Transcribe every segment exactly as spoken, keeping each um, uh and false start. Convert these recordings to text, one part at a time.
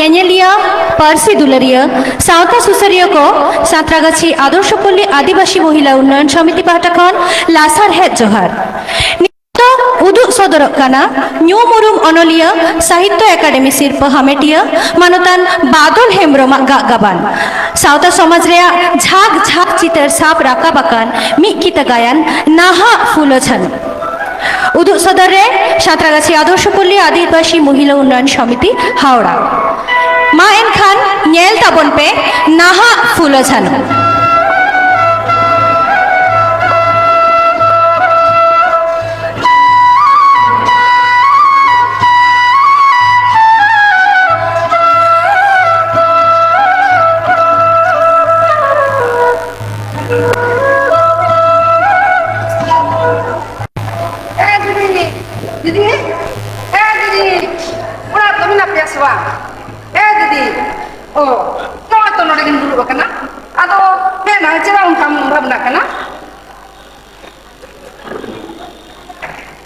ᱧᱮᱧᱮᱞᱤᱭᱟᱹ, ᱯᱟᱹᱨᱥᱤ ᱫᱩᱞᱟᱹᱲᱤᱭᱟᱹ, ᱥᱟᱶᱛᱟ ᱥᱩᱥᱟᱹᱨᱤᱭᱟᱹ ᱠᱚ, ᱥᱟᱸᱛᱨᱟᱜᱟᱪᱷᱤ ᱟᱫᱚᱨᱥᱚᱯᱚᱞᱞᱤ ᱟᱹᱫᱤᱵᱟᱹᱥᱤ ᱢᱚᱦᱤᱞᱟ ᱩᱱᱱᱚᱭᱚᱱ ᱥᱚᱢᱤᱛᱤ ᱯᱟᱦᱴᱟ ᱠᱷᱚᱱ ᱞᱟᱥᱟᱲᱦᱮᱫ ᱡᱚᱦᱟᱨ᱾ ᱱᱤᱛᱚᱜ ᱩᱫᱩᱜ ᱥᱚᱫᱚᱨᱚᱜ ᱠᱟᱱᱟ ᱧᱩᱢ ᱩᱨᱩᱢ ᱚᱱᱚᱞᱤᱭᱟᱹ, ᱥᱟᱦᱤᱛᱛᱚ ᱮᱠᱟᱰᱮᱢᱤ ᱥᱤᱨᱯᱟᱹ ᱦᱟᱢᱮᱴᱤᱭᱟᱹ ᱢᱟᱱᱚᱛᱟᱱ ᱵᱟᱫᱚᱞ ᱦᱮᱢᱵᱽᱨᱚᱢᱟᱜ ᱜᱟᱜ ᱜᱟᱵᱟᱱ᱾ ᱥᱟᱶᱛᱟ ᱥᱚᱢᱟᱡᱽ ᱨᱮᱭᱟᱜ ᱡᱷᱟᱸᱠ ᱡᱷᱟᱸᱠ ᱪᱤᱛᱟᱹᱨ ᱥᱟᱵ ᱨᱟᱠᱟᱵ ᱟᱠᱟᱱ ᱢᱤᱫ ᱠᱤᱛᱟᱹ ᱜᱟᱭᱟᱱ ᱱᱟᱦᱟᱜ ᱯᱷᱩᱞᱳ ᱡᱷᱟᱱᱳ᱾ ᱩᱫᱩᱜ ᱥᱚᱫᱚᱨ ᱨᱮ ᱥᱟᱸᱛᱨᱟᱜᱟᱪᱷᱤ ᱟᱫᱚᱨᱥᱚᱯᱚᱞᱞᱤ ᱟᱹᱫᱤᱵᱟᱹᱥᱤ ᱢᱚᱦᱤᱞᱟ ᱩᱱᱱᱚᱭᱚᱱ ᱥᱚᱢᱤᱛᱤ, ᱦᱟᱣᱲᱟ᱾ ᱢᱟ ᱮᱱᱠᱷᱟᱱ ᱧᱮᱞ ᱛᱟᱵᱚᱱ ᱯᱮ ᱱᱟᱦᱟᱜ ᱯᱷᱩᱞᱳ ᱡᱷᱟᱱᱳ᱾ ᱮ ᱫᱤᱫᱤ, ᱫᱤᱫᱤ, ᱮ ᱫᱤᱫᱤ, ᱚᱲᱟᱜ ᱨᱮᱫᱚ ᱢᱮᱱᱟᱜ ᱯᱮᱭᱟ ᱥᱮ ᱵᱟᱝ? ᱮ ᱫᱤᱫᱤ, ᱚ, ᱱᱚᱜᱼᱚᱭ ᱛᱚ ᱱᱚᱰᱮ ᱜᱮᱢ ᱫᱩᱲᱩᱵ ᱟᱠᱟᱱᱟ᱾ ᱟᱫᱚ ᱦᱮᱡ ᱱᱟ, ᱪᱮᱫᱟᱜ ᱚᱱᱠᱟᱢ ᱵᱷᱟᱵᱽᱱᱟᱜ ᱠᱟᱱᱟ?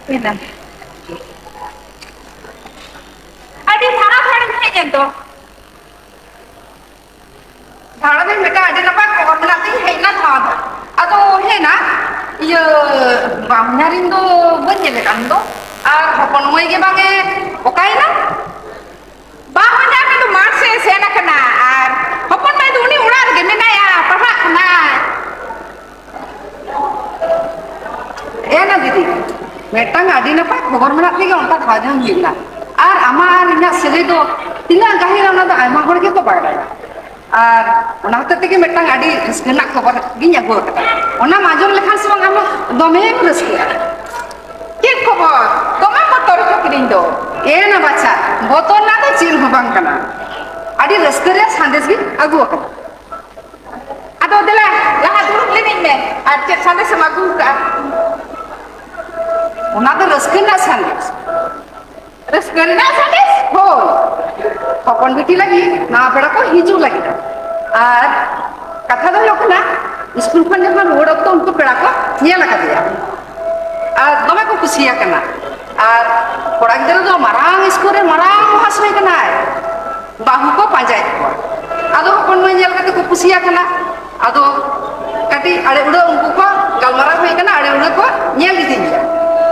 ᱦᱮᱡ ᱱᱟ᱾ ᱟᱹᱰᱤ ᱥᱟᱨᱟ ᱥᱟᱲᱤᱢ ᱦᱮᱡ ᱮᱱ ᱫᱚ᱾ ᱫᱟᱬᱟᱱᱤᱧ ᱢᱮᱛᱟᱜ, ᱟᱹᱰᱤ ᱱᱟᱯᱟᱭ ᱠᱷᱚᱵᱚᱨ ᱢᱮᱱᱟᱜ ᱛᱤᱧ ᱦᱮᱡ ᱮᱱᱟ ᱫᱷᱟᱶᱟ ᱫᱷᱟᱣ᱾ ᱟᱫᱚ ᱦᱮᱡ ᱮᱱᱟ, ᱤᱭᱟᱹ, ᱵᱟᱢᱧᱟᱨᱤᱧ ᱫᱚ ᱵᱟᱹᱧ ᱧᱮᱞᱮ ᱠᱟᱱ ᱫᱚ᱾ ᱟᱨ ᱦᱚᱯᱚᱱ ᱢᱟᱹᱭ ᱜᱮ ᱵᱟᱝ ᱮ ᱚᱠᱟᱭᱮᱱᱟ? ᱵᱟᱝ ᱦᱚᱧᱦᱟᱨ ᱫᱚ ᱢᱟᱴᱷ ᱥᱮᱫ ᱮ ᱥᱮᱱ ᱟᱠᱟᱱᱟ, ᱟᱨ ᱦᱚᱯᱚᱱ ᱢᱟᱹᱭ ᱫᱚ ᱩᱱᱤ ᱚᱲᱟᱜ ᱨᱮᱜᱮ ᱢᱮᱱᱟᱭᱟ, ᱯᱟᱲᱦᱟᱜ ᱠᱟᱱᱟᱭ᱾ ᱮ ᱱᱟ ᱫᱤᱫᱤ, ᱢᱤᱫᱴᱟᱝ ᱟᱹᱰᱤ ᱱᱟᱯᱟᱭ ᱠᱷᱚᱵᱚᱨ ᱢᱮᱱᱟᱜ ᱛᱮᱜᱮ ᱚᱱᱠᱟ ᱫᱷᱟᱡᱟᱢ ᱦᱮᱡ ᱮᱱᱟ᱾ ᱟᱨ ᱟᱢᱟᱜ ᱟᱨ ᱤᱧᱟᱹᱜ ᱥᱟᱹᱜᱟᱹᱭ ᱫᱚ ᱛᱤᱱᱟᱹᱜ ᱜᱟᱹᱦᱤᱨᱟ ᱚᱱᱟ ᱫᱚ ᱟᱭᱢᱟ ᱦᱚᱲ ᱜᱮᱠᱚ ᱵᱟᱲᱟᱭᱟ᱾ ᱟᱨ ᱚᱱᱟ ᱦᱚᱛᱮᱡ ᱛᱮᱜᱮ ᱢᱤᱫᱴᱟᱝ ᱟᱹᱰᱤ ᱨᱟᱹᱥᱠᱟᱹ ᱨᱮᱱᱟᱜ ᱠᱷᱚᱵᱚᱨ ᱜᱤᱧ ᱟᱹᱜᱩ ᱟᱠᱟᱫᱟ᱾ ᱚᱱᱟᱢ ᱟᱸᱡᱚᱢ ᱞᱮᱠᱷᱟᱱ ᱥᱮ ᱵᱟᱝ ᱟᱢ ᱫᱚᱢᱮᱢ ᱨᱟᱹᱥᱠᱟᱹᱜᱼᱟ᱾ ᱪᱮᱫ ᱠᱷᱚᱵᱚᱨ? ᱫᱚᱢᱮ ᱵᱚᱛᱚᱨ ᱦᱚᱪᱚ ᱠᱤᱫᱤᱧ ᱫᱚ᱾ ᱮ ᱱᱟ ᱵᱟᱪᱷᱟ, ᱵᱚᱛᱚᱨ ᱨᱮᱱᱟᱜ ᱫᱚ ᱪᱮᱫ ᱦᱚᱸ ᱵᱟᱝ ᱠᱟᱱᱟ᱾ ᱟᱹᱰᱤ ᱨᱟᱹᱥᱠᱟᱹ ᱨᱮᱭᱟᱜ ᱥᱟᱸᱫᱮᱥ ᱜᱤᱧ ᱟᱹᱜᱩ ᱟᱠᱟᱫᱟ᱾ ᱟᱫᱚ ᱫᱮᱞᱟ, ᱞᱟᱦᱟ ᱫᱩᱲᱩᱵ ᱞᱮᱱᱤᱧ ᱢᱮ᱾ ᱟᱨ ᱪᱮᱫ ᱥᱟᱸᱫᱮᱥ ᱮᱢ ᱟᱹᱜᱩ ᱟᱠᱟᱫᱼᱟ? ᱚᱱᱟ ᱫᱚ ᱨᱟᱹᱥᱠᱟᱹ ᱨᱮᱱᱟᱜ ᱥᱟᱸᱫᱮᱥ᱾ ᱨᱟᱹᱥᱠᱟᱹ ᱨᱮᱱᱟᱜ ᱥᱟᱸᱫᱮᱥ? ᱦᱳᱭ, ᱦᱚᱯᱚᱱ ᱵᱤᱴᱤ ᱞᱟᱹᱜᱤᱫ ᱱᱟᱣᱟ ᱯᱮᱲᱟ ᱠᱚ ᱦᱤᱡᱩᱜ ᱞᱟᱹᱜᱤᱫ᱾ ᱟᱨ ᱠᱟᱛᱷᱟ ᱫᱚ ᱦᱩᱭᱩᱜ ᱠᱟᱱᱟ, ᱥᱠᱩᱞ ᱠᱷᱚᱱ ᱡᱚᱠᱷᱚᱱ ᱨᱩᱣᱟᱹᱲ ᱚᱠᱛᱚ ᱩᱱᱠᱩ ᱯᱮᱲᱟ ᱠᱚ ᱧᱮᱞ ᱟᱠᱟᱫᱮᱭᱟ ᱟᱨ ᱫᱚᱢᱮ ᱠᱚ ᱠᱩᱥᱤᱭᱟᱠᱟᱱᱟ᱾ ᱟᱨ ᱠᱚᱲᱟ ᱜᱤᱫᱽᱨᱟᱹ ᱫᱚ ᱢᱟᱨᱟᱝ ᱥᱠᱩᱞ ᱨᱮ ᱢᱟᱨᱟᱝ ᱢᱚᱦᱟᱥᱚᱭ ᱠᱟᱱᱟᱭ᱾ ᱵᱟᱹᱦᱩ ᱠᱚ ᱯᱟᱸᱡᱟᱭᱮᱫ ᱠᱚᱣᱟ᱾ ᱟᱫᱚ ᱦᱚᱯᱚᱱ ᱢᱟᱹᱭ ᱧᱮᱞ ᱠᱟᱛᱮ ᱠᱚ ᱠᱩᱥᱤᱭᱟᱠᱟᱱᱟ᱾ ᱟᱫᱚ ᱠᱟᱹᱴᱤᱡ ᱟᱲᱮ ᱩᱲᱟᱹ ᱩᱱᱠᱩ ᱠᱚ ᱜᱟᱞᱢᱟᱨᱟᱣ ᱦᱩᱭ ᱠᱟᱱᱟ, ᱟᱲᱮ ᱩᱲᱟᱹ ᱠᱚ ᱧᱮᱞ ᱤᱫᱤᱭᱮᱭᱟ᱾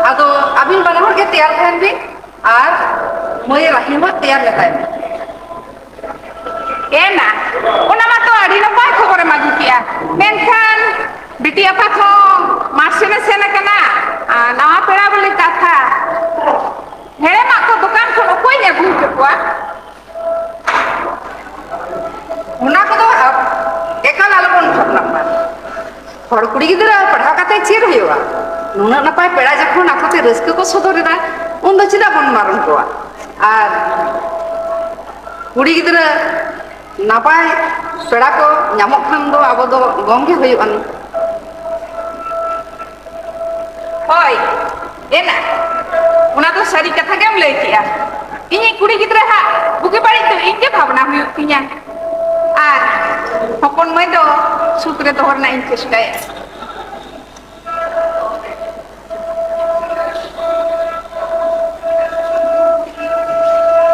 ᱟᱫᱚ ᱟᱹᱵᱤᱱ ᱵᱟᱱᱟ ᱦᱚᱲ ᱜᱮ ᱛᱮᱭᱟᱨ ᱛᱟᱦᱮᱱ ᱵᱤᱱ ᱟᱨ ᱢᱟᱹᱭ ᱨᱟᱦᱤᱢ ᱦᱚᱸ ᱛᱮᱭᱟᱨ ᱢᱮᱛᱟᱭ ᱢᱮ᱾ ᱮᱱᱟ, ᱚᱱᱟ ᱢᱟᱛᱚ ᱟᱹᱰᱤ ᱱᱟᱯᱟᱭ ᱠᱷᱚᱵᱚᱨᱮᱢ ᱟᱹᱜᱩ ᱠᱮᱜᱼᱟ, ᱢᱮᱱᱠᱷᱟᱱ ᱵᱤᱴᱤ ᱟᱯᱟᱛ ᱦᱚᱸ ᱢᱟᱨᱥᱮᱞ ᱮ ᱥᱮᱱ ᱟᱠᱟᱱᱟ᱾ ᱟᱨ ᱱᱟᱣᱟ ᱯᱮᱲᱟ ᱵᱚᱞᱮ ᱠᱟᱛᱷᱟ, ᱦᱮᱲᱮᱢᱟᱜ ᱠᱚ ᱫᱚᱠᱟᱱ ᱠᱷᱚᱱ ᱚᱠᱚᱭ ᱟᱹᱜᱩ ᱦᱚᱪᱚ ᱠᱚᱣᱟ? ᱚᱱᱟ ᱠᱚᱫᱚ ᱮᱠᱟᱞ ᱟᱞᱚᱵᱚᱱ ᱵᱷᱟᱵᱽᱱᱟᱜ ᱢᱟ᱾ ᱦᱚᱲ ᱠᱩᱲᱤ ᱜᱤᱫᱽᱨᱟᱹ ᱯᱟᱲᱦᱟᱣ ᱠᱟᱛᱮ ᱪᱮᱫ ᱦᱩᱭᱩᱜᱼᱟ? ᱱᱩᱱᱟᱹᱜ ᱱᱟᱯᱟᱭ ᱯᱮᱲᱟ ᱡᱚᱠᱷᱚᱱ ᱟᱠᱚᱛᱮ ᱨᱟᱹᱥᱠᱟᱹ ᱠᱚ ᱥᱚᱫᱚᱨ ᱮᱫᱟ, ᱩᱱᱫᱚ ᱪᱮᱫᱟᱜ ᱵᱚᱱ ᱢᱟᱨᱚᱢ ᱠᱚᱣᱟ? ᱟᱨ ᱠᱩᱲᱤ ᱜᱤᱫᱽᱨᱟᱹ ᱱᱟᱯᱟᱭ ᱯᱮᱲᱟ ᱠᱚ ᱧᱟᱢᱚᱜ ᱠᱷᱟᱱ ᱫᱚ ᱟᱵᱚ ᱫᱚ ᱜᱚᱢ ᱜᱮ ᱦᱩᱭᱩᱜ ᱟᱹᱱᱤᱡ᱾ ᱦᱳᱭ, ᱮᱱᱟ, ᱚᱱᱟ ᱫᱚ ᱥᱟᱹᱨᱤ ᱠᱟᱛᱷᱟ ᱜᱮᱢ ᱞᱟᱹᱭ ᱠᱮᱜᱼᱟ᱾ ᱤᱧᱤᱡ ᱠᱩᱲᱤ ᱜᱤᱫᱽᱨᱟᱹ ᱦᱟᱸᱜ ᱵᱩᱜᱤ ᱵᱟᱹᱲᱤᱡ ᱫᱚ ᱤᱧ ᱜᱮ ᱵᱷᱟᱵᱽᱱᱟ ᱦᱩᱭᱩᱜ ᱛᱤᱧᱟ᱾ ᱟᱨ ᱦᱚᱯᱚᱱ ᱢᱟᱹᱭ ᱫᱚ ᱥᱩᱠ ᱨᱮ ᱫᱚᱦᱚ ᱨᱮᱱᱟᱜ ᱤᱧ ᱪᱮᱥᱴᱟᱭᱟ᱾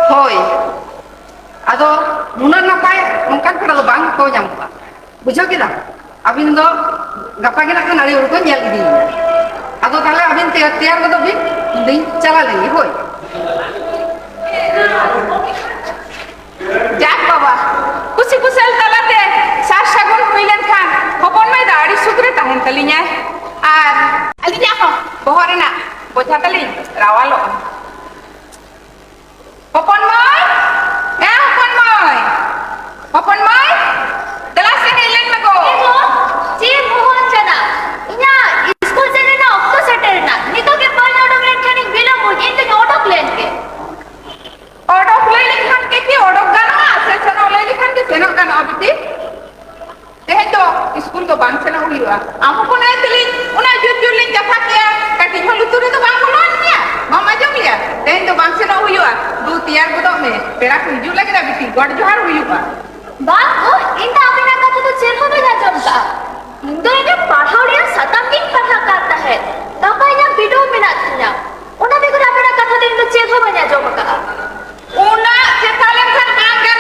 ᱦᱳᱭ, ᱟᱫᱚ ᱱᱩᱱᱟᱹᱜ ᱱᱟᱯᱟᱭ ᱱᱚᱝᱠᱟᱱ ᱯᱮᱲᱟ ᱫᱚ ᱵᱟᱝ ᱠᱚ ᱧᱟᱢᱚᱜᱼᱟ᱾ ᱵᱩᱡᱷᱟᱹᱣ ᱠᱮᱫᱟ? ᱟᱹᱵᱤᱱ ᱫᱚ ᱜᱟᱯᱟ ᱜᱮ ᱱᱟᱜ ᱠᱷᱟᱱ ᱟᱲᱮ ᱦᱚᱲ ᱠᱚ ᱧᱮᱞ ᱤᱫᱤᱭᱮᱭᱟ᱾ ᱟᱫᱚ ᱛᱟᱦᱞᱮ ᱟᱹᱵᱤᱱ ᱛᱮᱭᱟᱨ, ᱛᱮᱭᱟᱨ ᱜᱚᱫᱚᱜ ᱵᱤᱱ, ᱤᱧ ᱫᱚᱧ ᱪᱟᱞᱟᱣ ᱞᱮᱱ ᱜᱮ, ᱦᱳᱭ᱾ ᱡᱟᱠ ᱵᱟᱵᱟ, ᱠᱩᱥᱤ ᱠᱩᱥᱟᱹᱞ ᱛᱟᱞᱟᱛᱮ ᱥᱟᱨ ᱥᱟᱹᱜᱩᱱ ᱦᱩᱭ ᱞᱮᱱᱠᱷᱟᱱ ᱦᱚᱯᱚᱱ ᱢᱟᱹᱭ ᱫᱚ ᱟᱹᱰᱤ ᱥᱩᱠ ᱨᱮ ᱛᱟᱦᱮᱱ ᱛᱟᱹᱞᱤᱧᱟᱭ᱾ ᱟᱨ ᱟᱹᱞᱤᱧᱟᱜ ᱦᱚᱸ ᱵᱚᱦᱚᱜ ᱨᱮᱱᱟᱜ ᱵᱚᱡᱷᱟ ᱛᱟᱹᱞᱤᱧ ᱨᱟᱣᱟᱞᱚᱜᱼᱟ᱾ ᱦᱚᱯᱚᱱ ᱢᱟᱹᱭ, ᱮ ᱦᱚᱯᱚᱱ ᱢᱟᱹᱭ, ᱦᱚᱯᱚᱱ ᱢᱟᱹᱭ, ᱫᱮᱞᱟ ᱥᱮ ᱦᱮᱡ ᱞᱮᱱ ᱢᱮ ᱜᱚ᱾ ᱮ ᱜᱚ, ᱪᱮᱫ ᱮᱢ ᱦᱚᱦᱚᱣᱟᱹᱧ ᱠᱟᱱᱟ? ᱤᱧᱟᱜ ᱤᱥᱠᱩᱞ ᱥᱮᱱ ᱨᱮᱱᱟᱜ ᱚᱠᱛᱚ ᱥᱮᱴᱮᱨ ᱮᱱᱟ᱾ ᱱᱤᱛᱚᱜ ᱜᱮ ᱵᱟᱹᱧ ᱚᱰᱚᱠ ᱞᱮᱱᱠᱷᱟᱱᱤᱧ ᱵᱤᱞᱚᱢᱚᱜ, ᱤᱧ ᱫᱚᱧ ᱚᱰᱚᱠ ᱞᱮᱱ ᱜᱮ᱾ ᱚᱰᱚᱠ ᱞᱟᱹᱭ ᱞᱮᱠᱷᱟᱱ ᱜᱮ ᱠᱤ ᱚᱰᱚᱠ ᱜᱟᱱᱚᱜᱼᱟ? ᱥᱮ ᱥᱮᱱᱚᱜ ᱞᱟᱹᱭ ᱞᱮᱠᱷᱟᱱ ᱜᱮ ᱥᱮᱱᱚᱜ ᱜᱟᱱᱚᱜᱼᱟ ᱵᱤᱴᱤ? ᱛᱮᱦᱮᱧ ᱫᱚ ᱤᱥᱠᱩᱞ ᱫᱚ ᱵᱟᱝ ᱥᱮᱱᱚᱜ ᱦᱩᱭᱩᱜᱼᱟ᱾ ᱟᱢ ᱦᱚᱯᱚᱱ ᱟᱭᱳ ᱛᱟᱹᱞᱤᱧ ᱩᱱᱟᱹᱜ ᱡᱳᱨ ᱡᱳᱨ ᱞᱤᱧ ᱠᱟᱛᱷᱟ ᱠᱮᱜᱼᱟ, ᱠᱟᱹᱴᱤᱡ ᱦᱚᱸ ᱞᱩᱛᱩᱨ ᱨᱮᱫᱚ ᱵᱟᱝ ᱵᱚᱞᱚᱣᱟᱱ ᱢᱮᱭᱟ? ᱵᱟᱢ ᱟᱸᱡᱚᱢ ᱞᱮᱜᱼᱟ? ᱛᱮᱦᱮᱧ ᱫᱚ ᱵᱟᱝ ᱥᱮᱱᱚᱜ ᱦᱩᱭᱩᱜᱼᱟ᱾ ᱫᱩ ᱛᱮᱭᱟᱨ ᱜᱚᱫᱚᱜ ᱢᱮ, ᱯᱮᱲᱟ ᱠᱚ ᱦᱤᱡᱩᱜ ᱞᱟᱹᱜᱤᱫ ᱟ ᱵᱤᱴᱤ, ᱜᱚᱰ ᱡᱚᱦᱟᱨ ᱦᱩᱭᱩᱜᱼᱟ᱾ ᱵᱟᱝ ᱜᱳ, ᱤᱧ ᱫᱚ ᱟᱹᱵᱤᱱᱟᱜ ᱠᱟᱛᱷᱟ ᱫᱚ ᱪᱮᱫ ᱦᱚᱸ ᱵᱟᱹᱧ ᱟᱸᱡᱚᱢ ᱠᱟᱜᱼᱟ᱾ ᱤᱧ ᱫᱚ ᱤᱧᱟᱹᱜ ᱯᱟᱲᱦᱟᱣ ᱨᱮᱭᱟᱜ ᱥᱟᱛᱟᱢ ᱜᱤᱧ ᱯᱟᱲᱦᱟᱜ ᱠᱟᱱ ᱛᱟᱦᱮᱸᱫ᱾ ᱜᱟᱯᱟ ᱤᱧᱟᱹᱜ ᱵᱤᱰᱟᱹᱣ ᱢᱮᱱᱟᱜ ᱛᱤᱧᱟ᱾ ᱚᱱᱟ ᱵᱮᱜᱚᱨ ᱟᱹᱵᱤᱱᱟᱜ ᱠᱟᱛᱷᱟ ᱫᱚ ᱤᱧ ᱫᱚ ᱪᱮᱫ ᱦᱚᱸ ᱵᱟᱹᱧ ᱟᱸᱡᱚᱢ ᱟᱠᱟᱜᱼᱟ᱾ ᱩᱱᱟᱹᱜ ᱪᱮᱛᱟ ᱞᱮᱱᱠᱷᱟᱱ ᱵᱟᱝ ᱜᱟᱱᱚᱜᱼᱟ᱾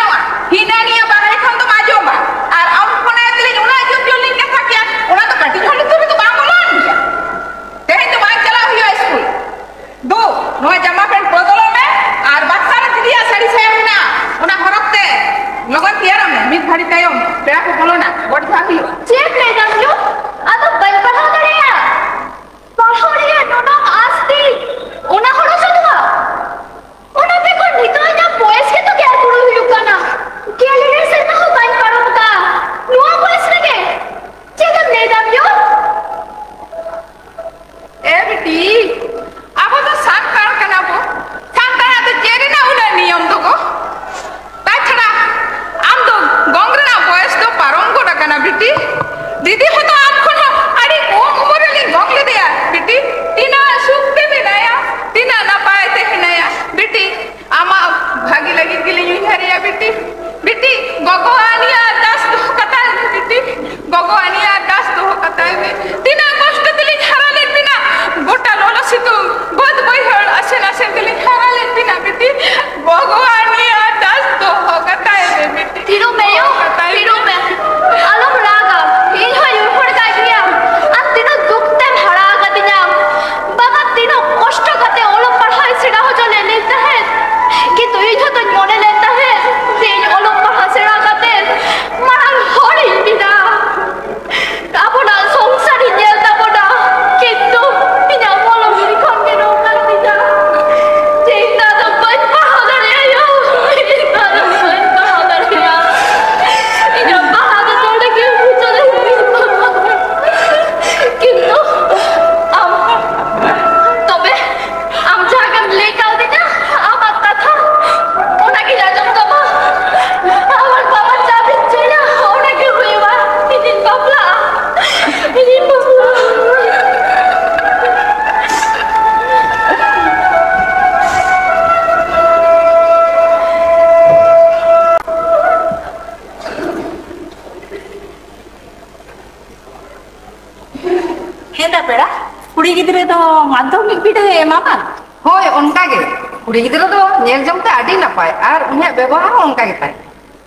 ᱠᱩᱲᱤ ᱜᱤᱫᱽᱨᱟᱹ ᱫᱚ ᱢᱟᱫᱽᱫᱷᱚᱢᱤᱠ ᱵᱤᱰᱟᱹᱣ ᱮ ᱮᱢᱟ ᱵᱟᱝ? ᱦᱳᱭ, ᱚᱱᱠᱟ ᱜᱮ᱾ ᱠᱩᱲᱤ ᱜᱤᱫᱽᱨᱟᱹ ᱫᱚ ᱧᱮᱞ ᱡᱚᱝ ᱛᱮ ᱟᱹᱰᱤ ᱱᱟᱯᱟᱭ ᱟᱨ ᱩᱱᱤᱭᱟᱜ ᱵᱮᱵᱚᱦᱟᱨ ᱦᱚᱸ ᱚᱱᱠᱟ ᱜᱮ ᱛᱟᱭ᱾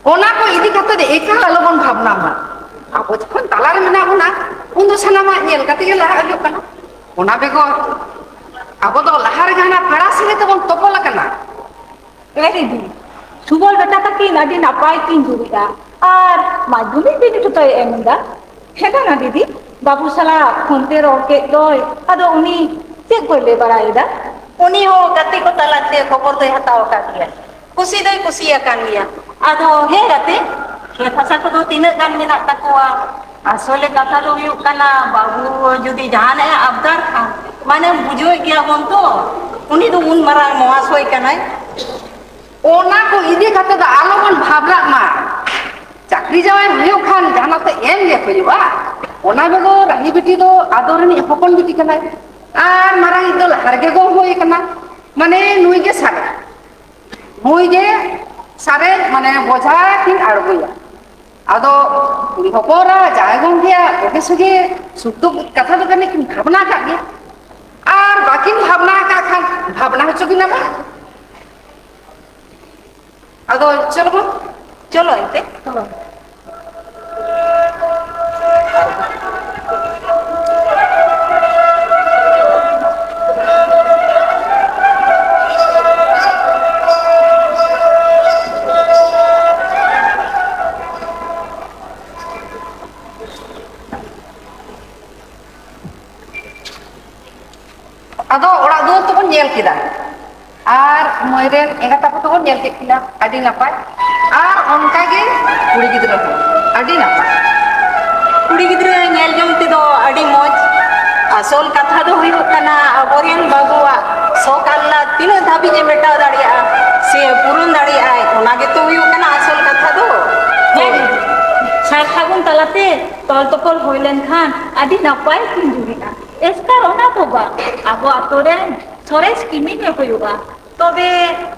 ᱚᱱᱟ ᱠᱚ ᱤᱫᱤ ᱠᱟᱛᱮ ᱫᱚ ᱮᱠᱟᱞ ᱟᱞᱚᱵᱚᱱ ᱵᱷᱟᱵᱽᱱᱟ ᱢᱟ᱾ ᱟᱵᱚ ᱡᱚᱠᱷᱚᱱ ᱛᱟᱞᱟᱨᱮ ᱢᱮᱱᱟᱜ ᱵᱚᱱᱟ, ᱩᱱ ᱫᱚ ᱥᱟᱱᱟᱢᱟᱜ ᱧᱮᱞ ᱠᱟᱛᱮ ᱜᱮ ᱞᱟᱦᱟ ᱦᱩᱭᱩᱜ ᱠᱟᱱᱟ᱾ ᱚᱱᱟ ᱵᱮᱜᱚᱨ ᱟᱵᱚ ᱫᱚ ᱞᱟᱦᱟ ᱨᱮ ᱡᱟᱦᱟᱱᱟᱜ ᱯᱮᱲᱟ ᱥᱟᱹᱜᱟᱹᱭ ᱛᱮᱵᱚᱱ ᱛᱚᱯᱚᱞ ᱟᱠᱟᱱᱟ᱾ ᱮ ᱫᱤᱫᱤ, ᱥᱩᱵᱚᱞ ᱵᱮᱴᱟ ᱛᱟᱹᱠᱤᱱ ᱟᱹᱰᱤ ᱱᱟᱯᱟᱭ ᱠᱤᱱ ᱡᱩᱨᱤᱜᱼᱟ᱾ ᱟᱨ ᱢᱟᱫᱽᱫᱷᱚᱢᱤᱠ ᱵᱤᱱᱤᱰ ᱦᱚᱸᱛᱚᱭ ᱮᱢ ᱮᱫᱟ᱾ ᱦᱮᱸ ᱫᱟᱱᱟ ᱫᱤᱫᱤ, ᱵᱟᱹᱵᱩ ᱥᱟᱞᱟᱜ ᱯᱷᱳᱱ ᱛᱮ ᱨᱚᱲ ᱠᱮᱫ ᱫᱚᱭ, ᱟᱫᱚ ᱩᱱᱤ ᱪᱮᱫ ᱠᱚᱭ ᱞᱟᱹᱭ ᱵᱟᱲᱟᱭᱮᱫᱟ? ᱩᱱᱤ ᱦᱚᱸ ᱜᱟᱛᱮ ᱠᱚ ᱛᱟᱞᱟᱛᱮ ᱠᱷᱚᱵᱚᱨ ᱫᱚᱭ ᱦᱟᱛᱟᱣ ᱟᱠᱟᱫ ᱜᱮᱭᱟ᱾ ᱠᱩᱥᱤ ᱫᱚᱭ ᱠᱩᱥᱤ ᱟᱠᱟᱱ ᱜᱮᱭᱟ᱾ ᱟᱫᱚ ᱦᱮᱸ ᱜᱟᱛᱮ, ᱠᱷᱮᱛ ᱦᱟᱥᱟ ᱠᱚᱫᱚ ᱛᱤᱱᱟᱹᱜ ᱜᱟᱱ ᱢᱮᱱᱟᱜ ᱛᱟᱠᱚᱣᱟ? ᱟᱥᱚᱞᱮ ᱠᱟᱛᱷᱟ ᱫᱚ ᱦᱩᱭᱩᱜ ᱠᱟᱱᱟ, ᱵᱟᱹᱦᱩ ᱡᱩᱫᱤ ᱡᱟᱦᱟᱱᱟᱜ ᱮ ᱟᱵᱫᱟᱨ ᱠᱷᱟᱱ, ᱢᱟᱱᱮᱢ ᱵᱩᱡᱷᱟᱹᱣᱮᱫ ᱜᱮᱭᱟ ᱵᱚᱱ ᱛᱚ, ᱩᱱᱤ ᱫᱚ ᱩᱱ ᱢᱟᱨᱟᱝ ᱢᱚᱦᱟᱥᱚᱭ ᱠᱟᱱᱟᱭ᱾ ᱚᱱᱟ ᱠᱚ ᱤᱫᱤ ᱠᱟᱛᱮ ᱫᱚ ᱟᱞᱚᱵᱚᱱ ᱵᱷᱟᱵᱽᱱᱟᱜ ᱢᱟ᱾ ᱪᱟᱹᱠᱨᱤ ᱡᱟᱶᱟᱭ ᱦᱩᱭᱩᱜ ᱠᱷᱟᱱ ᱡᱟᱦᱟᱱᱟᱜ ᱛᱮ ᱮᱢ ᱜᱮ ᱦᱩᱭᱩᱜᱼᱟ᱾ ᱚᱱᱟ ᱵᱮᱜᱚᱨ ᱨᱟᱹᱦᱤ ᱵᱤᱴᱤ ᱫᱚ ᱟᱫᱚ ᱨᱤᱱᱤᱡ ᱦᱚᱯᱚᱱ ᱵᱤᱴᱤ ᱠᱟᱱᱟᱭ᱾ ᱟᱨ ᱢᱟᱨᱟᱝ ᱤᱡ ᱫᱚ ᱞᱟᱦᱟ ᱨᱮᱜᱮ ᱜᱚᱝ ᱦᱩᱭ ᱠᱟᱱᱟ᱾ ᱢᱟᱱᱮ ᱱᱩᱭ ᱜᱮ ᱥᱟᱨᱮᱡ, ᱱᱩᱭ ᱜᱮ ᱥᱟᱨᱮᱡ, ᱢᱟᱱᱮ ᱵᱚᱡᱷᱟ ᱠᱤᱱ ᱟᱬᱜᱚᱭᱟ᱾ ᱟᱫᱚ ᱠᱩᱲᱤ ᱦᱚᱯᱚᱱ ᱨᱟ ᱡᱟᱶᱟᱭ ᱜᱚᱝᱠᱮᱭᱟᱜ ᱵᱩᱜᱤ ᱥᱩᱜᱤ ᱥᱩᱠ ᱫᱩᱠ ᱠᱟᱛᱷᱟ ᱫᱚ ᱡᱟᱹᱱᱤᱡ ᱠᱤᱱ ᱵᱷᱟᱵᱽᱱᱟ ᱠᱟᱜ ᱜᱮ᱾ ᱟᱨ ᱵᱟᱹᱠᱤᱱ ᱵᱷᱟᱵᱽᱱᱟ ᱟᱠᱟᱫ ᱠᱷᱟᱱ ᱵᱷᱟᱵᱽᱱᱟ ᱦᱚᱪᱚ ᱠᱤᱱᱟ ᱵᱚᱱ᱾ ᱟᱫᱚ ᱪᱚᱞᱚ ᱵᱚᱱ, ᱪᱚᱞᱚ ᱮᱱᱛᱮ᱾ ᱟᱫᱚ ᱚᱲᱟᱜ ᱫᱩᱣᱟᱹᱨ ᱛᱮᱵᱚᱱ ᱧᱮᱞ ᱠᱮᱫᱟ, ᱟᱨ ᱢᱟᱹᱭ ᱨᱮᱱ ᱮᱸᱜᱟᱛ ᱟᱯᱟᱛ ᱦᱚᱸᱵᱚᱱ ᱧᱮᱞ ᱠᱮᱫ ᱠᱤᱱᱟ, ᱟᱹᱰᱤ ᱱᱟᱯᱟᱭ᱾ ᱟᱨ ᱚᱱᱠᱟ ᱜᱮ ᱠᱩᱲᱤ ᱜᱤᱫᱽᱨᱟᱹ ᱦᱚᱸ ᱟᱹᱰᱤ ᱱᱟᱯᱟᱭ᱾ ᱠᱩᱲᱤ ᱜᱤᱫᱽᱨᱟᱹ ᱧᱮᱞ ᱡᱚᱝ ᱛᱮᱫᱚ ᱟᱹᱰᱤ ᱢᱚᱡᱽ᱾ ᱟᱥᱚᱞ ᱠᱟᱛᱷᱟ ᱫᱚ ᱦᱩᱭᱩᱜ ᱠᱟᱱᱟ, ᱟᱵᱚᱨᱮᱱ ᱵᱟᱹᱵᱩᱣᱟᱜ ᱥᱚᱠ ᱟᱦᱞᱟᱫ ᱛᱤᱱᱟᱹᱜ ᱫᱷᱟᱹᱵᱤᱡ ᱮ ᱢᱮᱴᱟᱣ ᱫᱟᱲᱮᱭᱟᱜᱼᱟ ᱥᱮ ᱯᱩᱨᱩᱱ ᱫᱟᱲᱮᱭᱟᱜᱼᱟᱭ, ᱚᱱᱟ ᱜᱮᱛᱚ ᱦᱩᱭᱩᱜ ᱠᱟᱱᱟ ᱟᱥᱚᱞ ᱠᱟᱛᱷᱟ ᱫᱚ᱾ ᱦᱮᱸ, ᱥᱟᱨ ᱥᱟᱹᱜᱩᱱ ᱛᱟᱞᱟᱛᱮ ᱛᱚᱞ ᱛᱚᱯᱚᱞ ᱦᱩᱭ ᱞᱮᱱᱠᱷᱟᱱ ᱟᱹᱰᱤ ᱱᱟᱯᱟᱭ ᱠᱤᱱ ᱡᱩᱨᱤᱜᱼᱟ᱾ ᱮᱥᱠᱟᱨ ᱚᱱᱟ ᱫᱚ ᱵᱟᱝ, ᱟᱵᱚ ᱟᱛᱳ ᱨᱮᱱ ᱥᱚᱨᱮᱥ ᱠᱤᱢᱤᱱ ᱮ ᱦᱩᱭᱩᱜᱼᱟ᱾ ᱛᱚᱵᱮ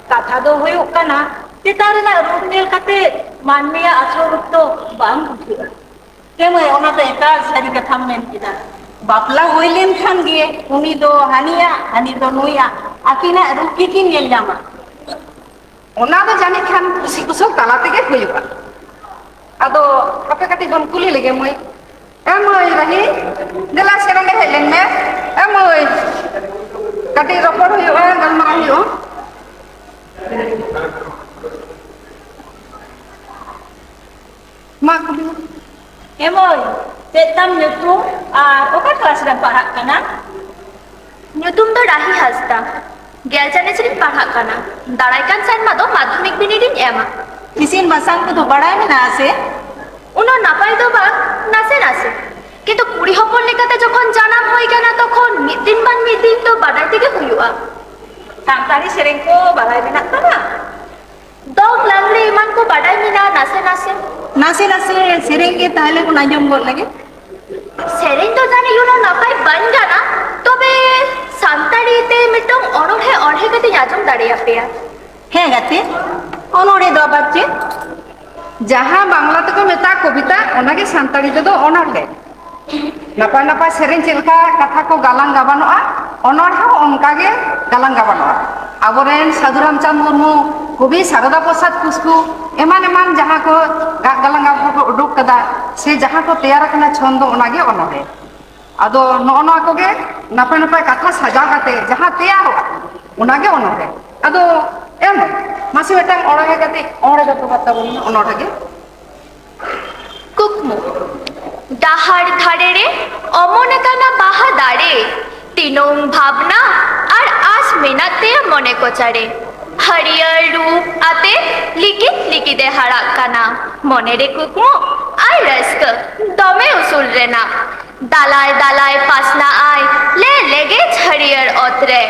ᱠᱟᱛᱷᱟ ᱫᱚ ᱦᱩᱭᱩᱜ ᱠᱟᱱᱟ, ᱪᱮᱛᱟᱱ ᱨᱮᱱᱟᱜ ᱨᱩᱯ ᱧᱮᱞ ᱠᱟᱛᱮ ᱢᱟᱹᱱᱢᱤᱭᱟᱜ ᱟᱥᱚᱞ ᱨᱩᱯ ᱫᱚ ᱵᱟᱝ ᱵᱩᱡᱷᱟᱹᱜᱼᱟ᱾ ᱦᱮᱸ ᱢᱟᱹᱭ, ᱚᱱᱟ ᱫᱚ ᱮᱠᱟᱞ ᱥᱟᱹᱨᱤ ᱠᱟᱛᱷᱟᱢ ᱢᱮᱱ ᱠᱮᱫᱟ᱾ ᱵᱟᱯᱞᱟ ᱦᱩᱭ ᱞᱮᱱᱠᱷᱟᱱ ᱜᱮ ᱩᱱᱤ ᱫᱚ ᱦᱟᱹᱱᱤᱭᱟᱜ, ᱦᱟᱹᱱᱤ ᱫᱚ ᱱᱩᱭᱟᱜ, ᱟᱹᱠᱤᱱᱟᱜ ᱨᱩᱯ ᱜᱮᱠᱤᱱ ᱧᱮᱞ ᱧᱟᱢᱟ᱾ ᱚᱱᱟ ᱫᱚ ᱡᱟᱹᱱᱤᱡ ᱠᱷᱟᱱ ᱠᱩᱥᱤ ᱠᱩᱥᱟᱹᱞ ᱛᱟᱞᱟ ᱛᱮᱜᱮ ᱦᱩᱭᱩᱜᱼᱟ᱾ ᱟᱫᱚ ᱟᱯᱮ ᱠᱟᱹᱴᱤᱡ ᱵᱚᱱ ᱠᱩᱞᱤ ᱞᱮᱜᱮ ᱢᱟᱹᱭ᱾ ᱮ ᱢᱟᱹᱭ ᱨᱟᱦᱤ, ᱫᱮᱞᱟ ᱥᱮ ᱱᱚᱸᱰᱮ ᱦᱮᱡ ᱞᱮᱱ ᱢᱮ᱾ ᱮ ᱢᱟᱹᱭ, ᱠᱟᱹᱴᱤᱡ ᱨᱚᱯᱚᱲ ᱦᱩᱭᱩᱜᱼᱟ, ᱜᱟᱞᱢᱟᱨᱟᱣ ᱦᱩᱭᱩᱜᱼᱟ᱾ ᱢᱟ ᱠᱩᱞᱤ ᱢᱮ᱾ ᱮ ᱢᱟᱹᱭ, ᱪᱮᱫ ᱛᱟᱢ ᱧᱩᱛᱩᱢ ᱟᱨ ᱚᱠᱟ ᱠᱞᱟᱥ ᱨᱮᱢ ᱯᱟᱲᱦᱟᱜ ᱠᱟᱱᱟ? ᱧᱩᱛᱩᱢ ᱫᱚ ᱨᱟᱦᱤ ᱦᱟᱸᱥᱫᱟ᱾ ᱜᱮᱞ ᱪᱟᱱᱟᱪ ᱨᱤᱧ ᱯᱟᱲᱦᱟᱜ ᱠᱟᱱᱟ᱾ ᱫᱟᱨᱟᱭ ᱠᱟᱱ ᱥᱮᱨᱢᱟ ᱫᱚ ᱢᱟᱫᱽᱫᱷᱚᱢᱤᱠ ᱵᱤᱱᱤᱰ ᱤᱧ ᱮᱢᱟ᱾ ᱤᱥᱤᱱ ᱵᱟᱥᱟᱝ ᱠᱚᱫᱚ ᱵᱟᱲᱟᱭ ᱢᱮᱱᱟᱜᱼᱟ ᱥᱮ? ᱩᱱᱟᱹᱜ ᱱᱟᱯᱟᱭ ᱫᱚ ᱵᱟᱝ, ᱱᱟᱥᱮ ᱱᱟᱥᱮ᱾ ᱠᱤᱱᱛᱩ ᱠᱩᱲᱤ ᱦᱚᱯᱚᱱ ᱞᱮᱠᱟᱛᱮ ᱡᱚᱠᱷᱚᱱ ᱡᱟᱱᱟᱢ ᱦᱩᱭ ᱠᱟᱱᱟ, ᱛᱚᱠᱷᱚᱱ ᱢᱤᱫ ᱫᱤᱱ ᱵᱟᱝ ᱢᱤᱫ ᱫᱤᱱ ᱫᱚ ᱵᱟᱰᱟᱭ ᱛᱮᱜᱮ ᱦᱩᱭᱩᱜᱼᱟ᱾ ᱥᱟᱱᱛᱟᱲᱤ ᱥᱮᱨᱮᱧ ᱠᱚ ᱵᱟᱲᱟᱭ ᱢᱮᱱᱟᱜ ᱛᱟᱢᱟ? ᱫᱚᱝ, ᱞᱟᱜᱽᱲᱮ ᱮᱢᱟᱱ ᱠᱚ ᱵᱟᱰᱟᱭ ᱢᱮᱱᱟᱜᱼᱟ ᱱᱟᱥᱮ ᱱᱟᱥᱮ᱾ ᱱᱟᱥᱮ ᱱᱟᱥᱮ ᱥᱮᱨᱮᱧ ᱜᱮ ᱛᱟᱦᱞᱮ ᱵᱚᱱ ᱟᱸᱡᱚᱢ ᱜᱚᱫ ᱞᱮᱜᱮ᱾ ᱥᱮᱨᱮᱧ ᱫᱚ ᱡᱟᱹᱱᱤᱡ ᱩᱱᱟᱹᱜ ᱱᱟᱯᱟᱭ ᱵᱟᱹᱧ ᱜᱟᱱᱟ, ᱛᱚᱵᱮ ᱥᱟᱱᱛᱟᱲᱤ ᱛᱮ ᱢᱤᱫᱴᱟᱝ ᱚᱱᱚᱬᱦᱮ ᱚᱬᱦᱮ ᱠᱟᱛᱮᱧ ᱟᱸᱡᱚᱢ ᱫᱟᱲᱮᱭᱟᱯᱮᱭᱟ᱾ ᱦᱮᱸ ᱜᱟᱛᱮ, ᱚᱱᱚᱬᱦᱮ ᱫᱚ ᱟᱵᱟᱨ ᱪᱮᱫ? ᱡᱟᱦᱟᱸ ᱵᱟᱝᱞᱟ ᱛᱮᱠᱚ ᱢᱮᱛᱟᱜᱼᱟ ᱠᱚᱵᱤᱛᱟ, ᱚᱱᱟᱜᱮ ᱥᱟᱱᱛᱟᱲᱤ ᱛᱮᱫᱚ ᱚᱱᱚᱬᱦᱮ᱾ ᱱᱟᱯᱟᱭ ᱱᱟᱯᱟᱭ ᱥᱮᱨᱮᱧ ᱪᱮᱫ ᱞᱮᱠᱟ ᱠᱟᱛᱷᱟ ᱠᱚ ᱜᱟᱞᱟᱝ ᱜᱟᱵᱟᱱᱚᱜᱼᱟ, ᱚᱱᱚᱬᱦᱮ ᱦᱚᱸ ᱚᱱᱠᱟ ᱜᱮ ᱜᱟᱞᱟᱝ ᱜᱟᱵᱟᱱᱚᱜᱼᱟ᱾ ᱟᱵᱚᱨᱮᱱ ᱥᱟᱹᱫᱷᱩ ᱨᱟᱢᱪᱟᱸᱫᱽ ᱢᱩᱨᱢᱩ, ᱠᱚᱵᱤ ᱥᱟᱨᱚᱫᱟ ᱯᱨᱚᱥᱟᱫᱽ ᱠᱤᱥᱠᱩ, ᱮᱢᱟᱱ ᱮᱢᱟᱱ ᱡᱟᱦᱟᱸ ᱠᱚ ᱜᱟᱜ ᱜᱟᱞᱟᱝ ᱜᱟᱵᱟᱱ ᱠᱚ ᱩᱰᱩᱠ ᱠᱟᱫᱟ, ᱥᱮ ᱡᱟᱦᱟᱸ ᱠᱚ ᱛᱮᱭᱟᱨ ᱟᱠᱟᱱᱟ ᱪᱷᱚᱱᱫᱚ, ᱚᱱᱟᱜᱮ ᱚᱱᱚᱬᱦᱮ᱾ ᱟᱫᱚ ᱱᱚᱜᱼᱚ ᱱᱚᱣᱟ ᱠᱚᱜᱮ ᱱᱟᱯᱟᱭ ᱱᱟᱯᱟᱭ ᱠᱟᱛᱷᱟ ᱥᱟᱡᱟᱣ ᱠᱟᱛᱮ ᱡᱟᱦᱟᱸ ᱛᱮᱭᱟᱨᱚᱜᱼᱟ, ᱚᱱᱟᱜᱮ ᱚᱱᱚᱬᱦᱮ᱾ ᱟᱫᱚ ᱮᱢ ᱢᱟᱥᱮ ᱢᱤᱫᱴᱟᱝ ᱚᱱᱚᱬᱦᱮ ᱠᱟᱹᱴᱤᱡ ᱚᱱᱚᱬᱦᱮ ᱫᱚ ᱛᱚᱵᱮ ᱛᱟᱵᱚᱱ ᱢᱮ, ᱚᱱᱚᱬᱦᱮ ᱜᱮ᱾ ᱠᱩᱠᱢᱩ᱾ ᱰᱟᱦᱟᱨ ᱫᱷᱟᱨᱮ ᱨᱮ ᱚᱢᱚᱱ ᱟᱠᱟᱱᱟ ᱵᱟᱦᱟ ᱫᱟᱨᱮ, ᱛᱤᱱᱟᱹᱝ ᱵᱷᱟᱵᱽᱱᱟ ᱟᱨ ᱟᱸᱥ ᱢᱮᱱᱟᱜ ᱛᱟᱭᱟ ᱢᱚᱱᱮ ᱠᱚᱪᱟᱨᱮ᱾ ᱦᱟᱹᱨᱭᱟᱹᱲ ᱨᱩᱯ ᱟᱛᱮ ᱞᱤᱠᱤᱫ ᱞᱤᱠᱤᱫ ᱮ ᱦᱟᱨᱟᱜ ᱠᱟᱱᱟ, ᱢᱚᱱᱮ ᱨᱮ ᱠᱩᱠᱢᱩ ᱟᱨ ᱨᱟᱹᱥᱠᱟᱹ ᱫᱚᱢᱮ ᱩᱥᱩᱞ ᱨᱮᱱᱟᱜ᱾ ᱫᱟᱞᱟᱭ ᱫᱟᱞᱟᱭ ᱯᱟᱥᱱᱟᱜ ᱟᱭ ᱞᱮ ᱞᱮᱜᱮᱡ ᱦᱟᱹᱨᱭᱟᱹᱲ ᱚᱛ ᱨᱮ᱾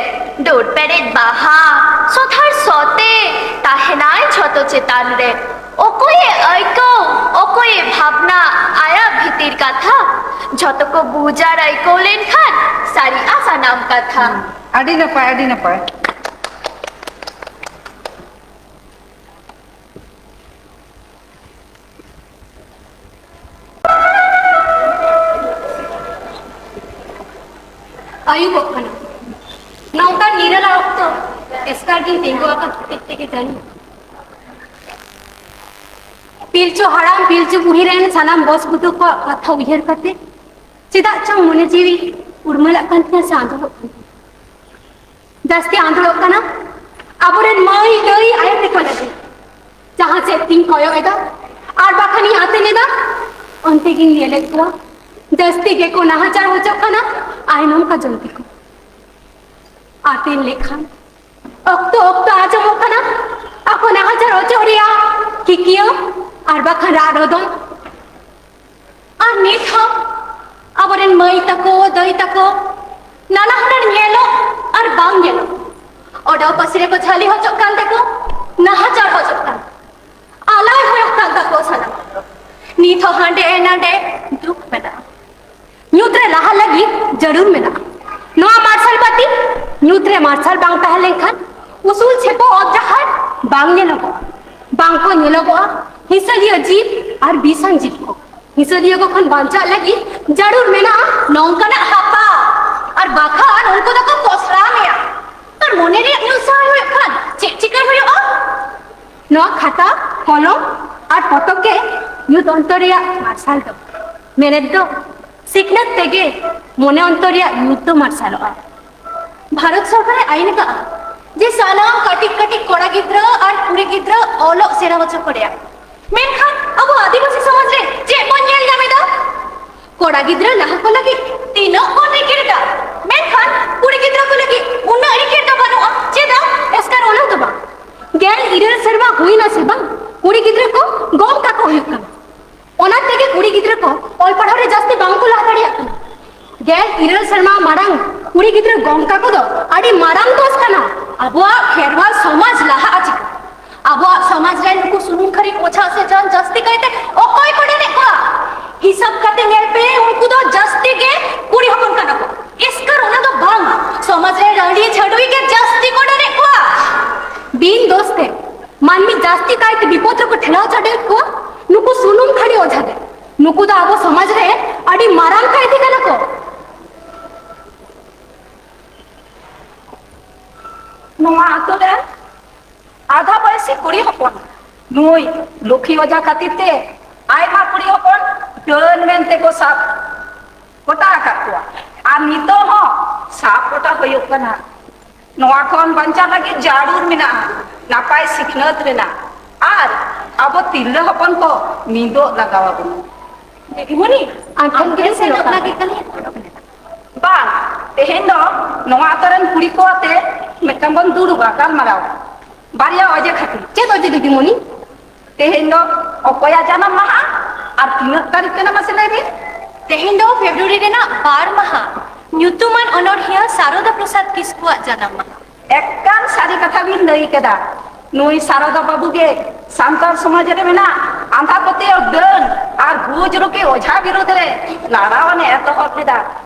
ᱰᱩᱨ ᱯᱮᱨᱮᱡ ᱵᱟᱦᱟ ᱥᱚᱛᱷᱟᱨ ᱥᱚᱛᱮ ᱛᱟᱦᱮᱱᱟᱭ ᱡᱷᱚᱛᱚ ᱪᱮᱛᱟᱱ ᱨᱮ᱾ ᱚᱠᱚᱭᱮ ᱟᱹᱭᱠᱟᱹᱣ, ᱚᱠᱚᱭᱮ ᱵᱷᱟᱵᱽᱱᱟ, ᱟᱭᱟᱜ ᱵᱷᱤᱛᱤᱨ ᱠᱟᱛᱷᱟ ᱡᱷᱚᱛᱚ ᱠᱚ ᱵᱩᱡᱽ ᱟᱨ ᱟᱹᱭᱠᱟᱹᱣ ᱞᱮᱱᱠᱷᱟᱱ ᱥᱟᱹᱨᱤᱜᱼᱟ ᱥᱟᱱᱟᱢ ᱠᱟᱛᱷᱟ᱾ ᱟᱹᱰᱤ ᱱᱟᱯᱟᱭ, ᱟᱹᱰᱤ ᱱᱟᱯᱟᱭ᱾ ᱟᱹᱭᱩᱵᱚᱜ ᱠᱟᱱᱟ᱾ ᱱᱚᱝᱠᱟᱱ ᱱᱤᱨᱟᱞᱟ ᱚᱠᱛᱚ ᱮᱥᱠᱟᱨ ᱜᱤᱧ ᱛᱤᱸᱜᱩ ᱟᱠᱟᱱ ᱦᱚᱛᱮᱡ ᱛᱮᱜᱮ ᱡᱟᱹᱱᱤᱡ ᱯᱤᱞᱪᱩ ᱦᱟᱲᱟᱢ ᱯᱤᱞᱪᱩ ᱵᱩᱲᱦᱤ ᱨᱮᱱ ᱥᱟᱱᱟᱢ ᱵᱚᱥ ᱵᱩᱫᱷᱩ ᱠᱚᱣᱟᱜ ᱠᱟᱛᱷᱟ ᱩᱭᱦᱟᱹᱨ ᱠᱟᱛᱮ ᱪᱮᱫᱟᱜ ᱪᱚᱝ ᱢᱚᱱᱮ ᱡᱤᱣᱤ ᱩᱨᱢᱟᱹᱞᱟᱜ ᱠᱟᱱ ᱛᱤᱧᱟ ᱥᱮ ᱟᱸᱫᱳᱲᱚᱜ ᱠᱟᱱ ᱛᱤᱧᱟ᱾ ᱡᱟᱹᱥᱛᱤ ᱟᱸᱫᱳᱲᱚᱜ ᱠᱟᱱᱟ ᱟᱵᱚᱨᱮᱱ ᱢᱟᱹᱭ ᱫᱟᱹᱭ ᱟᱭᱳ ᱛᱟᱠᱚ ᱞᱟᱹᱜᱤᱫ᱾ ᱡᱟᱦᱟᱸ ᱥᱮᱫ ᱛᱤᱧ ᱠᱚᱭᱚᱜ ᱮᱫᱟ ᱟᱨ ᱵᱟᱠᱷᱟᱱᱤᱧ ᱟᱛᱮᱱ ᱮᱫᱟ, ᱚᱱᱛᱮ ᱜᱤᱧ ᱧᱮᱞᱮᱫ ᱠᱚᱣᱟ᱾ ᱡᱟᱹᱥᱛᱤ ᱜᱮᱠᱚ ᱱᱟᱦᱟᱪᱟᱨ ᱦᱚᱪᱚᱜ ᱠᱟᱱᱟ ᱟᱭᱱᱚᱢ ᱠᱟᱡᱚᱞ ᱛᱮᱠᱚ᱾ ᱟᱛᱮᱱ ᱞᱮᱠᱷᱟᱱ ᱚᱠᱛᱚ ᱚᱠᱛᱚ ᱟᱸᱡᱚᱢᱚᱜ ᱠᱟᱱᱟ ᱟᱠᱚ ᱱᱟᱦᱟᱪᱟᱨ ᱚᱪᱚᱜ ᱨᱮᱭᱟᱜ ᱠᱤᱠᱤᱭᱟᱹ ᱟᱨ ᱵᱟᱠᱷᱟᱱ ᱨᱟᱜ ᱨᱚᱫᱚᱱ᱾ ᱟᱨ ᱱᱤᱛ ᱦᱚᱸ ᱟᱵᱚᱨᱮᱱ ᱢᱟᱹᱭ ᱛᱟᱠᱚ, ᱫᱟᱹᱭ ᱛᱟᱠᱚ ᱱᱟᱱᱟ ᱦᱩᱱᱟᱹᱨ ᱧᱮᱞᱚᱜ ᱟᱨ ᱵᱟᱝ ᱧᱮᱞᱚᱜ ᱚᱰᱟᱣ ᱯᱟᱹᱥᱤ ᱨᱮᱠᱚ ᱡᱷᱟᱹᱞᱤ ᱦᱚᱪᱚᱜ ᱠᱟᱱ ᱛᱮᱠᱚ ᱱᱟᱦᱟᱪᱟᱨ ᱦᱚᱪᱚᱜ ᱠᱟᱱ, ᱟᱞᱟᱭ ᱦᱚᱭᱚᱜ ᱠᱟᱱ ᱛᱟᱠᱚ ᱥᱟᱱᱟᱢ᱾ ᱱᱤᱛ ᱦᱚᱸ ᱦᱟᱸᱰᱮ ᱱᱟᱰᱮ ᱫᱩᱠ ᱢᱮᱱᱟᱜᱼᱟ᱾ ᱧᱩᱛ ᱨᱮ ᱞᱟᱦᱟ ᱞᱟᱹᱜᱤᱫ ᱡᱟᱹᱨᱩᱲ ᱢᱮᱱᱟᱜᱼᱟ᱾ ᱱᱚᱣᱟ ᱢᱟᱨᱥᱟᱞ ᱵᱟᱹᱛᱤ ᱧᱩᱛ ᱨᱮ ᱢᱟᱨᱥᱟᱞ ᱵᱟᱝ ᱛᱟᱦᱮᱸ ᱞᱮᱱᱠᱷᱟᱱ ᱩᱥᱩᱞ ᱪᱷᱮᱯᱚ ᱚᱛ ᱡᱟᱦᱟᱸ ᱵᱟᱝ ᱧᱮᱞᱚᱜᱚᱜᱼᱟ, ᱵᱟᱝ ᱠᱚ ᱧᱮᱞᱚᱜᱚᱜᱼᱟ ᱦᱤᱥᱟᱹᱞᱤᱭᱟᱹ ᱡᱤᱵ ᱟᱨ ᱵᱤᱥᱟᱱ ᱡᱤᱵ ᱠᱚ᱾ ᱦᱤᱥᱟᱹᱞᱤᱭᱟᱹ ᱠᱚ ᱠᱷᱚᱱ ᱵᱟᱧᱪᱟᱜ ᱞᱟᱹᱜᱤᱫ ᱡᱟᱹᱨᱩᱲ ᱢᱮᱱᱟᱜᱼᱟ ᱱᱚᱝᱠᱟᱱᱟᱜ ᱦᱟᱯᱟ, ᱟᱨ ᱵᱟᱠᱷᱟᱱ ᱩᱱᱠᱩ ᱫᱚᱠᱚ ᱯᱚᱥᱲᱟ ᱢᱮᱭᱟ᱾ ᱟᱨ ᱢᱚᱱᱮ ᱨᱮᱭᱟᱜ ᱧᱩᱛ ᱥᱟᱦᱟᱭ ᱦᱩᱭᱩᱜ ᱠᱷᱟᱱ ᱪᱮᱫ ᱪᱤᱠᱟᱹ ᱦᱩᱭᱩᱜᱼᱟ? ᱱᱚᱣᱟ ᱠᱷᱟᱛᱟ, ᱠᱚᱞᱚᱢ ᱟᱨ ᱯᱚᱛᱚᱵ ᱜᱮ ᱧᱩᱛ ᱚᱱᱛᱚᱨ ᱨᱮᱭᱟᱜ ᱢᱟᱨᱥᱟᱞ ᱫᱚ᱾ ᱢᱮᱱᱮᱫ ᱫᱚ, ᱥᱤᱠᱷᱱᱟᱹᱛ ᱛᱮᱜᱮ ᱢᱚᱱᱮ ᱚᱱᱛᱚᱨ ᱨᱮᱭᱟᱜ ᱧᱩᱛ ᱫᱚ ᱢᱟᱨᱥᱟᱞᱚᱜᱼᱟ᱾ ᱵᱷᱟᱨᱚᱛ ᱥᱚᱨᱠᱟᱨᱮ ᱟᱹᱭᱤᱱ ᱟᱠᱟᱫᱼᱟ ᱡᱮ ᱥᱟᱱᱟᱢ ᱠᱟᱹᱴᱤᱡ ᱠᱟᱹᱴᱤᱡ ᱠᱚᱲᱟ ᱜᱤᱫᱽᱨᱟᱹ ᱟᱨ ᱠᱩᱲᱤ ᱜᱤᱫᱽᱨᱟᱹ ᱚᱞᱚᱜ ᱥᱮᱬᱟ ᱦᱚᱪᱚ ᱠᱚ ᱨᱮᱭᱟᱜ᱾ ᱢᱮᱱᱠᱷᱟᱱ ᱟᱵᱚ ᱟᱹᱫᱤᱵᱟᱹᱥᱤ ᱥᱚᱢᱟᱡᱽ ᱨᱮ ᱪᱮᱫ ᱵᱚᱱ ᱧᱮᱞ ᱧᱟᱢ ᱮᱫᱟ? ᱠᱚᱲᱟ ᱜᱤᱫᱽᱨᱟᱹ ᱞᱟᱦᱟ ᱠᱚ ᱞᱟᱹᱜᱤᱫ ᱛᱤᱱᱟᱹᱜ ᱵᱚᱱ ᱨᱤᱠᱤᱲ ᱮᱫᱟ, ᱢᱮᱱᱠᱷᱟᱱ ᱠᱩᱲᱤ ᱜᱤᱫᱽᱨᱟᱹ ᱠᱚ ᱞᱟᱹᱜᱤᱫ ᱩᱱᱟᱹᱜ ᱨᱤᱠᱤᱲ ᱫᱚ ᱵᱟᱹᱱᱩᱜᱼᱟ᱾ ᱪᱮᱫᱟᱜ? ᱮᱥᱠᱟᱨ ᱚᱱᱟ ᱫᱚ ᱵᱟᱝ, ᱜᱮᱞ ᱤᱨᱟᱹᱞ ᱥᱮᱨᱢᱟ ᱦᱩᱭᱱᱟ ᱥᱮ ᱵᱟᱝ, ᱠᱩᱲᱤ ᱜᱤᱫᱽᱨᱟᱹ ᱠᱚ ᱜᱚᱝ ᱠᱟᱠᱚ ᱦᱩᱭᱩᱜ ᱠᱟᱱᱟ᱾ ᱚᱱᱟ ᱛᱮᱜᱮ ᱠᱩᱲᱤ ᱜᱤᱫᱽᱨᱟᱹ ᱠᱚ ᱚᱞ ᱯᱟᱲᱦᱟᱣ ᱨᱮ ᱡᱟᱹᱥᱛᱤ ᱵᱟᱝ ᱠᱚ ᱞᱟᱦᱟ ᱫᱟᱲᱮᱭᱟᱜ ᱠᱟᱱᱟ᱾ ᱜᱮᱞ ᱤᱨᱟᱹᱞ ᱥᱮᱨᱢᱟ ᱢᱟᱲᱟᱝ ᱠᱩᱲᱤ ᱜᱤᱫᱽᱨᱟᱹ ᱜᱚᱝ ᱠᱟᱠᱚ ᱫᱚ ᱟᱹᱰᱤ ᱢᱟᱨᱟᱝ ᱫᱳᱥ ᱠᱟᱱᱟ᱾ ᱟᱵᱚᱣᱟᱜ ᱠᱷᱮᱨᱣᱟᱞ ᱥᱚᱢᱟᱡᱽ ᱞᱟᱦᱟᱜᱼᱟ ᱪᱤᱠᱟᱹ? ᱟᱵᱚᱣᱟᱜ ᱥᱚᱢᱟᱡᱽ ᱨᱮ ᱱᱩᱠᱩ ᱥᱩᱱᱩᱢ ᱠᱷᱟᱹᱨᱤ ᱚᱡᱷᱟ ᱥᱮ ᱡᱟᱱ ᱡᱟᱹᱥᱛᱤ ᱠᱟᱭᱛᱮ ᱚᱠᱚᱭ ᱠᱚ ᱰᱟᱹᱱᱮᱫ ᱠᱚᱣᱟ? ᱦᱤᱥᱟᱹᱵ ᱠᱟᱛᱮ ᱧᱮᱞ ᱯᱮ, ᱩᱱᱠᱩ ᱫᱚ ᱡᱟᱹᱥᱛᱤ ᱜᱮ ᱠᱩᱲᱤ ᱦᱚᱯᱚᱱ ᱠᱟᱱᱟ ᱠᱚ᱾ ᱮᱥᱠᱟᱨ ᱚᱱᱟ ᱫᱚ ᱵᱟᱝ, ᱥᱚᱢᱟᱡᱽ ᱨᱮ ᱨᱟᱺᱰᱤ ᱪᱷᱟᱹᱰᱣᱤ ᱜᱮ ᱡᱟᱹᱥᱛᱤ ᱠᱚ ᱰᱟᱹᱱᱮᱫ ᱠᱚᱣᱟ᱾ ᱵᱤᱱ ᱫᱳᱥ ᱛᱮ ᱢᱟᱹᱱᱢᱤ ᱡᱟᱹᱥᱛᱤ ᱠᱟᱭᱛᱮ ᱵᱤᱯᱚᱫ ᱨᱮᱠᱚ ᱴᱷᱮᱞᱟᱣ ᱪᱟᱰᱚᱭᱮᱫ ᱠᱚᱣᱟ ᱱᱩᱠᱩ ᱥᱩᱱᱩᱢ ᱠᱷᱟᱹᱨᱤ ᱚᱡᱷᱟ ᱜᱮ᱾ ᱱᱩᱠᱩ ᱫᱚ ᱟᱵᱚ ᱥᱚᱢᱟᱡᱽ ᱨᱮ ᱟᱹᱰᱤ ᱢᱟᱨᱟᱝ ᱠᱟᱹᱭᱫᱤ ᱠᱟᱱᱟ ᱠᱚ᱾ ᱱᱚᱣᱟ ᱟᱛᱳ ᱨᱮᱱ ᱟᱫᱷᱟ ᱵᱚᱭᱮᱥᱤ ᱠᱩᱲᱤ ᱦᱚᱯᱚᱱ ᱱᱩᱭ ᱞᱩᱠᱷᱤ ᱚᱡᱷᱟ ᱠᱷᱟᱹᱛᱤᱨ ᱛᱮ ᱟᱭᱢᱟ ᱠᱩᱲᱤ ᱦᱚᱯᱚᱱ ᱰᱟᱹᱱ ᱢᱮᱱᱛᱮ ᱠᱚ ᱥᱟᱵ ᱠᱚᱴᱟ ᱟᱠᱟᱫ ᱠᱚᱣᱟ᱾ ᱟᱨ ᱱᱤᱛᱚᱜ ᱦᱚᱸ ᱥᱟᱵ ᱠᱚᱴᱟ ᱦᱩᱭᱩᱜ ᱠᱟᱱᱟ᱾ ᱱᱚᱣᱟ ᱠᱷᱚᱱ ᱵᱟᱧᱪᱟᱣ ᱞᱟᱹᱜᱤᱫ ᱡᱟᱹᱨᱩᱲ ᱢᱮᱱᱟᱜᱼᱟ ᱱᱟᱯᱟᱭ ᱥᱤᱠᱷᱱᱟᱹᱛ ᱨᱮᱱᱟᱜ᱾ ᱟᱨ ᱟᱵᱚ ᱛᱤᱨᱞᱟᱹ ᱦᱚᱯᱚᱱ ᱠᱚ ᱢᱤᱫᱚᱜ ᱞᱟᱜᱟᱣ ᱟᱵᱚᱱᱟ᱾ ᱫᱤᱫᱤᱢᱩᱱᱤ, ᱟᱢ ᱴᱷᱮᱱ ᱟᱢ ᱜᱮ ᱜᱮ ᱥᱮᱱᱚᱜ ᱥᱮᱱᱚᱜ ᱞᱟᱹᱜᱤᱫ ᱞᱟᱹᱜᱤᱫ ᱠᱟᱱᱟ᱾ ᱵᱟᱝ, ᱛᱮᱦᱮᱧ ᱫᱚ ᱱᱚᱣᱟ ᱟᱛᱳ ᱨᱮᱱ ᱠᱩᱲᱤ ᱠᱚ ᱟᱛᱮ ᱢᱤᱫᱴᱟᱝ ᱵᱚᱱ ᱫᱩᱲᱩᱵᱟ, ᱜᱟᱞᱢᱟᱨᱟᱣ᱾ ᱵᱟᱨᱭᱟ ᱚᱡᱮ ᱠᱷᱟᱹᱛᱤᱨ᱾ ᱪᱮᱫ ᱚᱡᱮ ᱫᱤᱫᱤᱢᱩᱱᱤ? ᱛᱮᱦᱮᱧ ᱫᱚ ᱚᱠᱚᱭᱟᱜ ᱡᱟᱱᱟᱢ ᱢᱟᱦᱟ ᱟᱨ ᱛᱤᱱᱟᱹᱜ ᱛᱟᱹᱨᱤᱠᱷ ᱠᱟᱱᱟ, ᱢᱟᱥᱮ ᱞᱟᱹᱭ ᱵᱤᱱ? ᱛᱮᱦᱮᱧ ᱫᱚ ᱯᱷᱮᱵᱨᱩᱣᱟᱨᱤ ᱨᱮᱱᱟᱜ ᱵᱟᱨ ᱢᱟᱦᱟ, ᱧᱩᱛᱩᱢᱟᱱ ᱚᱱᱚᱬᱦᱤᱭᱟᱹ ᱥᱟᱨᱚᱫᱟ ᱯᱨᱚᱥᱟᱫᱽ ᱠᱤᱥᱠᱩᱣᱟᱜ ᱡᱟᱱᱟᱢ ᱢᱟᱦᱟ᱾ ᱮᱠᱟᱞ ᱥᱟᱹᱨᱤ ᱠᱟᱛᱷᱟ ᱵᱤᱱ ᱞᱟᱹᱭ ᱠᱮᱫᱟ᱾ ᱱᱩᱭ ᱥᱟᱨᱚᱫᱟ ᱵᱟᱹᱵᱩ ᱜᱮ ᱥᱟᱱᱛᱟᱲ ᱥᱚᱢᱟᱡᱽ ᱨᱮ ᱢᱮᱱᱟᱜ ᱟᱸᱫᱷᱟ ᱯᱟᱹᱛᱭᱟᱹᱣ ᱰᱟᱹᱱ ᱟᱨ ᱜᱩᱡᱽ ᱨᱩᱠᱤ ᱚᱡᱷᱟ ᱵᱤᱨᱩᱫᱽ ᱨᱮ ᱞᱟᱲᱟᱣ ᱮ ᱮᱛᱚᱦᱚᱵ ᱞᱮᱫᱟ᱾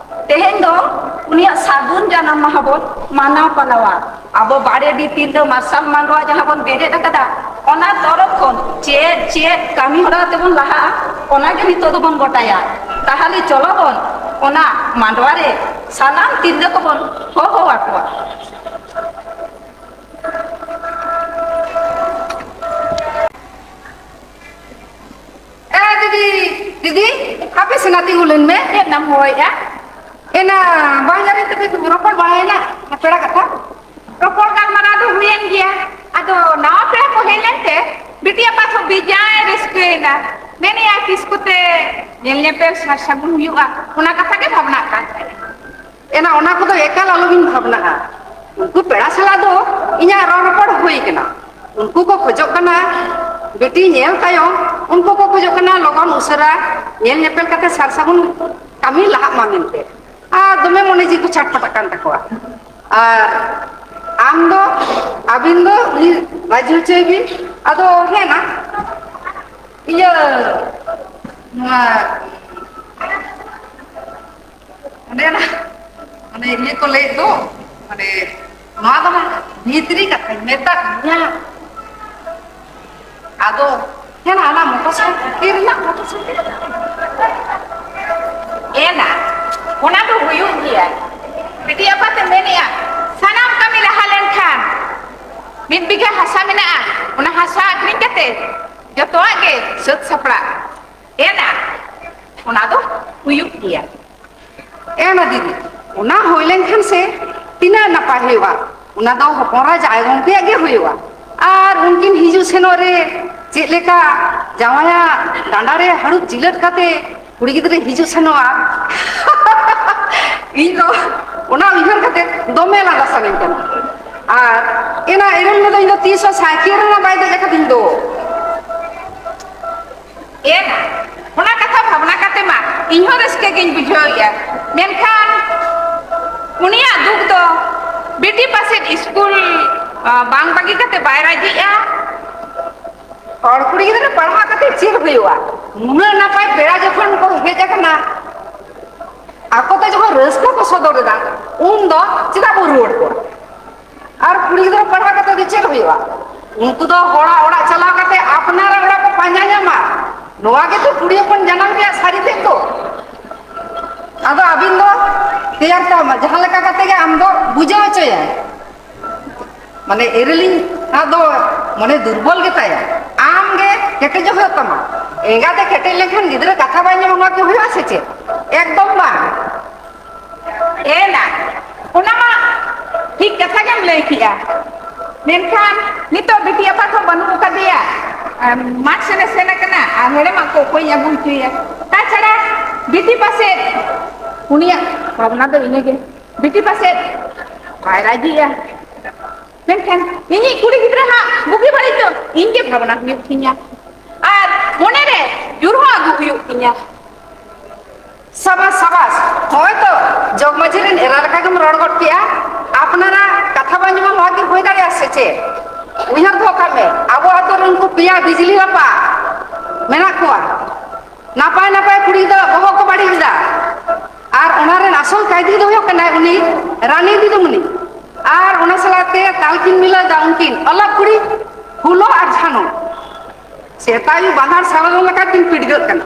ᱛᱮᱦᱮᱧ ᱫᱚ ᱩᱱᱤᱭᱟᱜ ᱥᱟᱹᱜᱩᱱ ᱡᱟᱱᱟᱢ ᱢᱟᱦᱟ ᱵᱚᱱ ᱢᱟᱱᱟᱣ ᱯᱟᱞᱟᱣᱟ᱾ ᱟᱵᱚ ᱵᱟᱲᱮᱰᱤ ᱛᱤᱨᱞᱟᱹ ᱢᱟᱨᱥᱟᱞ ᱢᱟᱰᱣᱟ ᱡᱟᱦᱟᱸ ᱵᱚᱱ ᱵᱮᱨᱮᱫ ᱟᱠᱟᱫᱟ, ᱚᱱᱟ ᱛᱚᱨᱚᱯ ᱠᱷᱚᱱ ᱪᱮᱫ ᱪᱮᱫ ᱠᱟᱹᱢᱤ ᱦᱚᱨᱟ ᱛᱮᱵᱚᱱ ᱞᱟᱦᱟᱜᱼᱟ, ᱚᱱᱟ ᱜᱮ ᱱᱤᱛᱚᱜ ᱫᱚᱵᱚᱱ ᱜᱚᱴᱟᱭᱟ᱾ ᱛᱟᱦᱚᱞᱮ ᱪᱚᱞᱚ ᱵᱚᱱ ᱚᱱᱟ ᱢᱟᱰᱣᱟ ᱨᱮ ᱥᱟᱱᱟᱢ ᱛᱤᱨᱞᱟᱹ ᱠᱚᱵᱚᱱ ᱦᱚᱦᱚ ᱟᱠᱚᱣᱟ᱾ ᱮ ᱫᱤᱫᱤ, ᱫᱤᱫᱤ, ᱦᱟᱯᱮ ᱥᱮ ᱱᱟ ᱛᱤᱸᱜᱩ ᱞᱮᱱ ᱢᱮ᱾ ᱪᱮᱫ ᱮᱢ ᱦᱚᱦᱚᱭᱮᱫᱼᱟ? ᱮᱱᱟ ᱵᱟᱦᱧᱟᱨᱤᱧ ᱛᱟᱯᱮ ᱨᱚᱯᱚᱲ ᱵᱟᱲᱟᱭᱮᱱᱟ ᱯᱮᱲᱟ ᱠᱟᱛᱷᱟ᱾ ᱨᱚᱯᱚᱲ ᱜᱟᱞᱢᱟᱨᱟᱣ ᱫᱚ ᱦᱩᱭᱮᱱ ᱜᱮᱭᱟ᱾ ᱟᱫᱚ ᱱᱟᱣᱟ ᱯᱮᱲᱟ ᱠᱚ ᱦᱮᱡ ᱞᱮᱱᱛᱮ ᱵᱤᱴᱤ ᱟᱯᱟ ᱠᱚ ᱵᱮᱡᱟᱭ ᱨᱟᱹᱥᱠᱟᱹᱭᱮᱱᱟ᱾ ᱢᱮᱱᱮᱜᱼᱟ ᱛᱤᱥ ᱠᱚᱛᱮ ᱧᱮᱞ ᱧᱮᱯᱮᱞ ᱥᱟᱨ ᱥᱟᱹᱜᱩᱱ ᱦᱩᱭᱩᱜᱼᱟ, ᱚᱱᱟ ᱠᱟᱛᱷᱟ ᱜᱮ ᱵᱷᱟᱵᱽᱱᱟᱜ ᱠᱟᱱ ᱛᱟᱦᱮᱸᱫ᱾ ᱮᱱᱟ ᱚᱱᱟ ᱠᱚᱫᱚ ᱮᱠᱟᱞ ᱟᱞᱚᱵᱤᱱ ᱵᱷᱟᱵᱽᱱᱟᱜᱼᱟ᱾ ᱩᱱᱠᱩ ᱯᱮᱲᱟ ᱥᱟᱞᱟᱜ ᱫᱚ ᱤᱧᱟᱹᱜ ᱨᱚᱲ ᱨᱚᱯᱚᱲ ᱦᱩᱭ ᱠᱟᱱᱟ᱾ ᱩᱱᱠᱩ ᱠᱚ ᱠᱷᱚᱡᱚᱜ ᱠᱟᱱᱟ ᱵᱤᱴᱤ ᱧᱮᱞ ᱛᱟᱭᱚᱢ, ᱩᱱᱠᱩ ᱠᱚ ᱠᱷᱚᱡᱚᱜ ᱠᱟᱱᱟ ᱞᱚᱜᱚᱱ ᱩᱥᱟᱹᱨᱟ ᱧᱮᱞ ᱧᱮᱯᱮᱞ ᱠᱟᱛᱮ ᱥᱟᱨ ᱥᱟᱹᱜᱩᱱ ᱠᱟᱹᱢᱤ ᱞᱟᱦᱟᱜ ᱢᱟ ᱢᱮᱱᱛᱮ᱾ ᱟᱨ ᱫᱚᱢᱮ ᱢᱚᱱᱮ ᱡᱤᱣᱤ ᱠᱚ ᱪᱷᱟᱴᱯᱟᱴᱟᱜ ᱠᱟᱱ ᱛᱟᱠᱚᱣᱟ᱾ ᱟᱨ ᱟᱢ ᱫᱚ, ᱟᱹᱵᱤᱱ ᱫᱚ ᱩᱱᱤ ᱨᱟᱹᱡᱤ ᱦᱚᱪᱚᱭ ᱵᱤᱱ᱾ ᱟᱫᱚ ᱦᱮᱸ ᱱᱟ, ᱤᱭᱟᱹ, ᱱᱚᱣᱟ ᱚᱱᱮ ᱚᱱᱟ, ᱢᱟᱱᱮ ᱤᱭᱟᱹ ᱠᱚ ᱞᱟᱹᱭᱮᱫ ᱫᱚ, ᱢᱟᱱᱮ ᱱᱚᱣᱟ ᱫᱚ ᱵᱷᱤᱛᱨᱤ ᱠᱟᱛᱷᱟᱧ ᱢᱮᱛᱟᱫ ᱢᱮᱭᱟ᱾ ᱟᱫᱚ ᱦᱮᱸ, ᱦᱟᱱᱟ ᱢᱚᱴᱚᱨ ᱥᱟᱭᱠᱮᱞ ᱨᱮᱱᱟᱜ ᱢᱚᱴᱚᱨ ᱥᱟᱭᱠᱮᱞ᱾ ᱮᱱᱟ, ᱚᱱᱟ ᱫᱚ ᱦᱩᱭᱩᱜ ᱜᱮᱭᱟ᱾ ᱵᱤᱴᱤ ᱟᱯᱟᱛᱮ ᱢᱮᱱᱮᱜᱼᱟ, ᱥᱟᱱᱟᱢ ᱠᱟᱹᱢᱤ ᱞᱟᱦᱟ ᱞᱮᱱᱠᱷᱟᱱ ᱢᱤᱫ ᱵᱤᱜᱷᱟᱹ ᱦᱟᱥᱟ ᱢᱮᱱᱟᱜᱼᱟ, ᱚᱱᱟ ᱦᱟᱥᱟ ᱟᱹᱠᱷᱨᱤᱧ ᱠᱟᱛᱮ ᱡᱚᱛᱚᱣᱟᱜ ᱜᱮ ᱥᱟᱹᱛ ᱥᱟᱯᱲᱟᱜ ᱮᱱᱟ, ᱚᱱᱟ ᱫᱚ ᱦᱩᱭᱩᱜ ᱜᱮᱭᱟ᱾ ᱮᱱᱟ ᱫᱤᱫᱤ, ᱚᱱᱟ ᱦᱩᱭ ᱞᱮᱱᱠᱷᱟᱱ ᱥᱮ ᱛᱤᱱᱟᱹᱜ ᱱᱟᱯᱟᱭ ᱦᱩᱭᱩᱜᱼᱟ᱾ ᱚᱱᱟ ᱫᱚ ᱦᱚᱯᱚᱱ ᱮᱨᱟ ᱡᱟᱶᱟᱭ ᱜᱚᱢᱠᱮᱭᱟᱜ ᱜᱮ ᱦᱩᱭᱩᱜᱼᱟ᱾ ᱟᱨ ᱩᱱᱠᱤᱱ ᱦᱤᱡᱩᱜ ᱥᱮᱱᱚᱜ ᱨᱮ ᱪᱮᱫ ᱞᱮᱠᱟ ᱡᱟᱶᱟᱭᱟᱜ ᱰᱟᱸᱰᱟ ᱨᱮ ᱦᱟᱹᱲᱩᱵ ᱡᱤᱞᱟᱹᱛ ᱠᱟᱛᱮ ᱠᱩᱲᱤ ᱜᱤᱫᱽᱨᱟᱹ ᱦᱤᱡᱩᱜ ᱥᱮᱱᱚᱜᱼᱟ, ᱤᱧ ᱫᱚ ᱚᱱᱟ ᱩᱭᱦᱟᱹᱨ ᱠᱟᱛᱮ ᱫᱚᱢᱮ ᱞᱟᱸᱫᱟ ᱥᱟᱱᱟᱧ ᱠᱟᱱᱟ᱾ ᱟᱨ ᱮᱱᱟ ᱮᱨᱮᱞ ᱢᱮ ᱫᱚ ᱤᱧ ᱫᱚ ᱛᱤᱥ ᱦᱚᱸ ᱥᱟᱭᱠᱮᱞ ᱨᱮᱦᱚᱸ ᱵᱟᱭ ᱫᱮᱡ ᱟᱠᱟᱫᱤᱧ ᱫᱚ᱾ ᱮᱱᱟ, ᱚᱱᱟ ᱠᱟᱛᱷᱟ ᱵᱷᱟᱵᱽᱱᱟ ᱠᱟᱛᱮ ᱢᱟ ᱤᱧ ᱦᱚᱸ ᱨᱟᱹᱥᱠᱟᱹ ᱜᱤᱧ ᱵᱩᱡᱷᱟᱹᱣᱮᱫᱼᱟ, ᱢᱮᱱᱠᱷᱟᱱ ᱩᱱᱤᱭᱟᱜ ᱫᱩᱠ ᱫᱚ ᱵᱤᱴᱤ ᱯᱟᱥᱮᱡ ᱤᱥᱠᱩᱞ, ᱟ, ᱵᱟᱝ ᱵᱟᱹᱜᱤ ᱠᱟᱛᱮ ᱵᱟᱭ ᱨᱟᱡᱤᱜᱼᱟ᱾ ᱦᱚᱲ ᱠᱩᱲᱤ ᱜᱤᱫᱽᱨᱟᱹ ᱯᱟᱲᱦᱟᱣ ᱠᱟᱛᱮ ᱪᱮᱫ ᱦᱩᱭᱩᱜᱼᱟ? ᱱᱩᱱᱟᱹᱜ ᱱᱟᱯᱟᱭ ᱯᱮᱲᱟ ᱡᱚᱠᱷᱚᱱ ᱠᱚ ᱦᱮᱡ ᱟᱠᱟᱱᱟ, ᱟᱠᱚ ᱛᱮ ᱡᱚᱠᱷᱚᱱ ᱨᱟᱹᱥᱠᱟᱹ ᱠᱚ ᱥᱚᱫᱚᱨ ᱮᱫᱟ, ᱩᱱ ᱫᱚ ᱪᱮᱫᱟᱜ ᱵᱚ ᱨᱩᱣᱟᱹᱲ ᱠᱚᱣᱟ? ᱟᱨ ᱠᱩᱲᱤ ᱜᱤᱫᱽᱨᱟᱹ ᱯᱟᱲᱦᱟᱣ ᱠᱟᱛᱮ ᱫᱚ ᱪᱮᱫ ᱦᱩᱭᱩᱜᱼᱟ? ᱩᱱᱠᱩ ᱫᱚ ᱦᱚᱲᱟᱜ ᱚᱲᱟᱜ ᱪᱟᱞᱟᱣ ᱠᱟᱛᱮ ᱟᱯᱱᱟᱨᱟᱜ ᱚᱲᱟᱜ ᱠᱚ ᱯᱟᱸᱡᱟ ᱧᱟᱢᱟ᱾ ᱱᱚᱣᱟ ᱜᱮᱛᱚ ᱠᱩᱲᱤ ᱦᱚᱯᱚᱱ ᱡᱟᱱᱟᱢ ᱨᱮᱭᱟᱜ ᱥᱟᱹᱨᱤ ᱛᱮᱫ ᱫᱚ᱾ ᱟᱫᱚ ᱟᱹᱵᱤᱱ ᱫᱚ ᱛᱮᱭᱟᱨ ᱛᱟᱢᱟ, ᱡᱟᱦᱟᱸ ᱞᱮᱠᱟ ᱠᱟᱛᱮ ᱜᱮ ᱟᱢ ᱫᱚ ᱵᱩᱡᱷᱟᱹᱣ ᱦᱚᱪᱚᱭᱟ᱾ ᱢᱟᱱᱮ ᱮᱨᱮᱞᱤᱧ ᱟᱜ ᱫᱚ ᱢᱚᱱᱮ ᱫᱩᱨᱵᱚᱞ ᱜᱮᱛᱟᱭᱟ᱾ ᱟᱢ ᱜᱮ ᱠᱮᱴᱮᱡᱚᱜ ᱦᱩᱭᱩᱜ ᱛᱟᱢᱟ᱾ ᱮᱸᱜᱟᱛ ᱮ ᱠᱮᱴᱮᱡ ᱞᱮᱱᱠᱷᱟᱱ ᱜᱤᱫᱽᱨᱟᱹ ᱠᱟᱛᱷᱟ ᱵᱟᱭ ᱟᱸᱡᱚᱢᱟ, ᱱᱚᱣᱟ ᱠᱤ ᱦᱩᱭᱩᱜᱼᱟ ᱥᱮ ᱪᱮᱫ? ᱮᱠᱫᱚᱢ ᱵᱟᱝ᱾ ᱮᱱᱟ, ᱚᱱᱟ ᱢᱟ ᱴᱷᱤᱠ ᱠᱟᱛᱷᱟ ᱜᱮᱢ ᱞᱟᱹᱭ ᱠᱮᱜᱼᱟ, ᱢᱮᱱᱠᱷᱟᱱ ᱱᱤᱛᱚᱜ ᱵᱤᱴᱤ ᱟᱯᱟᱛ ᱦᱚᱸ ᱵᱟᱹᱱᱩᱜ ᱟᱠᱟᱫᱮᱭᱟ᱾ ᱟᱨ ᱢᱟᱴᱷ ᱥᱮᱱᱮ ᱥᱮᱱ ᱟᱠᱟᱱᱟ, ᱟᱨ ᱦᱮᱲᱮᱢᱟᱜ ᱠᱚ ᱚᱠᱚᱭ ᱟᱹᱜᱩ ᱦᱚᱪᱚᱭᱟ? ᱛᱟᱪᱷᱟᱲᱟ ᱵᱤᱴᱤ ᱯᱟᱥᱮᱡ ᱩᱱᱤᱭᱟᱜ ᱵᱷᱟᱵᱽᱱᱟ ᱫᱚ ᱤᱱᱟᱹᱜᱮ, ᱵᱤᱴᱤ ᱯᱟᱥᱮᱡ ᱵᱟᱭ ᱨᱟᱡᱤᱜᱼᱟ᱾ ᱢᱮᱱᱠᱷᱟᱱ ᱤᱧᱤᱡ ᱠᱩᱲᱤ ᱜᱤᱫᱽᱨᱟᱹ ᱦᱟᱸᱜ ᱵᱩᱜᱤ ᱵᱟᱹᱲᱤᱡ ᱫᱚ ᱤᱧ ᱜᱮ ᱵᱷᱟᱵᱽᱱᱟ ᱦᱩᱭᱩᱜ ᱛᱤᱧᱟ᱾ ᱟᱨ ᱢᱚᱱᱮᱨᱮ ᱡᱳᱨ ᱦᱚᱸ ᱟᱹᱜᱩ ᱦᱩᱭᱩᱜ ᱛᱤᱧᱟ᱾ ᱥᱟᱵᱟᱥ, ᱥᱟᱵᱟᱥ᱾ ᱦᱚᱸᱜᱼᱚᱭ ᱛᱚ ᱡᱚᱜᱽ ᱢᱟᱹᱡᱷᱤ ᱨᱮᱱ ᱮᱨᱟ ᱞᱮᱠᱟ ᱜᱮᱢ ᱨᱚᱲ ᱜᱚᱫ ᱠᱮᱜᱼᱟ᱾ ᱟᱯᱱᱟᱨᱟᱜ ᱠᱟᱛᱷᱟ ᱵᱟᱝ ᱟᱸᱡᱚᱢᱟ, ᱱᱚᱣᱟ ᱠᱤ ᱦᱩᱭ ᱫᱟᱲᱮᱭᱟᱜᱼᱟ ᱥᱮ ᱪᱮᱫ? ᱩᱭᱦᱟᱹᱨ ᱫᱚᱦᱚ ᱠᱟᱜ ᱢᱮ, ᱟᱵᱚ ᱟᱛᱳ ᱨᱮ ᱩᱱᱠᱩ ᱯᱮᱭᱟ ᱵᱤᱡᱽᱞᱤ ᱨᱟᱯᱟᱜ ᱢᱮᱱᱟᱜ ᱠᱚᱣᱟ᱾ ᱱᱟᱯᱟᱭ ᱱᱟᱯᱟᱭ ᱠᱩᱲᱤ ᱜᱤᱫᱽᱨᱟᱹ ᱵᱚᱦᱚᱜ ᱠᱚ ᱵᱟᱹᱲᱤᱡ ᱮᱫᱟ᱾ ᱟᱨ ᱚᱱᱟ ᱨᱮᱱ ᱟᱥᱚᱞ ᱠᱟᱹᱭᱫᱤ ᱫᱚ ᱦᱩᱭᱩᱜ ᱠᱟᱱᱟᱭ ᱩᱱᱤ ᱨᱟᱱᱤ ᱫᱤᱫᱤᱢᱩᱱᱤ᱾ ᱟᱨ ᱚᱱᱟ ᱥᱟᱞᱟᱜ ᱛᱮ ᱛᱟᱞ ᱠᱤᱱ ᱢᱤᱞᱟᱹᱣ ᱮᱫᱟ ᱩᱱᱠᱤᱱ ᱚᱞᱚᱜ ᱠᱩᱲᱤ ᱯᱷᱩᱞᱳ ᱟᱨ ᱡᱷᱟᱱᱩ᱾ ᱥᱮᱛᱟ ᱟᱭᱩ ᱵᱟᱱᱟᱨ ᱥᱟᱞᱚᱢ ᱞᱮᱠᱟ ᱠᱤᱱ ᱯᱤᱰᱜᱟᱹᱜ ᱠᱟᱱᱟ᱾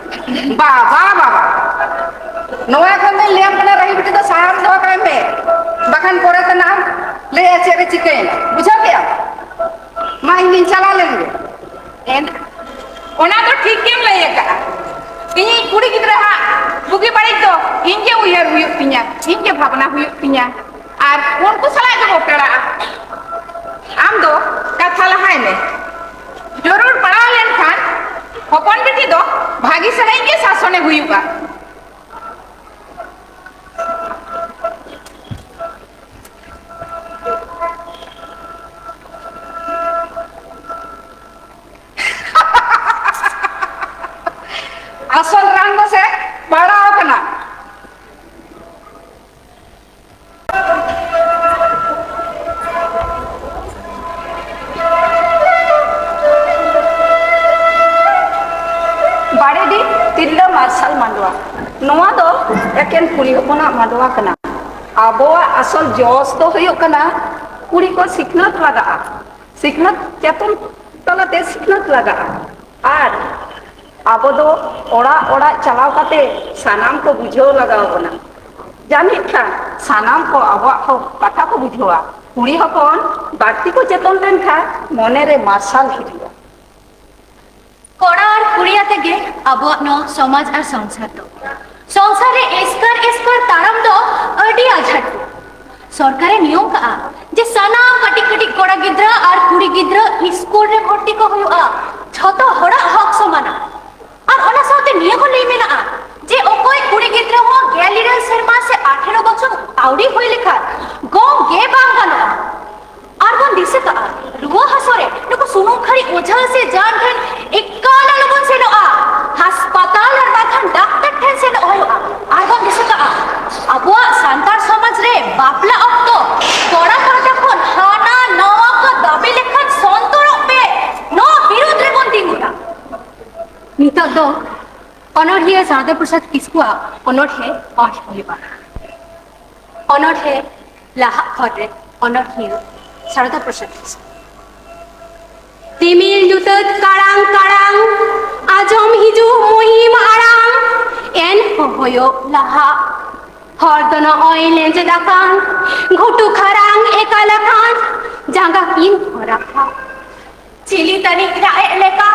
ᱵᱟᱵᱟ, ᱵᱟᱵᱟ, ᱱᱚᱣᱟ ᱠᱷᱚᱱ ᱫᱚᱧ ᱞᱟᱹᱭᱟᱢ ᱠᱟᱱᱟ, ᱨᱟᱹᱦᱤ ᱵᱤᱴᱤ ᱫᱚ ᱥᱟᱦᱟ ᱨᱮ ᱫᱚᱦᱚ ᱠᱟᱭ ᱢᱮ, ᱵᱟᱠᱷᱟᱱ ᱯᱚᱨᱮ ᱛᱮ ᱱᱟᱦᱟᱜ ᱞᱟᱹᱭᱟ ᱪᱮᱫ ᱨᱮ ᱪᱤᱠᱟᱹᱭᱮᱱᱟ, ᱵᱩᱡᱷᱟᱹᱣ ᱠᱮᱜᱼᱟᱢ? ᱢᱟ, ᱤᱧ ᱫᱩᱧ ᱪᱟᱞᱟᱣ ᱞᱮᱱ ᱜᱮ᱾ ᱮᱱ, ᱚᱱᱟ ᱫᱚ ᱴᱷᱤᱠ ᱜᱮᱢ ᱞᱟᱹᱭ ᱟᱠᱟᱫᱼᱟ᱾ ᱤᱧᱤᱡ ᱠᱩᱲᱤ ᱜᱤᱫᱽᱨᱟᱹ ᱦᱟᱸᱜ ᱵᱩᱜᱤ ᱵᱟᱹᱲᱤᱡ ᱫᱚ ᱤᱧ ᱜᱮ ᱩᱭᱦᱟᱹᱨ ᱦᱩᱭᱩᱜ ᱛᱤᱧᱟ, ᱤᱧ ᱜᱮ ᱵᱷᱟᱵᱽᱱᱟ ᱦᱩᱭᱩᱜ ᱛᱤᱧᱟ᱾ ᱟᱨ ᱩᱱᱠᱩ ᱥᱟᱞᱟᱜ ᱜᱮᱵᱚ ᱯᱮᱲᱟᱜᱼᱟ᱾ ᱟᱢ ᱫᱚ ᱠᱟᱛᱷᱟ ᱞᱟᱦᱟᱭ ᱢᱮ᱾ ᱡᱟᱹᱨᱩᱲ ᱯᱟᱲᱟᱣ ᱞᱮᱱᱠᱷᱟᱱ ᱦᱚᱯᱚᱱ ᱵᱤᱴᱤ ᱫᱚ ᱵᱷᱟᱹᱜᱤ ᱥᱟᱹᱦᱤᱡ ᱜᱮ ᱥᱟᱥᱚᱱᱮ ᱦᱩᱭᱩᱜᱼᱟ᱾ ᱟᱥᱚᱞ ᱨᱟᱱ ᱫᱚ ᱥᱮ ᱯᱟᱲᱟᱣ ᱠᱟᱱᱟ᱾ ᱵᱟᱲᱮᱰᱤ ᱛᱤᱨᱞᱟᱹ ᱢᱟᱨᱥᱟᱞ ᱢᱟᱰᱣᱟ᱾ ᱱᱚᱣᱟ ᱫᱚ ᱮᱠᱮᱱ ᱠᱩᱲᱤ ᱦᱚᱯᱚᱱᱟᱜ ᱢᱟᱰᱣᱟ ᱠᱟᱱᱟ᱾ ᱟᱵᱚᱣᱟᱜ ᱟᱥᱚᱞ ᱡᱚᱥ ᱫᱚ ᱦᱩᱭᱩᱜ ᱠᱟᱱᱟ ᱠᱩᱲᱤ ᱠᱚ ᱥᱤᱠᱷᱱᱟᱹᱛ ᱞᱟᱜᱟᱜᱼᱟ᱾ ᱥᱤᱠᱷᱱᱟᱹᱛ ᱪᱮᱛᱚᱱ ᱛᱟᱞᱟᱛᱮ ᱥᱤᱠᱷᱱᱟᱹᱛ ᱞᱟᱜᱟᱜᱼᱟ᱾ ᱟᱨ ᱟᱵᱚ ᱫᱚ ᱚᱲᱟᱜ ᱚᱲᱟᱜ ᱪᱟᱞᱟᱣ ᱠᱟᱛᱮ ᱥᱟᱱᱟᱢ ᱠᱚ ᱵᱩᱡᱷᱟᱹᱣ ᱞᱟᱜᱟᱣ ᱵᱚᱱᱟ᱾ ᱡᱟᱹᱱᱤᱡ ᱠᱷᱟᱱ ᱥᱟᱱᱟᱢ ᱠᱚ ᱟᱵᱚᱣᱟᱜ ᱠᱚ ᱠᱟᱛᱷᱟ ᱠᱚ ᱵᱩᱡᱷᱟᱹᱣᱟ᱾ ᱠᱩᱲᱤ ᱦᱚᱯᱚᱱ ᱵᱟᱹᱲᱛᱤ ᱠᱚ ᱪᱮᱛᱚᱱ ᱞᱮᱱᱠᱷᱟᱱ ᱢᱚᱱᱮᱨᱮ ᱢᱟᱨᱥᱟᱞ ᱦᱤᱡᱩᱜᱼᱟ᱾ ᱠᱚᱲᱟ ᱟᱨ ᱠᱩᱲᱤ ᱟᱛᱮ ᱜᱮ ᱟᱵᱚᱣᱟᱜ ᱱᱚᱣᱟ ᱥᱚᱢᱟᱡᱽ ᱟᱨ ᱥᱚᱝᱥᱟᱨ ᱫᱚ᱾ ᱥᱚᱝᱥᱟᱨ ᱨᱮ ᱮᱥᱠᱟᱨ ᱮᱥᱠᱟᱨ ᱛᱟᱲᱟᱢ ᱫᱚ ᱟᱹᱰᱤ ᱟᱡᱷᱟᱴ ᱜᱮᱭᱟ᱾ ᱥᱚᱨᱠᱟᱨᱮ ᱱᱤᱭᱚᱢ ᱠᱟᱜᱼᱟ ᱡᱮ ᱥᱟᱱᱟᱢ ᱠᱟᱹᱴᱤᱡ ᱠᱟᱹᱴᱤᱡ ᱠᱚᱲᱟ ᱜᱤᱫᱽᱨᱟᱹ ᱟᱨ ᱠᱩᱲᱤ ᱜᱤᱫᱽᱨᱟᱹ ᱤᱥᱠᱩᱞ ᱨᱮ ᱵᱷᱚᱨᱛᱤ ᱠᱚ ᱦᱩᱭᱩᱜᱼᱟ᱾ ᱡᱷᱚᱛᱚ ᱦᱚᱲᱟᱜ ᱦᱚᱠ ᱥᱚᱢᱟᱱᱟ᱾ ᱟᱨ ᱚᱱᱟ ᱥᱟᱶᱛᱮ ᱱᱤᱭᱟᱹ ᱦᱚᱸ ᱞᱟᱹᱭ ᱢᱮᱱᱟᱜᱼᱟ ᱡᱮ ᱚᱠᱚᱭ ᱠᱩᱲᱤ ᱜᱤᱫᱽᱨᱟᱹ ᱦᱚᱸ ᱜᱮᱞ ᱤᱨᱟᱹᱞ ᱥᱮᱨᱢᱟ ᱥᱮ ᱟᱴᱷᱮᱨᱚ ᱵᱚᱪᱷᱚᱨ ᱟᱹᱣᱨᱤ ᱦᱩᱭ ᱞᱮᱠᱷᱟᱱ ᱜᱚᱝ ᱜᱮ ᱵᱟᱝ ᱜᱟᱱᱚᱜᱼᱟ᱾ ᱟᱨ ᱵᱚᱱ ᱫᱤᱥᱟᱹ ᱠᱟᱜᱼᱟ, ᱨᱩᱣᱟᱹ ᱦᱟᱹᱥᱩ ᱨᱮ ᱱᱩᱠᱩ ᱥᱩᱱᱩᱢ ᱠᱷᱟᱹᱲᱤ ᱚᱡᱷᱟ ᱥᱮ ᱡᱟᱱ ᱴᱷᱮᱱ ᱮᱠᱟᱞ ᱟᱞᱚᱵᱚᱱ ᱥᱮᱱᱚᱜᱼᱟ᱾ ᱦᱟᱥᱯᱟᱛᱟᱞ ᱟᱨ ᱵᱟᱝᱠᱷᱟᱱ ᱰᱟᱠᱛᱟᱨ ᱴᱷᱮᱱ ᱥᱮᱱᱚᱜ ᱦᱩᱭᱩᱜᱼᱟ᱾ ᱟᱨ ᱵᱚᱱ ᱫᱤᱥᱟᱹ ᱠᱟᱜᱼᱟ, ᱟᱵᱚᱣᱟᱜ ᱥᱟᱱᱛᱟᱲ ᱥᱚᱢᱟᱡᱽ ᱨᱮ ᱵᱟᱯᱞᱟ ᱚᱠᱛᱚ ᱠᱚᱲᱟ ᱯᱟᱦᱴᱟ ᱠᱷᱚᱱ ᱦᱟᱱᱟ ᱱᱟᱣᱟ ᱠᱚ ᱫᱟᱹᱵᱤ ᱞᱮᱠᱷᱟᱱ ᱥᱚᱱᱛᱚᱨᱚᱜ ᱯᱮ, ᱱᱚᱣᱟ ᱵᱤᱨᱩᱫᱷ ᱨᱮᱵᱚᱱ ᱛᱤᱸᱜᱩᱱᱟ᱾ ᱱᱤᱛᱚᱜ ᱫᱚ ᱚᱱᱚᱬᱦᱤᱭᱟᱹ ᱥᱟᱨᱚᱫᱟ ᱯᱨᱚᱥᱟᱫᱽ ᱠᱤᱥᱠᱩᱣᱟᱜ ᱚᱱᱚᱬᱦᱮ ᱯᱟᱴᱷ ᱦᱩᱭᱩᱜᱼᱟ᱾ ᱚᱱᱚᱬᱦᱮ ᱞᱟᱦᱟᱜ ᱦᱚᱨ ᱨᱮ ᱚᱱᱚᱬᱦᱤᱭᱟᱹ ᱥᱟᱨᱚᱫᱟ ᱯᱨᱚᱥᱟᱫᱽ ᱠᱤᱥᱠᱩ᱾ ᱨᱤᱢᱤᱞ ᱧᱩᱛᱟᱹᱛ ᱠᱟᱲᱟᱝ ᱠᱟᱲᱟᱝ ᱟᱸᱡᱚᱢ ᱦᱤᱡᱩᱜ ᱢᱩᱦᱤᱢ ᱟᱲᱟᱝ, ᱮᱱ ᱦᱚᱸ ᱦᱚᱭᱚᱜ ᱞᱟᱦᱟᱜ᱾ ᱦᱚᱨ ᱫᱚ ᱱᱚᱜᱼᱚᱭ ᱞᱮᱸᱡᱮᱫ ᱟᱠᱟᱱ, ᱜᱷᱩᱴᱩ ᱠᱷᱟᱨᱟᱝ ᱮᱠᱟᱞ ᱟᱠᱟᱱ, ᱡᱟᱸᱜᱟ ᱠᱤᱱ ᱦᱚᱨᱟᱜᱼᱟ᱾ ᱪᱤᱞᱤ ᱛᱟᱹᱱᱤᱡ ᱨᱟᱜ ᱮᱫ ᱞᱮᱠᱟ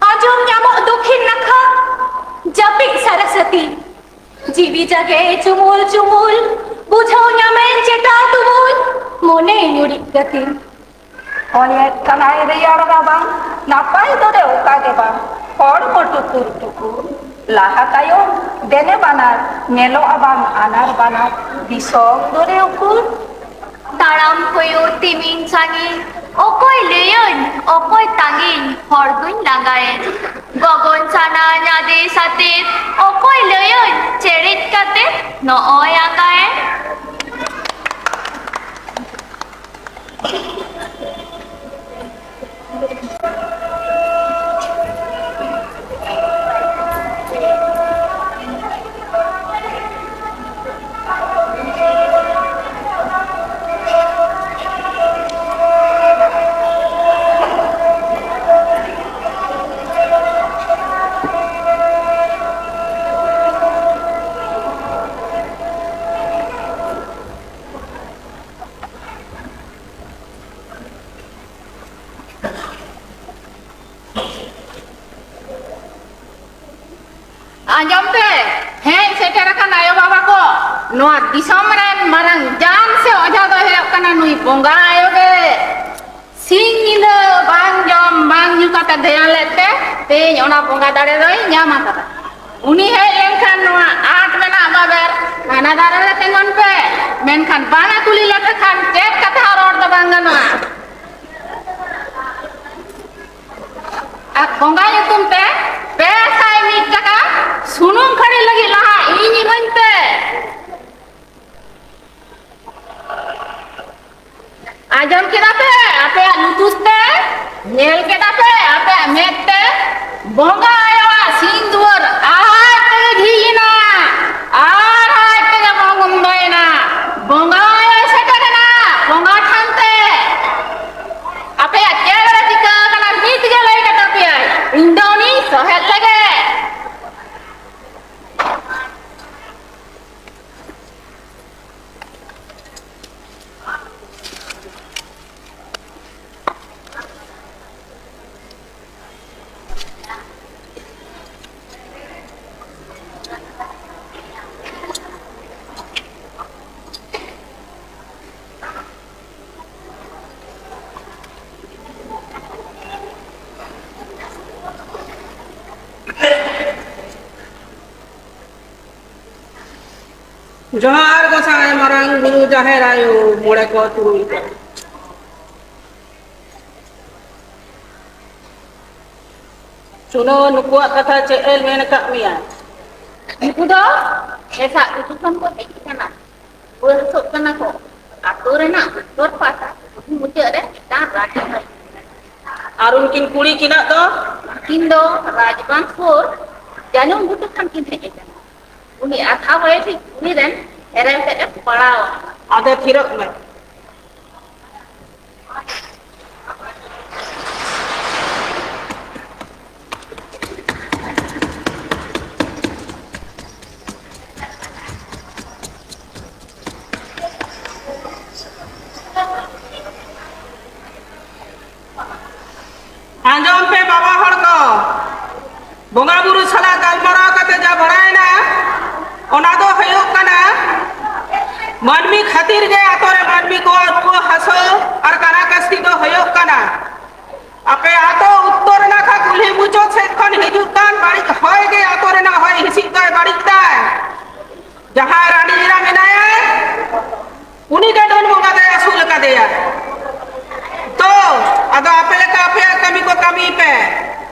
ᱟᱸᱡᱚᱢ ᱧᱟᱢᱚᱜ ᱫᱚᱠᱷᱤᱱ ᱱᱟᱠᱷᱟ᱾ ᱡᱟᱹᱯᱤᱫ ᱥᱟᱨᱟ ᱥᱟᱹᱛᱤ ᱡᱤᱣᱤ ᱡᱟᱜᱮ ᱪᱩᱢᱩᱞ ᱪᱩᱢᱩᱞ, ᱵᱩᱡᱷᱟᱹᱣ ᱧᱟᱢᱮᱱ ᱪᱮᱴᱟ ᱛᱩᱢᱩᱞ, ᱢᱚᱱᱮ ᱧᱩᱨᱤᱡ ᱠᱟᱹᱛᱤᱧ᱾ ᱦᱚᱭᱮᱫ ᱠᱟᱱᱟᱭ ᱨᱮᱭᱟᱲ ᱨᱟᱵᱟᱝ, ᱱᱟᱯᱟᱭ ᱫᱚᱨᱮ ᱚᱠᱟ ᱜᱮ ᱵᱟᱝ, ᱦᱚᱲᱢᱚ ᱴᱩᱠᱩᱨ ᱴᱩᱠᱩᱨ᱾ ᱞᱟᱦᱟ ᱛᱟᱭᱚᱢ ᱫᱮᱱᱮ ᱵᱟᱱᱟᱨ, ᱧᱮᱞᱚᱜᱼᱟ ᱵᱟᱝ ᱟᱱᱟᱨ ᱵᱟᱱᱟᱨ, ᱫᱤᱥᱚᱢ ᱫᱚᱨᱮ ᱩᱠᱩᱨ? ᱛᱟᱲᱟᱢ ᱠᱚᱭᱚᱜ ᱛᱤᱢᱤᱱ ᱥᱟᱺᱜᱤᱧ, ᱚᱠᱚᱭ ᱞᱟᱹᱭᱟᱹᱧ, ᱚᱠᱚᱭ ᱛᱟᱺᱜᱤᱧ, ᱦᱚᱲ ᱫᱩᱧ ᱞᱟᱸᱜᱟᱭᱮᱱ᱾ ᱜᱚᱜᱚᱱ ᱥᱟᱱᱟᱧ ᱟᱫᱮ ᱥᱟᱛᱮ, ᱚᱠᱚᱭ ᱞᱟᱹᱭᱟᱹᱧ, ᱪᱮᱨᱮᱡ ᱠᱟᱛᱮ ᱱᱚᱜᱼᱚᱭ ᱟᱸᱜᱟᱭᱮᱱ᱾ ᱟᱸᱡᱚᱢ ᱯᱮ, ᱦᱮᱡ ᱥᱮᱴᱮᱨ ᱟᱠᱟᱱ ᱟᱭᱳ ᱵᱟᱵᱟ ᱠᱚ, ᱱᱚᱣᱟ ᱫᱤᱥᱚᱢ ᱨᱮᱱ ᱢᱟᱨᱟᱝ ᱡᱟᱱ ᱥᱮ ᱚᱡᱷᱟ ᱫᱚᱭ ᱦᱩᱭᱩᱜ ᱠᱟᱱᱟ ᱱᱩᱭ ᱵᱚᱸᱜᱟ ᱟᱭᱳ ᱜᱮ᱾ ᱥᱤᱧ ᱧᱤᱫᱟᱹ ᱵᱟᱝ ᱡᱚᱢ ᱵᱟᱝ ᱧᱩ ᱠᱟᱛᱮ ᱫᱷᱮᱭᱟᱱ ᱞᱮᱫ ᱛᱮ ᱛᱮᱦᱮᱧ ᱚᱱᱟ ᱵᱚᱸᱜᱟ ᱫᱟᱲᱮ ᱫᱚᱭ ᱧᱟᱢ ᱟᱠᱟᱫᱟ᱾ ᱩᱱᱤ ᱦᱮᱡ ᱞᱮᱱᱠᱷᱟᱱ ᱱᱚᱣᱟ ᱟᱸᱴ ᱢᱮᱱᱟᱜ ᱵᱟᱵᱮᱨ ᱦᱟᱱᱟ ᱫᱷᱟᱨᱮ ᱨᱮ ᱛᱤᱸᱜᱩᱱ ᱯᱮ, ᱢᱮᱱᱠᱷᱟᱱ ᱵᱟᱝ ᱮ ᱠᱩᱞᱤ ᱞᱮᱯᱮ ᱠᱷᱟᱱ ᱪᱮᱫ ᱠᱟᱛᱷᱟ ᱦᱚᱸ ᱨᱚᱲ ᱫᱚ ᱵᱟᱝ ᱜᱟᱱᱚᱜᱼᱟ᱾ ᱟᱨ ᱵᱚᱸᱜᱟ ᱧᱩᱛᱩᱢ ᱛᱮ ᱯᱮ ᱥᱟᱭ ᱢᱤᱫ ᱴᱟᱠᱟ ᱥᱩᱱᱩᱢ ᱠᱷᱟᱹᱲᱤ ᱞᱟᱹᱜᱤᱫ ᱞᱟᱦᱟ ᱤᱧ ᱤᱢᱟᱹᱧ ᱯᱮ᱾ ᱟᱸᱡᱚᱢ ᱠᱮᱫᱟ ᱯᱮ? ᱟᱯᱮᱭᱟᱜ ᱞᱩᱛᱩᱨ ᱛᱮ, ᱧᱮᱞ ᱠᱮᱫᱟ ᱯᱮ ᱟᱯᱮᱭᱟᱜ ᱢᱮᱫ ᱛᱮ, ᱵᱚᱸᱜᱟ ᱟᱭᱳᱣᱟᱜ ᱥᱤᱧ ᱫᱩᱣᱟᱹᱨ ᱟᱡ ᱛᱮᱜᱮ ᱡᱷᱤᱡ ᱮᱱᱟ ᱟᱨ ᱟᱡ ᱛᱮᱜᱮ ᱵᱚᱱᱫᱚᱭᱮᱱᱟ᱾ ᱵᱚᱸᱜᱟ ᱟᱭᱳᱭ ᱥᱮᱴᱮᱨᱮᱱᱟ ᱵᱚᱸᱜᱟ ᱛᱷᱟᱱ ᱛᱮ᱾ ᱟᱯᱮᱭᱟᱜ ᱪᱮᱫ ᱨᱮ ᱪᱤᱠᱟᱹ ᱟᱠᱟᱱᱟ ᱱᱤᱛ ᱜᱮ ᱞᱟᱹᱭ ᱠᱟᱛᱟ ᱯᱮᱭᱟᱭ, ᱤᱧ ᱫᱚ ᱩᱱᱤ ᱥᱚᱦᱮᱫ ᱞᱮᱜᱮ᱾ ᱡᱚᱦᱟᱨ ᱜᱚᱸᱥᱟᱭ, ᱢᱟᱨᱟᱝ ᱵᱩᱨᱩ, ᱡᱟᱦᱮᱨ ᱟᱭᱳ, ᱢᱚᱬᱮ ᱠᱚ ᱛᱩᱨᱩᱭ ᱠᱚ᱾ ᱥᱩᱱᱚ, ᱱᱩᱠᱩᱣᱟᱜ ᱠᱟᱛᱷᱟ ᱪᱮᱫ ᱮ ᱢᱮᱱ ᱟᱠᱟᱫ ᱢᱮᱭᱟ? ᱩᱱᱠᱩ ᱫᱚ ᱮᱴᱟᱜ ᱟᱹᱛᱩ ᱠᱷᱚᱱ ᱠᱚ ᱦᱮᱡ ᱟᱠᱟᱱᱟ᱾ ᱨᱩᱣᱟᱹ ᱦᱟᱹᱥᱩᱜ ᱠᱟᱱᱟ ᱠᱚ᱾ ᱟᱹᱛᱩ ᱨᱮᱱᱟᱜ ᱩᱛᱛᱚᱨ ᱯᱟᱦᱴᱟ ᱠᱩᱞᱦᱤ ᱢᱩᱪᱟᱹᱫ ᱨᱮ ᱢᱤᱫᱴᱟᱝ ᱨᱟᱡᱽ ᱢᱮᱱᱟᱜᱼᱟ᱾ ᱟᱨ ᱩᱱᱠᱤᱱ ᱠᱩᱲᱤ ᱠᱤᱱᱟᱜ ᱫᱚ? ᱩᱱᱠᱤᱱ ᱫᱚ ᱨᱟᱡᱽᱵᱟᱝ ᱥᱩᱨ ᱡᱟᱹᱱᱩᱢ ᱜᱷᱩᱴᱩ ᱠᱷᱚᱱ ᱠᱤᱱ ᱦᱮᱡ ᱟᱠᱟᱱᱟ᱾ ᱩᱱᱤ ᱟᱫᱷᱟ ᱵᱚᱭᱮᱥᱤ ᱠᱩᱲᱤ ᱨᱮᱱ ᱮᱨᱮᱞ ᱛᱮᱫ ᱮ ᱯᱟᱲᱟᱣ ᱟᱠᱟᱱᱟ᱾ ᱟᱫᱚ ᱛᱷᱤᱨᱚᱜ ᱢᱮ᱾ ᱟᱸᱡᱚᱢ ᱯᱮ ᱵᱟᱵᱟ ᱦᱚᱲ ᱠᱚ, ᱵᱚᱸᱜᱟ ᱵᱩᱨᱩ ᱥᱟᱞᱟᱜ ᱜᱟᱞᱢᱟᱨᱟᱣ ᱠᱟᱛᱮ ᱡᱟ ᱵᱟᱲᱟᱭᱮᱱᱟ, ᱚᱱᱟ ᱫᱚ ᱦᱩᱭᱩᱜ ᱠᱟᱱᱟ, ᱢᱟᱹᱱᱢᱤ ᱠᱷᱟᱹᱛᱤᱨ ᱜᱮ ᱟᱛᱳ ᱨᱮ ᱢᱟᱹᱱᱢᱤ ᱠᱚᱣᱟᱜ ᱨᱩᱣᱟᱹ ᱦᱟᱹᱥᱩ ᱟᱨ ᱠᱟᱱᱟ ᱠᱟᱥᱛᱤ ᱫᱚ ᱦᱩᱭᱩᱜ ᱠᱟᱱᱟ᱾ ᱟᱯᱮ ᱟᱛᱳ ᱩᱛᱛᱚᱨ ᱱᱟᱠᱷᱟ ᱠᱩᱞᱦᱤ ᱢᱩᱪᱟᱹᱫ ᱥᱮᱫ ᱠᱷᱚᱱ ᱦᱤᱡᱩᱜ ᱠᱟᱱ ᱵᱟᱹᱲᱤᱡ ᱦᱚᱭ ᱜᱮ ᱟᱛᱳ ᱨᱮᱱᱟᱜ ᱦᱚᱭ ᱦᱤᱸᱥᱤᱫ ᱫᱚᱭ ᱵᱟᱹᱲᱤᱡ ᱫᱟᱭ᱾ ᱡᱟᱦᱟᱸᱭ ᱨᱟᱺᱰᱤ ᱮᱨᱟ ᱢᱮᱱᱟᱭᱟ, ᱩᱱᱤ ᱜᱮ ᱰᱟᱹᱱ ᱵᱚᱸᱜᱟ ᱫᱚᱭ ᱟᱹᱥᱩᱞ ᱟᱠᱟᱫᱮᱭᱟ᱾ ᱛᱚ, ᱟᱫᱚ ᱟᱯᱮ ᱞᱮᱠᱟ ᱟᱯᱮᱭᱟᱜ ᱠᱟᱹᱢᱤ ᱠᱚ ᱠᱟᱹᱢᱤᱭ ᱯᱮ᱾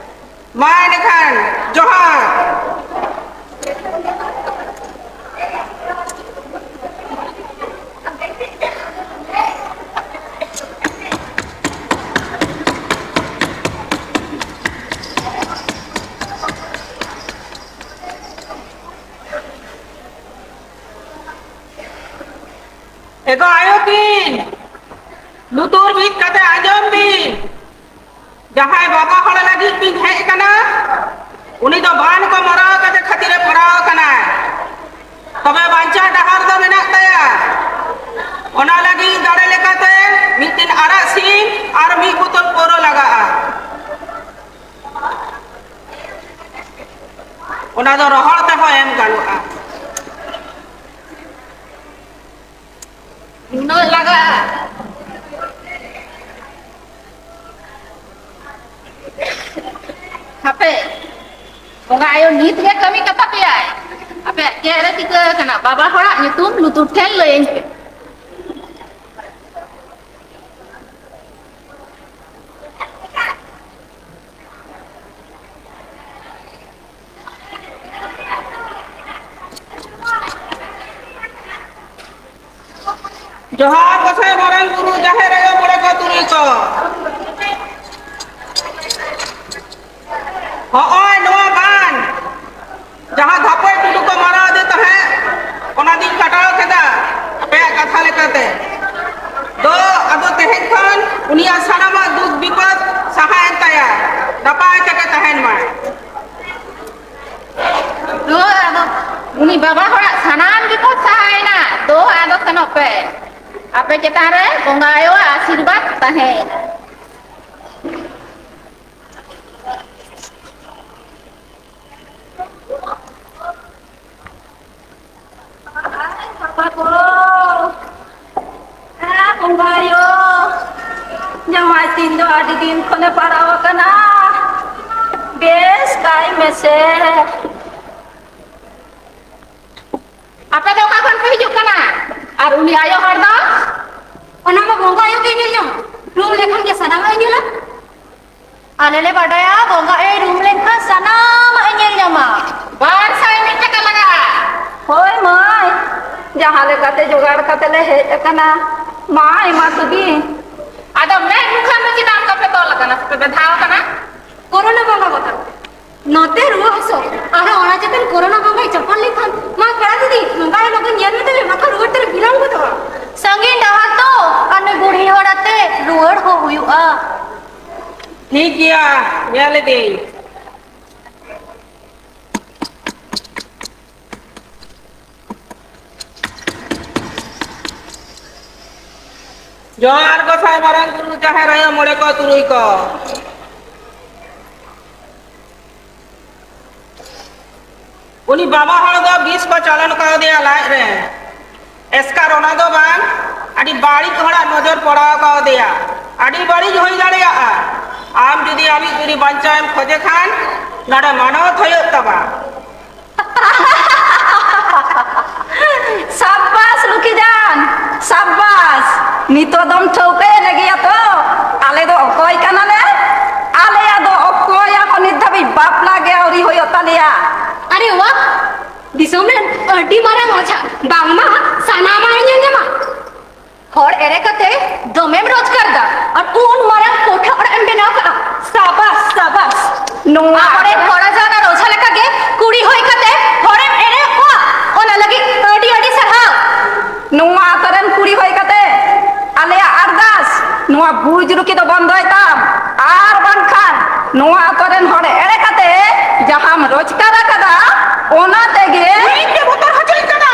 ᱢᱟ ᱮᱱᱠᱷᱟᱱ, ᱡᱚᱦᱟᱨ᱾ ᱮᱜᱳ ᱟᱭᱳ ᱠᱤᱱ, ᱞᱩᱛᱩᱨ ᱵᱤᱫ ᱠᱟᱛᱮ ᱟᱸᱡᱚᱢ ᱵᱤᱱ᱾ ᱡᱟᱦᱟᱸᱭ ᱵᱟᱵᱟ ᱦᱚᱲ ᱞᱟᱹᱜᱤᱫ ᱵᱤᱱ ᱦᱮᱡ ᱟᱠᱟᱱᱟ, ᱩᱱᱤ ᱫᱚ ᱵᱟᱱ ᱠᱚ ᱢᱟᱨᱟᱣ ᱠᱟᱛᱮ ᱠᱷᱟᱹᱛᱤᱨ ᱮ ᱯᱟᱲᱟᱣ ᱟᱠᱟᱱᱟ᱾ ᱛᱚᱵᱮ ᱵᱟᱧᱪᱟᱣ ᱰᱟᱦᱟᱨ ᱫᱚ ᱢᱮᱱᱟᱜ ᱛᱟᱭᱟ᱾ ᱚᱱᱟ ᱞᱟᱹᱜᱤᱫ ᱫᱟᱲᱮ ᱞᱮᱠᱟᱛᱮ ᱢᱤᱫᱴᱤᱱ ᱟᱨᱟᱜ ᱥᱤᱢ ᱟᱨ ᱢᱤᱫ ᱵᱳᱛᱚᱞ ᱯᱟᱹᱣᱨᱟᱹ ᱞᱟᱜᱟᱜᱼᱟ᱾ ᱚᱱᱟ ᱫᱚ ᱨᱚᱦᱚᱲ ᱛᱮᱦᱚᱸ ᱮᱢ ᱜᱟᱱᱚᱜᱼᱟ᱾ ᱱᱩᱱᱟᱹᱜ ᱞᱟᱜᱟᱜᱼᱟ? ᱦᱟᱯᱮ, ᱵᱚᱸᱜᱟ ᱟᱭᱳ ᱱᱤᱛ ᱜᱮ ᱠᱟᱹᱢᱤ ᱠᱟᱛᱟ ᱯᱮᱭᱟᱭ᱾ ᱟᱯᱮᱭᱟᱜ ᱪᱮᱫ ᱨᱮ ᱪᱤᱠᱟᱹ ᱟᱠᱟᱱᱟ? ᱵᱟᱵᱟ ᱦᱚᱲᱟᱜ ᱧᱩᱛᱩᱢ ᱞᱩᱛᱩᱨ ᱴᱷᱮᱱ ᱞᱟᱹᱭᱟᱹᱧ ᱯᱮ᱾ ᱡᱚᱦᱟᱨ ᱜᱚᱸᱥᱟᱭ ᱢᱟᱨᱟᱝ ᱵᱩᱨᱩ, ᱡᱟᱦᱮᱨ ᱟᱭᱳ, ᱢᱚᱬᱮ ᱠᱚ ᱛᱩᱨᱩᱭ ᱠᱚ᱾ ᱦᱚᱸᱜᱼᱚᱭ ᱱᱚᱣᱟ ᱵᱟᱱ, ᱡᱟᱦᱟᱸ ᱫᱷᱟᱯᱚᱭ ᱴᱩᱰᱩ ᱠᱚ ᱢᱟᱨᱟᱣ ᱟᱫᱮ ᱛᱟᱦᱮᱸᱫ, ᱚᱱᱟ ᱫᱤᱱ ᱠᱟᱴᱟᱣ ᱠᱮᱫᱟ᱾ ᱟᱯᱮᱭᱟᱜ ᱠᱟᱛᱷᱟ ᱞᱮᱠᱟᱛᱮ ᱫᱚ ᱟᱫᱚ ᱛᱮᱦᱮᱧ ᱠᱷᱚᱱ ᱩᱱᱤᱭᱟᱜ ᱥᱟᱱᱟᱢᱟᱜ ᱫᱩᱠ ᱵᱤᱯᱚᱫ ᱥᱟᱦᱟᱭᱮᱱ ᱛᱟᱭᱟ᱾ ᱱᱟᱯᱟᱭ ᱛᱮᱯᱮ ᱛᱟᱦᱮᱱ ᱢᱟ᱾ ᱫᱩ ᱟᱫᱚ ᱩᱱᱤ ᱵᱟᱵᱟ ᱦᱚᱲᱟᱜ ᱥᱟᱱᱟᱢ ᱜᱮᱠᱚ ᱥᱟᱦᱟᱭᱮᱱᱟ᱾ ᱫᱩ ᱟᱫᱚ ᱥᱮᱱᱚᱜ ᱯᱮ᱾ ᱟᱯᱮ ᱪᱮᱛᱟᱱ ᱨᱮ ᱵᱚᱸᱜᱟ ᱟᱭᱳᱣᱟᱜ ᱟᱥᱤᱨᱵᱟᱫᱽ ᱛᱟᱦᱮᱸᱭᱮᱱᱟ᱾ ᱵᱟᱵᱟ ᱜᱳ, ᱦᱮᱸ ᱵᱚᱸᱜᱟ ᱟᱭᱳ, ᱡᱟᱶᱟᱭ ᱛᱤᱧ ᱫᱚ ᱟᱹᱰᱤ ᱫᱤᱱ ᱠᱷᱚᱱᱮ ᱯᱟᱲᱟᱣ ᱟᱠᱟᱱᱟ, ᱵᱮᱥ ᱠᱟᱭ ᱢᱮᱥᱮ᱾ ᱟᱯᱮ ᱫᱚ ᱚᱠᱟ ᱠᱷᱚᱱ ᱯᱮ ᱦᱤᱡᱩᱜ ᱠᱟᱱᱟ? ᱟᱨ ᱩᱱᱤ ᱟᱭᱳ ᱦᱚᱲ ᱫᱚ? ᱚᱱᱟ ᱢᱟ ᱵᱚᱸᱜᱟ ᱟᱭᱳ ᱜᱮ ᱧᱮᱞ ᱧᱟᱢᱟ, ᱨᱩᱢ ᱞᱮᱠᱷᱟᱱ ᱜᱮ ᱥᱟᱱᱟᱢᱟᱜ ᱮ ᱧᱮᱞᱟ᱾ ᱟᱞᱮ ᱞᱮ ᱵᱟᱰᱟᱭᱟ, ᱵᱚᱸᱜᱟ ᱟᱭᱳᱭ ᱨᱩᱢ ᱞᱮᱱᱠᱷᱟᱱ ᱥᱟᱱᱟᱢᱟᱜ ᱮ ᱧᱮᱞ ᱧᱟᱢᱟ᱾ ᱵᱟᱨ ᱥᱟᱭ ᱢᱤᱫ ᱴᱟᱠᱟ ᱞᱟᱜᱟᱜᱼᱟ᱾ ᱦᱳᱭ ᱢᱟᱹᱭ, ᱡᱟᱦᱟᱸ ᱞᱮᱠᱟᱛᱮ ᱡᱚᱜᱟᱲ ᱠᱟᱛᱮ ᱞᱮ ᱦᱮᱡ ᱟᱠᱟᱱᱟ, ᱢᱟ ᱮᱢᱟ ᱠᱚᱜᱮ᱾ ᱟᱫᱚ ᱢᱮᱫ ᱢᱩᱠᱷᱟᱹᱱ ᱫᱚ ᱪᱮᱫᱟᱜ ᱚᱱᱠᱟ ᱯᱮ ᱛᱚᱞ ᱟᱠᱟᱱᱟ ᱥᱮ ᱯᱮ ᱵᱮᱫᱷᱟᱣ ᱟᱠᱟᱱᱟ? ᱠᱳᱨᱳᱱᱟ ᱵᱚᱸᱜᱟ ᱵᱚᱛᱚᱨ᱾ ᱱᱚᱛᱮ ᱨᱩᱣᱟᱹ ᱦᱟᱹᱥᱩ, ᱟᱨᱦᱚᱸ ᱚᱱᱟ ᱪᱮᱛᱟᱱ ᱠᱳᱨᱳᱱᱟ ᱵᱚᱸᱜᱟᱭ ᱪᱟᱯᱟᱱ ᱞᱮᱠᱷᱟᱱ, ᱢᱟ ᱯᱮᱲᱟ ᱫᱤᱫᱤ, ᱱᱚᱝᱠᱟ ᱜᱮ ᱞᱚᱜᱚᱱ ᱧᱮᱞ ᱢᱮ ᱛᱟᱞᱮ, ᱵᱟᱠᱷᱟᱱ ᱨᱩᱣᱟᱹᱲ ᱛᱮᱞᱮ ᱵᱤᱞᱚᱢ ᱜᱚᱫᱚᱜᱼᱟ᱾ ᱥᱟᱺᱜᱤᱧ ᱰᱟᱦᱟᱨ ᱛᱚ, ᱟᱨ ᱱᱩᱭ ᱵᱩᱲᱦᱤ ᱦᱚᱲ ᱟᱛᱮ ᱨᱩᱣᱟᱹᱲ ᱦᱚᱸ ᱦᱩᱭᱩᱜᱼᱟ᱾ ᱴᱷᱤᱠ ᱜᱮᱭᱟ, ᱧᱮᱞ ᱤᱫᱟᱹᱧ᱾ ᱡᱚᱦᱟᱨ ᱜᱚᱸᱥᱟᱭ ᱢᱟᱨᱟᱝ ᱵᱩᱨᱩ, ᱡᱟᱦᱮᱨ ᱟᱭᱳ, ᱢᱚᱬᱮ ᱠᱚ ᱛᱩᱨᱩᱭ ᱠᱚ᱾ ᱩᱱᱤ ᱵᱟᱵᱟ ᱦᱚᱲ ᱫᱚ ᱵᱤᱥ ᱠᱚ ᱪᱟᱞᱚᱱ ᱠᱟᱣᱫᱮᱭᱟ ᱞᱟᱡ ᱨᱮ᱾ ᱮᱥᱠᱟᱨ ᱚᱱᱟ ᱫᱚ ᱵᱟᱝ, ᱟᱹᱰᱤ ᱵᱟᱹᱲᱤᱡ ᱦᱚᱲᱟᱜ ᱱᱚᱡᱚᱨ ᱯᱚᱲᱟᱣ ᱠᱟᱣᱫᱮᱭᱟ᱾ ᱟᱹᱰᱤ ᱵᱟᱹᱲᱤᱡ ᱦᱩᱭ ᱫᱟᱲᱮᱭᱟᱜᱼᱟ᱾ ᱟᱢ ᱡᱩᱫᱤ ᱟᱢᱤᱡ ᱡᱩᱫᱤ ᱵᱟᱧᱪᱟᱣ ᱮᱢ ᱠᱷᱚᱡᱮ ᱠᱷᱟᱱ, ᱱᱚᱰᱮ ᱢᱟᱱᱚᱛ ᱦᱩᱭᱩᱜ ᱛᱟᱢᱟ᱾ ᱥᱟᱵᱟᱥ ᱞᱩᱠᱤ ᱡᱟᱱ, ᱥᱟᱵᱟᱥ᱾ ᱱᱤᱛᱚᱜ ᱫᱚᱢ ᱴᱷᱟᱹᱣᱠᱟᱹᱭᱮᱱ ᱜᱮᱭᱟ ᱛᱚ, ᱟᱞᱮ ᱫᱚ ᱚᱠᱚᱭ ᱠᱟᱱᱟᱞᱮ? ᱟᱞᱮᱭᱟᱜ ᱫᱚ ᱚᱠᱚᱭᱟᱜ ᱦᱚᱸ ᱱᱤᱛ ᱫᱷᱟᱹᱵᱤᱡ ᱵᱟᱯᱞᱟ ᱜᱮ ᱟᱹᱣᱨᱤ ᱦᱩᱭᱩᱜ ᱛᱟᱞᱮᱭᱟ᱾ ᱟᱨᱮ ᱣᱟ, ᱫᱤᱥᱚᱢ ᱨᱮᱱ ᱟᱹᱰᱤ ᱢᱟᱨᱟᱝ ᱚᱡᱷᱟ, ᱵᱟᱝᱢᱟ ᱥᱟᱱᱟᱢᱟᱜ ᱮ ᱧᱮᱞ ᱧᱟᱢᱟ᱾ ᱦᱚᱲ ᱮᱲᱮ ᱠᱟᱛᱮ ᱫᱚᱢᱮᱢ ᱨᱳᱡᱽᱜᱟᱨ ᱫᱟ, ᱟᱨ ᱩᱱ ᱢᱟᱨᱟᱝ ᱠᱳᱴᱷᱟ ᱚᱲᱟᱜ ᱮᱢ ᱵᱮᱱᱟᱣ ᱠᱟᱜᱼᱟ᱾ ᱥᱟᱵᱟᱥ, ᱥᱟᱵᱟᱥ᱾ ᱱᱚᱣᱟ ᱟᱵᱚᱨᱮᱱ ᱦᱚᱲ ᱡᱟᱱ ᱟᱨ ᱚᱡᱷᱟ ᱞᱮᱠᱟᱜᱮ ᱠᱩᱲᱤ ᱦᱩᱭ ᱠᱟᱛᱮ ᱦᱚᱲᱮᱢ ᱮᱲᱮᱭᱮᱫ ᱠᱚᱣᱟ, ᱚᱱᱟ ᱞᱟᱹᱜᱤᱫ ᱟᱹᱰᱤ ᱟᱹᱰᱤ ᱥᱟᱨᱦᱟᱣ᱾ ᱱᱚᱣᱟ ᱟᱛᱳ ᱨᱮᱱ ᱠᱩᱲᱤ ᱦᱩᱭ ᱠᱟᱛᱮ ᱟᱞᱮᱭᱟᱜ ᱟᱨᱫᱟᱥ, ᱱᱚᱣᱟ ᱵᱩᱡᱽ ᱨᱩᱠᱤ ᱫᱚ ᱵᱚᱱᱫᱚᱭ ᱛᱟᱢ, ᱟᱨ ᱵᱟᱝᱠᱷᱟᱱ ᱱᱚᱣᱟ ᱟᱛᱳ ᱨᱮᱱ ᱦᱚᱲ ᱮᱲᱮ ᱠᱟᱛᱮ ᱡᱟᱦᱟᱸᱢ ᱨᱳᱡᱽᱜᱟᱨ ᱟᱠᱟᱫᱟ, ᱚᱱᱟ ᱛᱮᱜᱮ ᱤᱧ ᱯᱮ ᱵᱚᱛᱚᱨ ᱦᱚᱪᱚᱧ ᱠᱟᱱᱟ᱾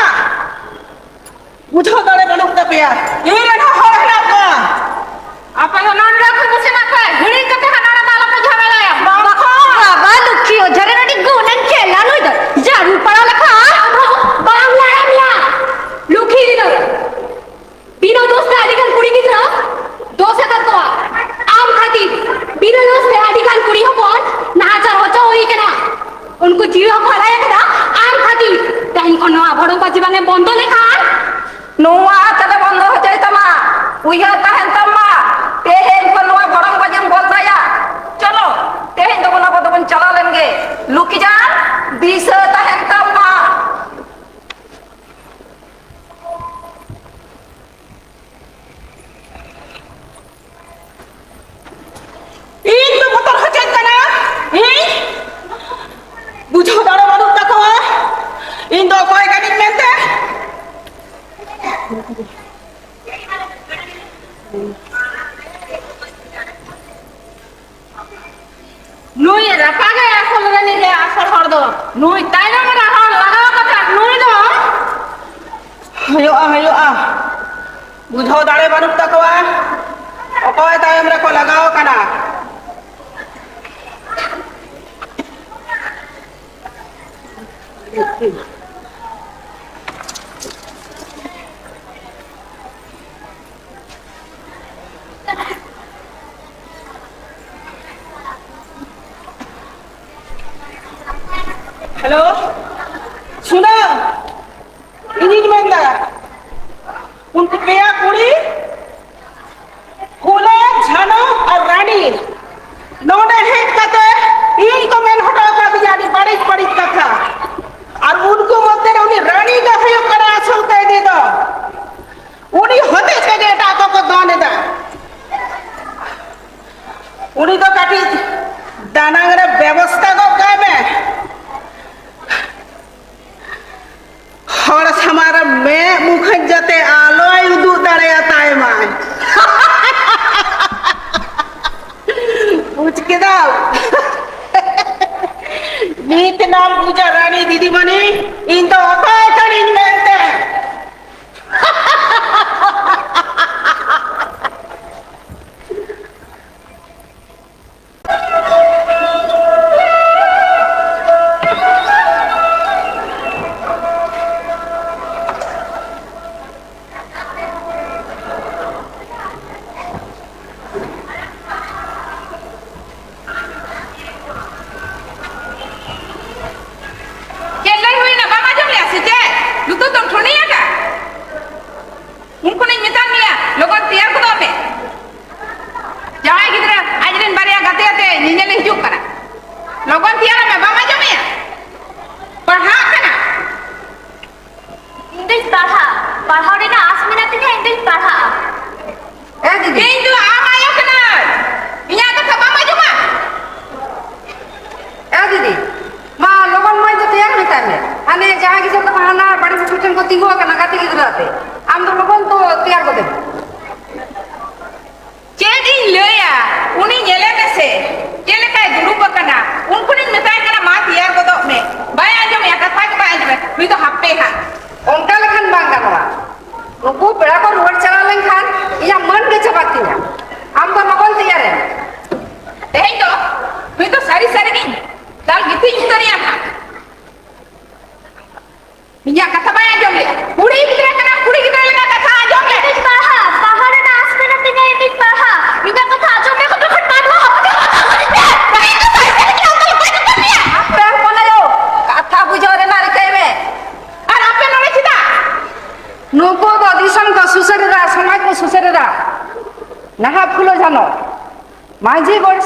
ᱵᱩᱡᱷᱟᱹᱣ ᱫᱟᱲᱮ ᱵᱟᱹᱱᱩᱜ ᱛᱟᱯᱮᱭᱟ, ᱤᱧ ᱨᱮᱱ ᱦᱚᱸ ᱦᱚᱲ ᱦᱮᱱᱟᱜ ᱠᱚᱣᱟ᱾ ᱟᱯᱮ ᱫᱚ ᱱᱚᱰᱮ ᱠᱷᱚᱱ ᱯᱮ ᱥᱮᱱᱚᱜ ᱯᱮ, ᱦᱤᱲᱤᱧ ᱠᱟᱛᱮ ᱦᱟᱸᱜ ᱱᱚᱰᱮ ᱫᱚ ᱟᱞᱚᱯᱮ ᱡᱷᱟᱢᱮᱞᱟᱭᱟ᱾ ᱵᱟᱝᱠᱷᱟᱱ ᱵᱟᱵᱟ ᱞᱩᱠᱷᱤ ᱚᱡᱷᱟ ᱨᱮᱱ ᱟᱹᱰᱤ ᱜᱩᱱᱟᱹᱱ ᱪᱮᱞᱟ ᱱᱩᱭ ᱫᱚ᱾ ᱡᱟᱹᱨᱩᱲ ᱯᱟᱲᱟᱣ ᱞᱮᱠᱷᱟᱱ ᱟᱢ ᱦᱚᱸ ᱵᱟᱢ ᱞᱟᱲᱟᱢ ᱞᱮᱭᱟ᱾ ᱞᱩᱠᱷᱤ ᱜᱤᱫᱽᱨᱟᱹ, ᱵᱤᱱᱟᱹ ᱫᱳᱥ ᱛᱮ ᱟᱹᱰᱤ ᱜᱟᱱ ᱠᱩᱲᱤ ᱜᱤᱫᱽᱨᱟᱹ ᱫᱳᱥ ᱟᱠᱟᱫ ᱠᱚᱣᱟ᱾ ᱟᱢ ᱠᱷᱟᱹᱛᱤᱨ ᱵᱤᱱᱟᱹ ᱫᱳᱥ ᱛᱮ ᱟᱹᱰᱤ ᱜᱟᱱ ᱠᱩᱲᱤ ᱦᱚᱯᱚᱱ ᱱᱟᱦᱟᱪᱟᱨ ᱦᱚᱪᱚ ᱦᱩᱭ ᱠᱟᱱᱟ᱾ ᱩᱱᱠᱩ ᱡᱤᱣᱤ ᱦᱚᱸᱠᱚ ᱟᱞᱟᱭ ᱟᱠᱟᱫᱟ ᱟᱢ ᱠᱷᱟᱹᱛᱤᱨ᱾ ᱛᱮᱦᱮᱧ ᱠᱷᱚᱱ ᱱᱚᱣᱟ ᱵᱷᱚᱲᱚᱝ ᱵᱟᱡᱤ ᱵᱟᱝ ᱮᱢ ᱵᱚᱱᱫᱚ ᱞᱮᱠᱷᱟᱱ ᱱᱚᱣᱟ ᱛᱮᱞᱮ ᱵᱚᱱᱫᱚ ᱦᱚᱪᱚᱭ ᱛᱟᱢᱟ᱾ ᱩᱭᱦᱟᱹᱨ ᱛᱟᱦᱮᱱ ᱛᱟᱢ ᱢᱟ, ᱛᱮᱦᱮᱧ ᱠᱷᱚᱱ ᱱᱚᱣᱟ ᱵᱷᱚᱲᱚᱝ ᱵᱟᱡᱤᱢ ᱵᱚᱱᱫᱚᱭᱟ᱾ ᱪᱚᱞᱚ, ᱛᱮᱦᱮᱧ ᱫᱚᱵᱚᱱ ᱟᱵᱚ ᱫᱚᱵᱚᱱ ᱪᱟᱞᱟᱣ ᱞᱮᱱ ᱜᱮ᱾ ᱞᱩᱠᱤ ᱡᱟᱱ, ᱫᱤᱥᱟᱹ ᱛᱟᱦᱮᱱ ᱛᱟᱢ ᱢᱟ᱾ ᱤᱧ ᱫᱚ ᱵᱚᱛᱚᱨ ᱦᱚᱪᱚᱧ ᱠᱟᱱᱟ᱾ ᱤᱧ ᱵᱩᱡᱷᱟᱹᱣ ᱫᱟᱲᱮ ᱵᱟᱹᱱᱩᱜ ᱛᱟᱠᱚᱣᱟ ᱤᱧ ᱫᱚ ᱚᱠᱚᱭ ᱠᱟᱹᱱᱟᱹᱧ ᱢᱮᱱᱛᱮ᱾ ᱱᱩᱭ ᱨᱟᱯᱟᱜᱟᱭ ᱟᱥᱚᱞ ᱨᱟᱹᱱᱤ ᱨᱮ ᱟᱥᱚᱞ ᱦᱚᱲ ᱫᱚ᱾ ᱱᱩᱭ ᱛᱟᱭᱱᱚᱢ ᱨᱮ ᱦᱚᱲ ᱞᱟᱜᱟᱣ ᱠᱟᱛᱮ ᱱᱩᱭ ᱫᱚ ᱦᱩᱭᱩᱜᱼᱟ, ᱦᱩᱭᱩᱜᱼᱟ᱾ ᱵᱩᱡᱷᱟᱹᱣ ᱫᱟᱲᱮ ᱵᱟᱹᱱᱩᱜ ᱛᱟᱠᱚᱣᱟ ᱚᱠᱚᱭ ᱛᱟᱭᱚᱢ ᱨᱮᱠᱚ ᱞᱟᱜᱟᱣ ᱠᱟᱱᱟ᱾ ᱦᱮᱞᱳ, ᱥᱩᱱᱟᱹ᱾ ᱤᱧᱤᱧ ᱢᱮᱱᱫᱟ, ᱩᱱᱠᱩ ᱯᱮᱭᱟ ᱠᱩᱲᱤ, ᱯᱷᱩᱞᱳ, ᱡᱷᱟᱱᱳ ᱟᱨ ᱨᱟᱱᱤ, ᱱᱚᱰᱮ ᱦᱮᱡ ᱠᱟᱛᱮ ᱤᱧ ᱠᱚ ᱢᱮᱱ ᱦᱚᱴᱚ ᱟᱠᱟᱫᱤᱧᱟ ᱟᱹᱰᱤ ᱵᱟᱹᱲᱤᱡ ᱵᱟᱹᱲᱤᱡ ᱠᱟᱛᱷᱟ᱾ ᱟᱨ ᱩᱱᱠᱩ ᱢᱚᱫᱽᱫᱷᱮ ᱨᱮ ᱩᱱᱤ ᱨᱟᱱᱤ ᱜᱮ ᱦᱩᱭᱩᱜ ᱠᱟᱱᱟ ᱟᱥᱚᱞ ᱠᱟᱹᱭᱫᱤ ᱫᱚ᱾ ᱩᱱᱤ ᱦᱚᱛᱮᱡ ᱛᱮᱜᱮ ᱮᱴᱟᱜ ᱠᱚᱠᱚ ᱫᱚᱱ ᱮᱫᱟ᱾ ᱩᱱᱤ ᱫᱚ ᱠᱟᱹᱴᱤᱡ ᱫᱟᱱᱟᱝ ᱨᱮ ᱵᱮᱵᱚᱥᱛᱷᱟ ᱜᱚᱫ ᱠᱟᱭ ᱢᱮ᱾ ᱦᱚᱲ ᱥᱟᱢᱟᱝ ᱨᱮ ᱢᱮᱫ ᱢᱩᱠᱷᱟᱹᱧ ᱡᱟᱛᱮ ᱟᱞᱚᱭ ᱩᱫᱩᱜ ᱫᱟᱲᱮᱭᱟᱛᱟᱭ ᱢᱟᱭ᱾ ᱵᱩᱡᱽ ᱠᱮᱫᱟᱢ? ᱱᱤᱛ ᱱᱟᱢ ᱵᱩᱡᱟ ᱨᱟᱱᱤ ᱫᱤᱫᱤᱢᱟᱹᱱᱤ, ᱤᱧ ᱫᱚ ᱚᱠᱚᱭ ᱠᱟᱹᱱᱟᱹᱧ ᱢᱮᱱᱛᱮ᱾ ᱪᱮᱫ ᱞᱟᱹᱭ ᱦᱩᱭᱱᱟ? ᱵᱟᱢ ᱟᱸᱡᱚᱢ ᱞᱮᱜᱼᱟ ᱥᱮ ᱪᱮᱫ? ᱞᱩᱛᱩᱨ ᱫᱚᱢ ᱴᱷᱩᱱᱤ ᱟᱠᱟᱫ? ᱩᱱ ᱠᱷᱚᱱᱤᱧ ᱢᱮᱛᱟᱫ ᱢᱮᱭᱟ, ᱞᱚᱜᱚᱱ ᱛᱮᱭᱟᱨ ᱜᱚᱫᱚᱜ ᱢᱮ᱾ ᱡᱟᱶᱟᱭ ᱜᱤᱫᱽᱨᱟᱹ ᱟᱡᱨᱮᱱ ᱵᱟᱨᱭᱟ ᱜᱟᱛᱮ ᱟᱛᱮ ᱧᱮᱧᱮᱞᱮ ᱦᱤᱡᱩᱜ ᱠᱟᱱᱟ᱾ ᱞᱚᱜᱚᱱ ᱛᱮᱭᱟᱨᱚᱜ ᱢᱮ, ᱵᱟᱢ ᱟᱸᱡᱚᱢᱮᱭᱟ? ᱯᱟᱲᱦᱟᱜ ᱠᱟᱱᱟ᱾ ᱤᱧ ᱫᱚᱧ ᱯᱟᱲᱦᱟᱜᱼᱟ, ᱯᱟᱲᱦᱟᱣ ᱨᱮᱱᱟᱜ ᱟᱥ ᱢᱮᱱᱟᱜ ᱛᱤᱧᱟ, ᱤᱧ ᱫᱚᱧ ᱯᱟᱲᱦᱟᱜᱼᱟ᱾ ᱮ ᱫᱤᱫᱤ᱾ ᱤᱧ ᱫᱚ ᱟᱢ ᱟᱭᱳ ᱠᱟᱹᱱᱟᱹᱧ, ᱤᱧᱟᱜ ᱠᱟᱛᱷᱟ ᱵᱟᱢ ᱟᱸᱡᱚᱢᱟ? ᱮ ᱫᱤᱫᱤ, ᱢᱟ ᱞᱚᱜᱚᱱ ᱢᱟᱹᱭ ᱫᱚ ᱛᱮᱭᱟᱨ ᱢᱮᱛᱟᱭ ᱢᱮ᱾ ᱦᱟᱱᱮ ᱡᱟᱦᱟᱸᱭ ᱜᱤᱫᱽᱨᱟᱹ ᱫᱚ ᱦᱟᱱᱟ ᱵᱟᱲᱮ ᱵᱩᱴᱟᱹ ᱴᱷᱮᱱ ᱠᱚ ᱛᱤᱸᱜᱩ ᱟᱠᱟᱱᱟ ᱜᱟᱛᱮ ᱜᱤᱫᱽᱨᱟᱹ ᱟᱛᱮ, ᱟᱢ ᱫᱚ ᱞᱚᱜᱚᱱ ᱫᱚ ᱛᱮᱭᱟᱨ ᱜᱚᱫᱮ ᱢᱮ᱾ ᱪᱮᱫ ᱤᱧ ᱞᱟᱹᱭᱟ, ᱩᱱᱤ ᱧᱮᱞᱮ ᱢᱮᱥᱮ, ᱪᱮᱫ ᱞᱮᱠᱟᱭ ᱫᱩᱲᱩᱵ ᱟᱠᱟᱱᱟ᱾ ᱩᱱ ᱠᱷᱚᱱᱤᱧ ᱢᱮᱛᱟᱭ ᱠᱟᱱᱟ, "ᱢᱟ ᱛᱮᱭᱟᱨ ᱜᱚᱫᱚᱜ ᱢᱮ", ᱵᱟᱭ ᱟᱸᱡᱚᱢᱮᱜᱼᱟ, ᱠᱟᱛᱷᱟ ᱜᱮ ᱵᱟᱭ ᱟᱸᱡᱚᱢᱮᱜᱼᱟ᱾ ᱱᱩᱭ ᱫᱚ ᱦᱟᱯᱮ ᱦᱟᱸᱜ᱾ ᱚᱱᱠᱟ ᱞᱮᱠᱷᱟᱱ ᱵᱟᱝ ᱜᱟᱱᱚᱜᱼᱟ᱾ ᱱᱩᱠᱩ ᱯᱮᱲᱟ ᱠᱚ ᱨᱩᱣᱟᱹᱲ ᱪᱟᱞᱟᱣ ᱞᱮᱱᱠᱷᱟᱱ ᱤᱧᱟᱜ ᱢᱟᱹᱱ ᱜᱮ ᱪᱟᱵᱟᱜ ᱛᱤᱧᱟ᱾ ᱟᱢ ᱫᱚ ᱞᱚᱜᱚᱱ ᱛᱮᱭᱟᱨᱮᱢ᱾ ᱛᱮᱦᱮᱧ ᱫᱚ ᱱᱩᱭ ᱫᱚ ᱥᱟᱹᱨᱤ ᱥᱟᱹᱨᱤ ᱜᱤᱧ ᱫᱟᱞ ᱜᱤᱛᱤᱡ ᱩᱛᱟᱹᱨᱮᱭᱟ ᱦᱟᱸᱜ᱾ ᱤᱧᱟᱜ ᱠᱟᱛᱷᱟ ᱵᱟᱭ ᱟᱸᱡᱚᱢ ᱞᱮᱜᱼᱟ᱾ ᱠᱩᱲᱤ ᱜᱤᱫᱽᱨᱟᱹ ᱠᱟᱱᱟᱢ, ᱠᱩᱲᱤ ᱜᱤᱫᱽᱨᱟᱹ ᱞᱮᱠᱟ ᱠᱟᱛᱷᱟ ᱟᱸᱡᱚᱢ ᱞᱮ᱾ ᱤᱧ ᱯᱟᱲᱦᱟᱜ, ᱯᱟᱲᱦᱟᱣ ᱨᱮᱱᱟᱜ ᱟᱥ ᱢᱮᱱᱟᱜ ᱛᱤᱧᱟ, ᱤᱧ ᱯᱟᱲᱦᱟᱜ᱾ ᱤᱧᱟᱜ ᱠᱟᱛᱷᱟ ᱟᱸᱡᱚᱢ ᱞᱮ ᱠᱷᱟᱱ ᱫᱚ ᱠᱷᱟᱱ ᱵᱟᱝ ᱦᱚᱸ᱾ ᱤᱧ ᱫᱚ ᱥᱟᱹᱨᱤ ᱥᱟᱹᱨᱤ ᱜᱮ ᱟᱢ ᱫᱚ ᱞᱚᱜᱚᱱ ᱜᱚᱫᱚᱜ ᱢᱮᱭᱟ᱾ ᱟᱯᱮ ᱦᱚᱯᱚᱱ ᱟᱭᱳ, ᱠᱟᱛᱷᱟ ᱵᱩᱡᱷᱟᱹᱣ ᱨᱮᱱᱟᱜ ᱨᱤᱠᱟᱹᱭ ᱢᱮ᱾ ᱟᱨ ᱟᱯᱮ ᱱᱚᱰᱮ ᱪᱮᱫᱟᱜ?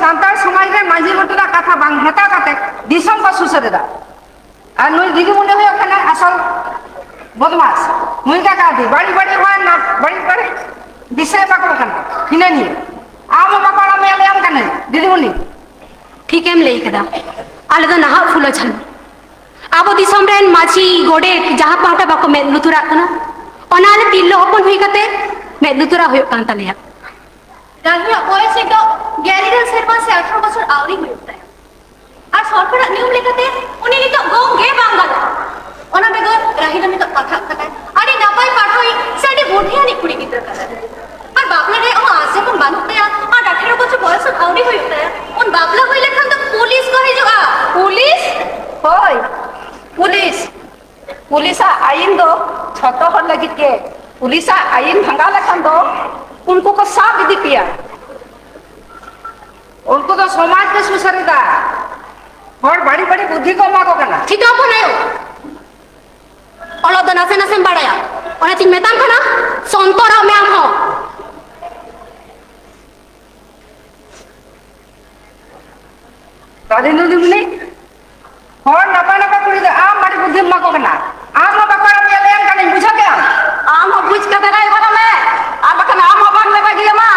ᱥᱟᱱᱛᱟᱲ ᱥᱚᱢᱟᱡᱽ ᱨᱮ ᱢᱟᱹᱡᱷᱤ ᱜᱚᱰᱮᱛᱟᱜ ᱠᱟᱛᱷᱟ ᱵᱟᱝ ᱦᱟᱛᱟᱣ ᱠᱟᱛᱮ ᱫᱤᱥᱚᱢ ᱠᱚ ᱥᱩᱥᱟᱹᱨ ᱮᱫᱟ᱾ ᱟᱨ ᱱᱩᱭ ᱫᱤᱫᱤᱢᱩᱱᱤ ᱦᱩᱭᱩᱜ ᱠᱟᱱᱟ ᱟᱥᱚᱞ ᱵᱚᱫᱢᱟᱥ᱾ ᱱᱩᱭ ᱜᱮ ᱠᱟᱹᱣᱰᱤ ᱵᱟᱹᱲᱤ ᱵᱟᱹᱲᱤ ᱦᱚᱲ ᱱᱟ-, ᱵᱟᱹᱲᱤ ᱵᱟᱹᱲᱤ ᱫᱤᱥᱟᱹ ᱮᱢᱟ ᱠᱚ ᱠᱟᱱᱟ᱾ ᱦᱤᱱᱟᱹ ᱱᱤᱭᱟᱹ ᱟᱢ ᱦᱚᱸ ᱵᱟᱠᱚ ᱟᱲᱟᱜ ᱢᱮᱭᱟ, ᱞᱟᱹᱭᱟᱢ ᱠᱟᱹᱱᱟᱹᱧ ᱫᱤᱫᱤᱢᱩᱱᱤ᱾ ᱴᱷᱤᱠᱮᱢ ᱞᱟᱹᱭ ᱠᱮᱫᱟ᱾ ᱟᱞᱮ ᱫᱚ ᱱᱟᱦᱟᱜ ᱯᱷᱩᱞᱳ ᱡᱷᱟᱱᱚ᱾ ᱟᱵᱚ ᱫᱤᱥᱚᱢ ᱨᱮᱱ ᱢᱟᱹᱡᱷᱤ, ᱜᱚᱰᱮᱛ ᱡᱟᱦᱟᱸ ᱯᱟᱦᱴᱟ ᱵᱟᱠᱚ ᱢᱮᱫ ᱞᱩᱛᱩᱨᱟᱜ ᱠᱟᱱᱟ, ᱚᱱᱟ ᱟᱞᱮ ᱛᱤᱨᱞᱟᱹ ᱦᱚᱯᱚᱱ ᱦᱩᱭ ᱠᱟᱛᱮ ᱢᱮᱫ ᱞᱩᱛᱩᱨᱟᱜ ᱦᱩᱭᱩᱜ ᱠᱟᱱ ᱛᱟᱞᱮᱭᱟ᱾ ᱨᱟᱦᱤᱭᱟᱜ ᱵᱚᱭᱮᱥ ᱱᱤᱛᱚᱜ ᱜᱮᱞ ᱤᱨᱟᱹᱞ ᱥᱮᱨᱢᱟ ᱥᱮ ᱟᱴᱷᱨᱚ ᱵᱚᱪᱷᱚᱨ ᱟᱹᱣᱨᱤ ᱦᱩᱭᱩᱜ ᱛᱟᱭᱟ᱾ ᱟᱨ ᱥᱚᱨᱠᱟᱨᱟᱜ ᱱᱤᱭᱚᱢ ᱞᱮᱠᱟᱛᱮ ᱩᱱᱤ ᱱᱤᱛᱚᱜ ᱜᱚᱝ ᱜᱮ ᱵᱟᱝ ᱜᱟᱱᱚᱜᱼᱟ᱾ ᱚᱱᱟ ᱵᱮᱜᱚᱨ ᱨᱟᱦᱤ ᱫᱚ ᱱᱤᱛᱚᱜ ᱯᱟᱲᱦᱟᱜ ᱠᱟᱱᱟᱭ, ᱟᱹᱰᱤ ᱱᱟᱯᱟᱭ ᱯᱟᱲᱦᱟᱣᱤᱡ ᱥᱮ ᱟᱹᱰᱤ ᱵᱩᱫᱷᱤᱭᱟᱱᱤᱡ ᱠᱩᱲᱤ ᱜᱤᱫᱽᱨᱟᱹ ᱠᱟᱱᱟᱭ᱾ ᱟᱨ ᱵᱟᱯᱞᱟ ᱨᱮᱭᱟᱜ ᱦᱚᱸ ᱟᱸᱥ ᱡᱚᱠᱷᱚᱱ ᱵᱟᱹᱱᱩᱜ ᱛᱟᱭᱟ ᱟᱨ ᱟᱴᱷᱮᱨᱚ ᱵᱚᱪᱷᱚᱨ ᱵᱚᱭᱚᱥ ᱦᱚᱸ ᱟᱹᱣᱨᱤ ᱦᱩᱭᱩᱜ ᱛᱟᱭᱟ, ᱩᱱ ᱵᱟᱯᱞᱟ ᱦᱩᱭ ᱞᱮᱠᱷᱟᱱ ᱫᱚ ᱯᱩᱞᱤᱥ ᱠᱚ ᱦᱤᱡᱩᱜᱼᱟ᱾ ᱯᱩᱞᱤᱥ? ᱦᱳᱭ, ᱯᱩᱞᱤᱥ᱾ ᱯᱩᱞᱤᱥᱟᱜ ᱟᱹᱭᱤᱱ ᱫᱚ ᱡᱷᱚᱛᱚ ᱦᱚᱲ ᱞᱟᱹᱜᱤᱫ ᱜᱮ᱾ ᱯᱩᱞᱤᱥᱟᱜ ᱟᱹᱭᱤᱱ ᱵᱷᱟᱸᱜᱟᱣ ᱞᱮᱠᱷᱟᱱ ᱫᱚ ᱩᱱᱠᱩ ᱠᱚ ᱥᱟᱵ ᱤᱫᱤ ᱯᱮᱭᱟ᱾ ᱩᱱᱠᱩ ᱫᱚ ᱥᱚᱢᱟᱡᱽ ᱠᱚ ᱥᱩᱥᱟᱹᱨ ᱮᱫᱟ, ᱦᱚᱲ ᱵᱟᱹᱲᱤᱡ ᱵᱟᱹᱲᱤᱡ ᱵᱩᱫᱽᱫᱷᱤ ᱠᱚ ᱮᱢᱟ ᱠᱚ ᱠᱟᱱᱟ᱾ ᱪᱮᱫ ᱦᱚᱯᱚᱱ ᱟᱭᱳ? ᱚᱞᱚᱜ ᱫᱚ ᱱᱟᱥᱮ ᱱᱟᱥᱮᱢ ᱵᱟᱲᱟᱭᱟ, ᱚᱱᱟᱛᱤᱧ ᱢᱮᱛᱟᱢ ᱠᱟᱱᱟ, ᱥᱚᱱᱛᱚᱨᱚᱜ ᱢᱮ ᱟᱢ ᱦᱚᱸ᱾ ᱨᱟᱫᱷᱤᱱᱫᱩ ᱫᱤᱫᱤᱢᱩᱱᱤ, ᱦᱚᱲ ᱱᱟᱯᱟᱭ ᱱᱟᱯᱟᱭ ᱠᱩᱲᱤ ᱫᱚ ᱟᱢ ᱵᱟᱹᱲᱤᱡ ᱵᱩᱫᱽᱫᱷᱤᱢ ᱮᱢᱟ ᱠᱚ ᱠᱟᱱᱟ᱾ ᱟᱢ ᱦᱚᱸ ᱵᱟᱠᱚ ᱮᱲᱮ ᱢᱮᱭᱟ, ᱞᱟᱹᱭᱟᱢ ᱠᱟᱹᱱᱟᱹᱧ, ᱵᱩᱡᱷᱟᱹᱣ ᱠᱮᱫᱟᱢ? ᱟᱢ ᱦᱚᱸ ᱵᱩᱡᱽ ᱠᱟᱛᱮ ᱨᱟᱭᱵᱟᱨᱚᱜ ᱢᱮ, ᱟᱨ ᱵᱟᱠᱷᱟᱱ ᱟᱢ ᱦᱚᱸ ᱵᱟᱝ ᱞᱮ ᱵᱟᱹᱜᱤᱭᱟᱢᱟ᱾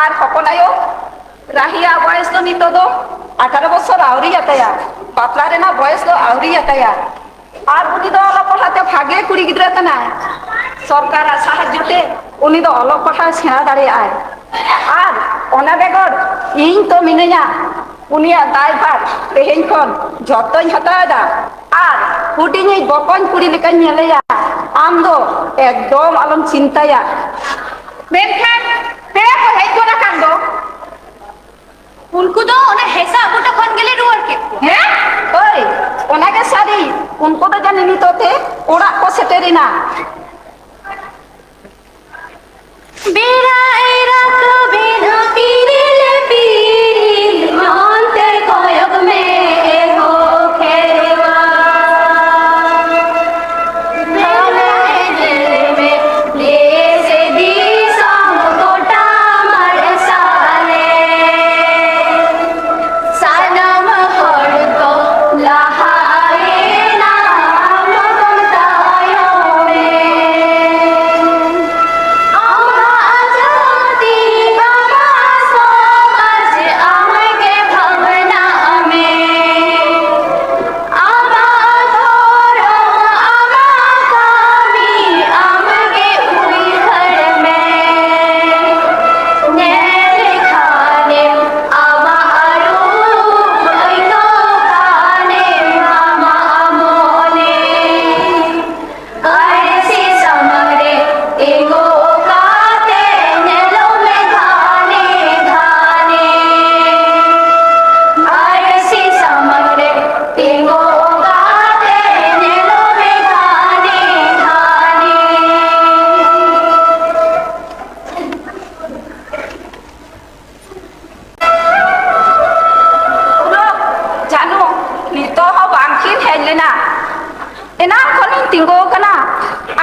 ᱟᱨ ᱦᱚᱯᱚᱱ ᱟᱭᱳ, ᱨᱟᱦᱤᱭᱟᱜ ᱵᱚᱭᱮᱥ ᱫᱚ ᱱᱤᱛᱚᱜ ᱫᱚ ᱟᱴᱷᱟᱨᱚ ᱵᱚᱪᱷᱚᱨ ᱟᱹᱣᱨᱤᱭᱟᱛᱟᱭᱟ, ᱵᱟᱯᱞᱟ ᱨᱮᱱᱟᱜ ᱵᱚᱭᱮᱥ ᱫᱚ ᱟᱹᱣᱨᱤᱭᱟᱛᱟᱭᱟ᱾ ᱟᱨ ᱩᱱᱤ ᱫᱚ ᱚᱞᱚᱜ ᱯᱟᱲᱦᱟᱜ ᱛᱮ ᱵᱷᱟᱜᱮ ᱠᱩᱲᱤ ᱜᱤᱫᱽᱨᱟᱹ ᱠᱟᱱᱟᱭ᱾ ᱥᱚᱨᱠᱟᱨᱟᱜ ᱥᱟᱦᱟᱡᱽᱡᱚ ᱛᱮ ᱩᱱᱤ ᱫᱚ ᱚᱞᱚᱜ ᱯᱟᱲᱦᱟᱣ ᱥᱮᱬᱟ ᱫᱟᱲᱮᱭᱟᱜᱼᱟᱭ᱾ ᱟᱨ ᱚᱱᱟ ᱵᱮᱜᱚᱨ ᱤᱧ ᱛᱚ ᱢᱤᱱᱟᱹᱧᱟ, ᱩᱱᱤᱭᱟᱜ ᱫᱟᱭᱵᱷᱟᱨ ᱛᱮᱦᱮᱧ ᱠᱷᱚᱱ ᱡᱚᱛᱚᱧ ᱦᱟᱛᱟᱣ ᱮᱫᱟ᱾ ᱟᱨ ᱦᱩᱰᱤᱧᱤᱡ ᱵᱚᱠᱚᱧ ᱠᱩᱲᱤ ᱞᱮᱠᱟᱧ ᱧᱮᱞᱮᱭᱟ᱾ ᱟᱢ ᱫᱚ ᱮᱠᱫᱚᱢ ᱟᱞᱚᱢ ᱪᱤᱱᱛᱟᱹᱭᱟ᱾ ᱢᱮᱱᱠᱷᱟᱱ ᱯᱮᱲᱟ ᱠᱚ ᱦᱮᱡ ᱜᱚᱫ ᱟᱠᱟᱱ ᱫᱚ, ᱩᱱᱠᱩ ᱫᱚ ᱚᱱᱟ ᱦᱮᱸᱥᱟᱜ ᱵᱩᱴᱟᱹ ᱠᱷᱚᱱ ᱜᱮᱞᱮ ᱨᱩᱣᱟᱹᱲ ᱠᱮᱫ ᱠᱚᱣᱟ᱾ ᱦᱮᱸ? ᱦᱳᱭ, ᱚᱱᱟᱜᱮ ᱥᱟᱹᱨᱤ᱾ ᱩᱱᱠᱩ ᱫᱚ ᱡᱟᱹᱱᱤᱡ ᱱᱤᱛᱚᱜ ᱛᱮ ᱚᱲᱟᱜ ᱠᱚ ᱥᱮᱴᱮᱨᱮᱱᱟ᱾ ᱵᱮᱲᱟᱭ ᱨᱟᱠᱟᱵᱮᱱᱟ ᱯᱤᱨᱤᱞ ᱯᱤᱨᱤᱞ, ᱱᱚᱱᱛᱮ ᱠᱚᱭᱚᱜ ᱢᱮ ᱮ ᱦᱳ ᱠᱷᱮᱨᱣᱟᱞ᱾ ᱫᱮᱞᱟ ᱧᱮᱞ ᱢᱮ ᱫᱮᱥ ᱫᱤᱥᱚᱢ ᱜᱚᱴᱟ ᱢᱟᱨᱥᱟᱞᱮ᱾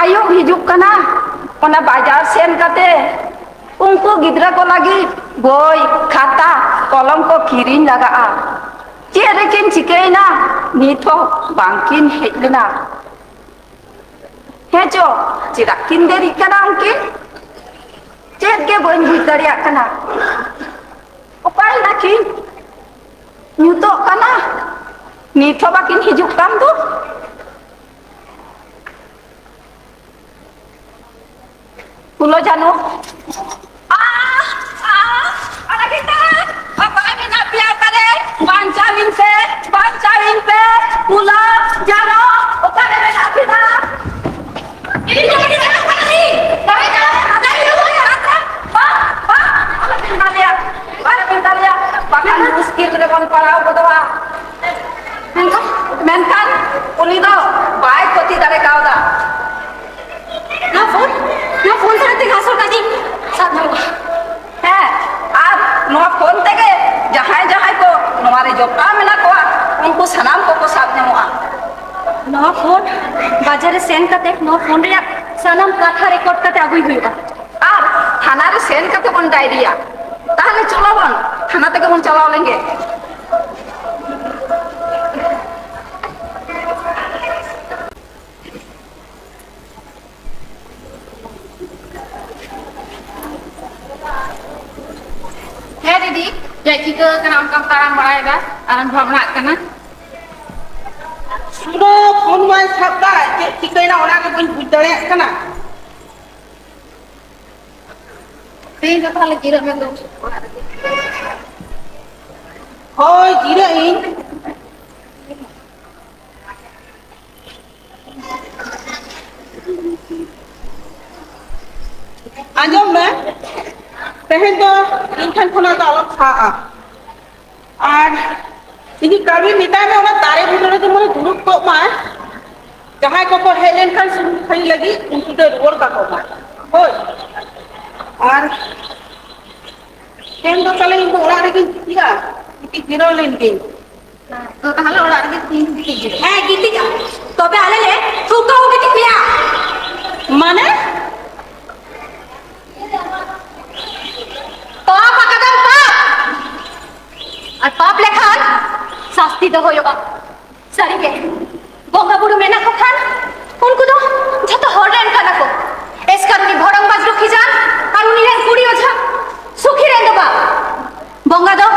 ᱟᱭᱩᱵ ᱦᱤᱡᱩᱜ ᱠᱟᱱᱟ, ᱚᱱᱟ ᱵᱟᱡᱟᱨ ᱥᱮᱱ ᱠᱟᱛᱮ ᱩᱱᱠᱩ ᱜᱤᱫᱽᱨᱟᱹ ᱠᱚ ᱞᱟᱹᱜᱤᱫ ᱵᱳᱭ, ᱠᱷᱟᱛᱟ, ᱠᱚᱞᱚᱢ ᱠᱚ ᱠᱤᱨᱤᱧ ᱞᱟᱜᱟᱜᱼᱟ᱾ ᱪᱮᱫ ᱨᱮᱠᱤᱱ ᱪᱤᱠᱟᱹᱭᱮᱱᱟ, ᱱᱤᱛ ᱦᱚᱸ ᱵᱟᱝᱠᱤᱱ ᱦᱮᱡ ᱞᱮᱱᱟ᱾ ᱦᱮᱸ ᱪᱚ, ᱪᱮᱫᱟᱜ ᱠᱤᱱ ᱫᱮᱨᱤᱜ ᱠᱟᱱᱟ ᱩᱱᱠᱤᱱ? ᱪᱮᱫ ᱜᱮ ᱵᱟᱹᱧ ᱵᱩᱡᱽ ᱫᱟᱲᱮᱭᱟᱜ ᱠᱟᱱᱟ᱾ ᱚᱠᱟᱭᱮᱱᱟ ᱠᱤᱱ? ᱧᱩᱛᱚᱜ ᱠᱟᱱᱟ, ᱱᱤᱛ ᱦᱚᱸ ᱵᱟᱹᱠᱤᱱ ᱦᱤᱡᱩᱜ ᱠᱟᱱ ᱫᱚ᱾ ᱯᱷᱩᱞᱳ ᱡᱷᱟᱱᱚ᱾ ᱟ, ᱟ, ᱟᱲᱟᱜᱤᱧ ᱛᱟᱦᱮᱸ᱾ ᱚᱠᱚᱭ ᱢᱮᱱᱟᱜ ᱯᱮᱭᱟ ᱚᱠᱟᱨᱮ? ᱵᱟᱧᱪᱟᱣᱤᱧ ᱯᱮ, ᱵᱟᱧᱪᱟᱣᱤᱧ ᱯᱮ᱾ ᱯᱷᱩᱞᱳ ᱡᱷᱟᱱᱚ, ᱚᱠᱟᱨᱮ ᱢᱮᱱᱟᱜ ᱯᱮᱭᱟ? ᱤᱧ ᱫᱚ ᱵᱟᱹᱧ ᱪᱟᱞᱟᱜ ᱠᱟᱱᱟ᱾ ᱵᱟᱹᱧ ᱪᱟᱞᱟᱜ ᱠᱟᱱᱟ᱾ ᱵᱟᱝ, ᱵᱟᱝ, ᱟᱞᱚᱯᱮ ᱮᱢᱟ ᱞᱮᱭᱟ᱾ ᱵᱟᱞᱮ ᱮᱢ ᱫᱟᱲᱮᱭᱟᱜ᱾ ᱵᱟᱠᱷᱟᱱ ᱢᱩᱥᱠᱤᱞ ᱨᱮᱵᱚᱱ ᱯᱟᱲᱟᱣ ᱜᱚᱫᱚᱜᱼᱟ᱾ ᱢᱮᱱᱠᱷᱟᱱ, ᱢᱮᱱᱠᱷᱟᱱ ᱩᱱᱤ ᱫᱚ ᱵᱟᱭ ᱠᱷᱚᱛᱤ ᱫᱟᱲᱮ ᱠᱟᱣᱫᱟ᱾ ᱱᱚᱣᱟ ᱯᱷᱳᱱ, ᱱᱚᱣᱟ ᱯᱷᱳᱱ ᱫᱷᱟᱨᱟ ᱛᱮᱜᱮ ᱟᱥᱚᱞ ᱠᱟᱡᱤᱧ ᱥᱟᱵ ᱧᱟᱢᱚᱜᱼᱟ᱾ ᱦᱮᱸ, ᱟᱨ ᱱᱚᱣᱟ ᱯᱷᱳᱱ ᱛᱮᱜᱮ ᱡᱟᱦᱟᱸᱭ ᱡᱟᱦᱟᱸᱭ ᱠᱚ ᱱᱚᱣᱟ ᱨᱮ ᱡᱚᱯᱲᱟᱣ ᱢᱮᱱᱟᱜ ᱠᱚᱣᱟ, ᱩᱱᱠᱩ ᱥᱟᱱᱟᱢ ᱠᱚᱠᱚ ᱥᱟᱵ ᱧᱟᱢᱚᱜᱼᱟ᱾ ᱱᱚᱣᱟ ᱯᱷᱳᱱ ᱵᱟᱡᱟᱨ ᱨᱮ ᱥᱮᱱ ᱠᱟᱛᱮ ᱱᱚᱣᱟ ᱯᱷᱳᱱ ᱨᱮᱭᱟᱜ ᱥᱟᱱᱟᱢ ᱠᱟᱛᱷᱟ ᱨᱮᱠᱚᱨᱰ ᱠᱟᱛᱮ ᱟᱹᱜᱩᱭ ᱦᱩᱭᱩᱜᱼᱟ᱾ ᱟᱨ ᱛᱷᱟᱱᱟ ᱨᱮ ᱥᱮᱱ ᱠᱟᱛᱮ ᱵᱚᱱ ᱰᱟᱭᱨᱤᱭᱟ᱾ ᱛᱟᱦᱞᱮ ᱪᱚᱞᱚ ᱵᱚᱱ ᱛᱷᱟᱱᱟ ᱛᱮᱜᱮ ᱵᱚᱱ ᱪᱟᱞᱟᱣ ᱞᱮᱱᱜᱮ᱾ ᱦᱮᱸ ᱫᱤᱫᱤ, ᱪᱮᱫ ᱪᱤᱠᱟᱹ ᱟᱠᱟᱱᱟ ᱚᱱᱠᱟᱢ ᱛᱟᱲᱟᱢ ᱵᱟᱲᱟᱭᱮᱫᱟ ᱟᱨᱮᱢ ᱵᱷᱟᱵᱽᱱᱟᱜ ᱠᱟᱱᱟ? ᱥᱩᱫᱷᱟᱹ ᱯᱷᱳᱱ ᱵᱟᱭ ᱥᱟᱵ ᱫᱟ, ᱪᱮᱫ ᱪᱤᱠᱟᱹᱭᱮᱱᱟ ᱚᱱᱟ ᱜᱮ ᱵᱟᱹᱧ ᱵᱩᱡᱽ ᱫᱟᱲᱮᱭᱟᱜ ᱠᱟᱱᱟ᱾ ᱛᱮᱦᱮᱧ ᱫᱚ ᱛᱟᱦᱞᱮ ᱡᱤᱨᱟᱹᱜ ᱢᱮ ᱫᱩ ᱚᱲᱟᱜ ᱨᱮᱜᱮ᱾ ᱦᱳᱭ, ᱡᱤᱨᱟᱹᱜ ᱤᱧ᱾ ᱟᱸᱡᱚᱢ ᱢᱮ, ᱛᱮᱦᱮᱧ ᱫᱚ ᱤᱧ ᱴᱷᱮᱱ ᱠᱷᱚᱱᱟᱜ ᱫᱚ ᱟᱞᱚᱢ ᱥᱟᱦᱟᱜᱼᱟ᱾ ᱟᱨ ᱤᱧᱤᱡ ᱠᱟᱹᱢᱤ ᱢᱮᱛᱟᱭ ᱢᱮ, ᱚᱱᱟ ᱫᱟᱨᱮ ᱵᱩᱴᱟᱹ ᱨᱮ ᱡᱮᱢᱚᱱᱮ ᱫᱩᱲᱩᱵ ᱠᱚᱜ ᱢᱟᱭ᱾ ᱡᱟᱦᱟᱸᱭ ᱠᱚᱠᱚ ᱦᱮᱡ ᱞᱮᱱᱠᱷᱟᱱ ᱥᱩᱱᱩᱢ ᱛᱷᱟᱹᱨᱤ ᱞᱟᱹᱜᱤᱫ, ᱩᱱᱠᱩ ᱫᱚ ᱨᱩᱣᱟᱹᱲ ᱠᱟᱠᱚ ᱢᱟ᱾ ᱦᱳᱭ᱾ ᱟᱨ ᱛᱮᱦᱮᱧ ᱫᱚ ᱛᱟᱦᱞᱮ ᱤᱧ ᱫᱚ ᱚᱲᱟᱜ ᱨᱮᱜᱤᱧ ᱜᱤᱛᱤᱡᱼᱟ, ᱜᱤᱛᱤᱡ ᱡᱤᱨᱟᱹᱣ ᱞᱮᱱ ᱜᱤᱧ᱾ ᱛᱚ ᱛᱟᱦᱞᱮ ᱚᱲᱟᱜ ᱨᱮᱜᱮ ᱛᱤᱧ ᱜᱤᱛᱤᱡ ᱡᱤᱨᱟᱹᱜ᱾ ᱦᱮᱸ, ᱜᱤᱛᱤᱡ ᱟᱢ᱾ ᱛᱚᱵᱮ ᱟᱞᱮ ᱞᱮ ᱛᱷᱩᱠᱟᱹᱣ ᱜᱤᱛᱤᱡ ᱯᱮᱭᱟ᱾ ᱢᱟᱱᱮ? ᱯᱟᱯ ᱟᱠᱟᱫᱟᱢ, ᱯᱟᱯ᱾ ᱟᱨ ᱯᱟᱯ ᱞᱮᱠᱷᱟᱱ ᱥᱟᱥᱛᱤ ᱫᱚ ᱦᱩᱭᱩᱜᱼᱟ᱾ ᱥᱟᱹᱨᱤᱜᱮ, ᱵᱚᱸᱜᱟ ᱵᱩᱨᱩ ᱢᱮᱱᱟᱜ ᱠᱚ ᱠᱷᱟᱱ ᱩᱱᱠᱩ ᱫᱚ ᱡᱷᱚᱛᱚ ᱦᱚᱲ ᱨᱮᱱ ᱠᱟᱱᱟ ᱠᱚ᱾ ᱮᱥᱠᱟᱨ ᱩᱱᱤ ᱵᱷᱚᱲᱚᱝ ᱵᱟᱡᱽ ᱨᱩᱠᱷᱤ ᱡᱟᱱ ᱟᱨ ᱩᱱᱤ ᱨᱮᱱ ᱠᱩᱲᱤ ᱚᱡᱷᱟ ᱥᱩᱠᱷᱤ ᱨᱮᱱ ᱫᱚ ᱵᱟᱝ᱾ ᱵᱚᱸᱜᱟ ᱫᱚ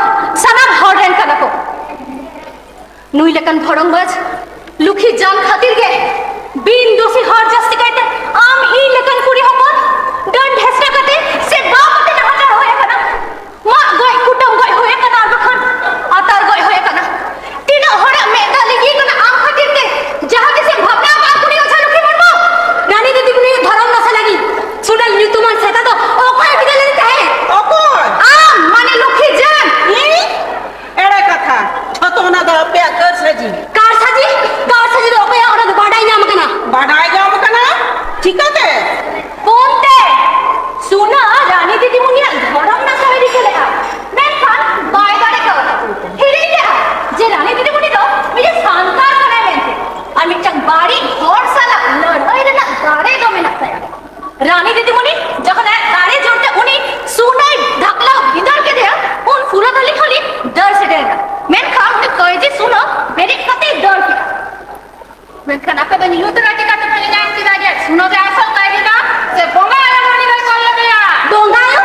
ᱥᱟᱱᱟᱢ ᱦᱚᱲ ᱨᱮᱱ ᱠᱟᱱᱟ ᱠᱚ᱾ ᱱᱩᱭ ᱞᱮᱠᱟᱱ ᱵᱷᱚᱲᱚᱝ ᱵᱟᱡᱽ ᱞᱩᱠᱷᱤ ᱡᱟᱱ ᱠᱷᱟᱹᱛᱤᱨ ᱜᱮ ᱵᱤᱱ ᱫᱳᱥᱤ ᱦᱚᱲ, ᱡᱟᱹᱥᱛᱤ ᱠᱟᱭᱛᱮ ᱟᱢ ᱤᱧ ᱞᱮᱠᱟᱱ ᱠᱩᱲᱤ ᱦᱚᱯᱚᱱ, ᱰᱟᱹᱱ ᱰᱷᱮᱥᱠᱟ ᱠᱟᱛᱮ ᱥᱮ ᱵᱟᱯ ᱠᱟᱛᱮ ᱱᱟᱦᱟᱪᱟᱨ ᱦᱩᱭ ᱟᱠᱟᱱᱟ, ᱢᱟᱜ ᱜᱚᱡ ᱠᱩᱴᱟᱹᱢ ᱜᱚᱡ ᱦᱩᱭ ᱟᱠᱟᱱᱟ, ᱟᱨ ᱵᱟᱠᱷᱟᱱ ᱟᱛᱟᱨ ᱜᱚᱡ ᱦᱩᱭ ᱟᱠᱟᱱᱟ᱾ ᱛᱤᱱᱟᱹᱜ ᱦᱚᱲᱟᱜ ᱢᱮᱫ ᱫᱟᱜ ᱞᱤᱸᱜᱤ ᱟᱠᱟᱱᱟ ᱟᱢ ᱠᱷᱟᱹᱛᱤᱨ ᱛᱮ᱾ ᱡᱟᱦᱟᱸ ᱛᱤᱥᱮᱢ ᱵᱷᱟᱵᱽᱱᱟ ᱟᱠᱟᱫᱼᱟ ᱠᱩᱲᱤ ᱚᱡᱷᱟ ᱞᱩᱠᱷᱤ ᱢᱩᱨᱢᱩ? ᱨᱟᱱᱤ ᱫᱤᱫᱤᱢᱩᱱᱤ ᱫᱷᱚᱨᱚᱢ ᱱᱟᱥᱟ ᱞᱟᱹᱜᱤᱫ ᱥᱩᱱᱟᱹᱞ ᱧᱩᱛᱩᱢᱟᱱ ᱥᱮᱛᱟ ᱫᱚ ᱚᱠᱚᱭ ᱵᱤᱫᱟᱹ ᱞᱮᱫᱮ ᱛᱟᱦᱮᱸᱫ? ᱚᱠᱚᱭ? ᱟᱢ, ᱢᱟᱱᱮ ᱞᱩᱠᱷᱤ ᱡᱟᱱ᱾ ᱤᱧ? ᱮᱲᱮ ᱠᱟᱛᱷᱟ, ᱡᱷᱚᱛᱚ ᱚᱱᱟ ᱫᱚ ᱟᱯᱮᱭᱟᱜ ᱠᱟᱹᱨᱥᱟᱹᱡᱤ᱾ ᱠᱟᱨᱥᱟᱡᱤ? ᱠᱟᱨᱥᱟᱡᱤ ᱫᱚ ᱚᱠᱚᱭᱟᱜ? ᱚᱱᱟ ᱫᱚ ᱵᱟᱰᱟᱭ ᱧᱟᱢ ᱟᱠᱟᱱᱟ᱾ ᱵᱟᱰᱟᱭ ᱧᱟᱢ ᱟᱠᱟᱱᱟ? ᱪᱤᱠᱟᱹᱛᱮ? ᱯᱷᱳᱱ ᱛᱮ᱾ ᱥᱩᱱᱟ ᱨᱟᱱᱤ ᱫᱤᱫᱤᱢᱩᱱᱤᱭᱟᱜ ᱫᱷᱚᱨᱚᱢ ᱱᱟᱥᱟᱣ ᱮ ᱨᱤᱠᱟᱹ ᱞᱮᱫᱼᱟ, ᱢᱮᱱᱠᱷᱟᱱ ᱵᱟᱭ ᱫᱟᱲᱮ ᱠᱟᱣᱫᱟ᱾ ᱦᱤᱲᱤᱧ ᱞᱮᱫᱼᱟ ᱡᱮ ᱨᱟᱱᱤ ᱫᱤᱫᱤᱢᱩᱱᱤ ᱫᱚ ᱢᱤᱫᱴᱮᱱ ᱥᱟᱱᱛᱟᱲ ᱠᱟᱱᱟᱭ ᱢᱮᱱᱛᱮ ᱟᱨ ᱢᱤᱫᱴᱟᱝ ᱵᱟᱹᱲᱤᱡ ᱦᱚᱲ ᱥᱟᱞᱟᱜ ᱞᱟᱹᱲᱦᱟᱹᱭ ᱨᱮᱱᱟᱜ ᱫᱟᱲᱮ ᱫᱚ ᱢᱮᱱᱟᱜ ᱛᱟᱭᱟ᱾ ᱨᱟᱱᱤ ᱫᱤᱫᱤᱢᱩᱱᱤ ᱡᱚᱠᱷᱚᱱ ᱟᱡ ᱫᱟᱲᱮ ᱡᱳᱨᱛᱮ ᱩᱱᱤ ᱥᱩᱱᱟᱭ ᱰᱷᱟᱠᱞᱟ ᱵᱷᱤᱸᱫᱟᱹᱲ ᱠᱮᱫᱮᱭᱟ, ᱩᱱ ᱯᱷᱩᱞᱟᱹ ᱫᱚᱞᱤ ᱠᱷᱚᱱᱤ ᱫᱟᱹᱲ ᱥᱮᱴᱮᱨᱮᱱᱟ᱾ ᱢᱮᱱᱠᱷᱟᱱ ᱩᱱᱤ ᱠᱟᱹᱭᱡᱤ ᱥᱩᱱᱟ ᱵᱮᱨᱮᱫ ᱠᱟᱛᱮᱭ ᱫᱟᱹᱲ ᱠᱮᱫᱟ᱾ ᱢᱮᱱᱠᱷᱟᱱ ᱟᱯᱮ ᱫᱚ ᱧᱩᱛ ᱨᱮ ᱪᱤᱠᱟᱹ ᱛᱮᱯᱮ ᱧᱮᱧᱟᱢ ᱠᱮᱫᱟ ᱡᱮ ᱥᱩᱱᱟ ᱜᱮ ᱟᱥᱚᱞ ᱠᱟᱭᱫᱤ ᱫᱚ ᱥᱮ ᱵᱚᱸᱜᱟ ᱟᱭᱳ ᱩᱱᱤ ᱫᱚᱭ ᱠᱚᱞ ᱞᱮᱫᱮᱭᱟ? ᱵᱚᱸᱜᱟ ᱟᱭᱳ?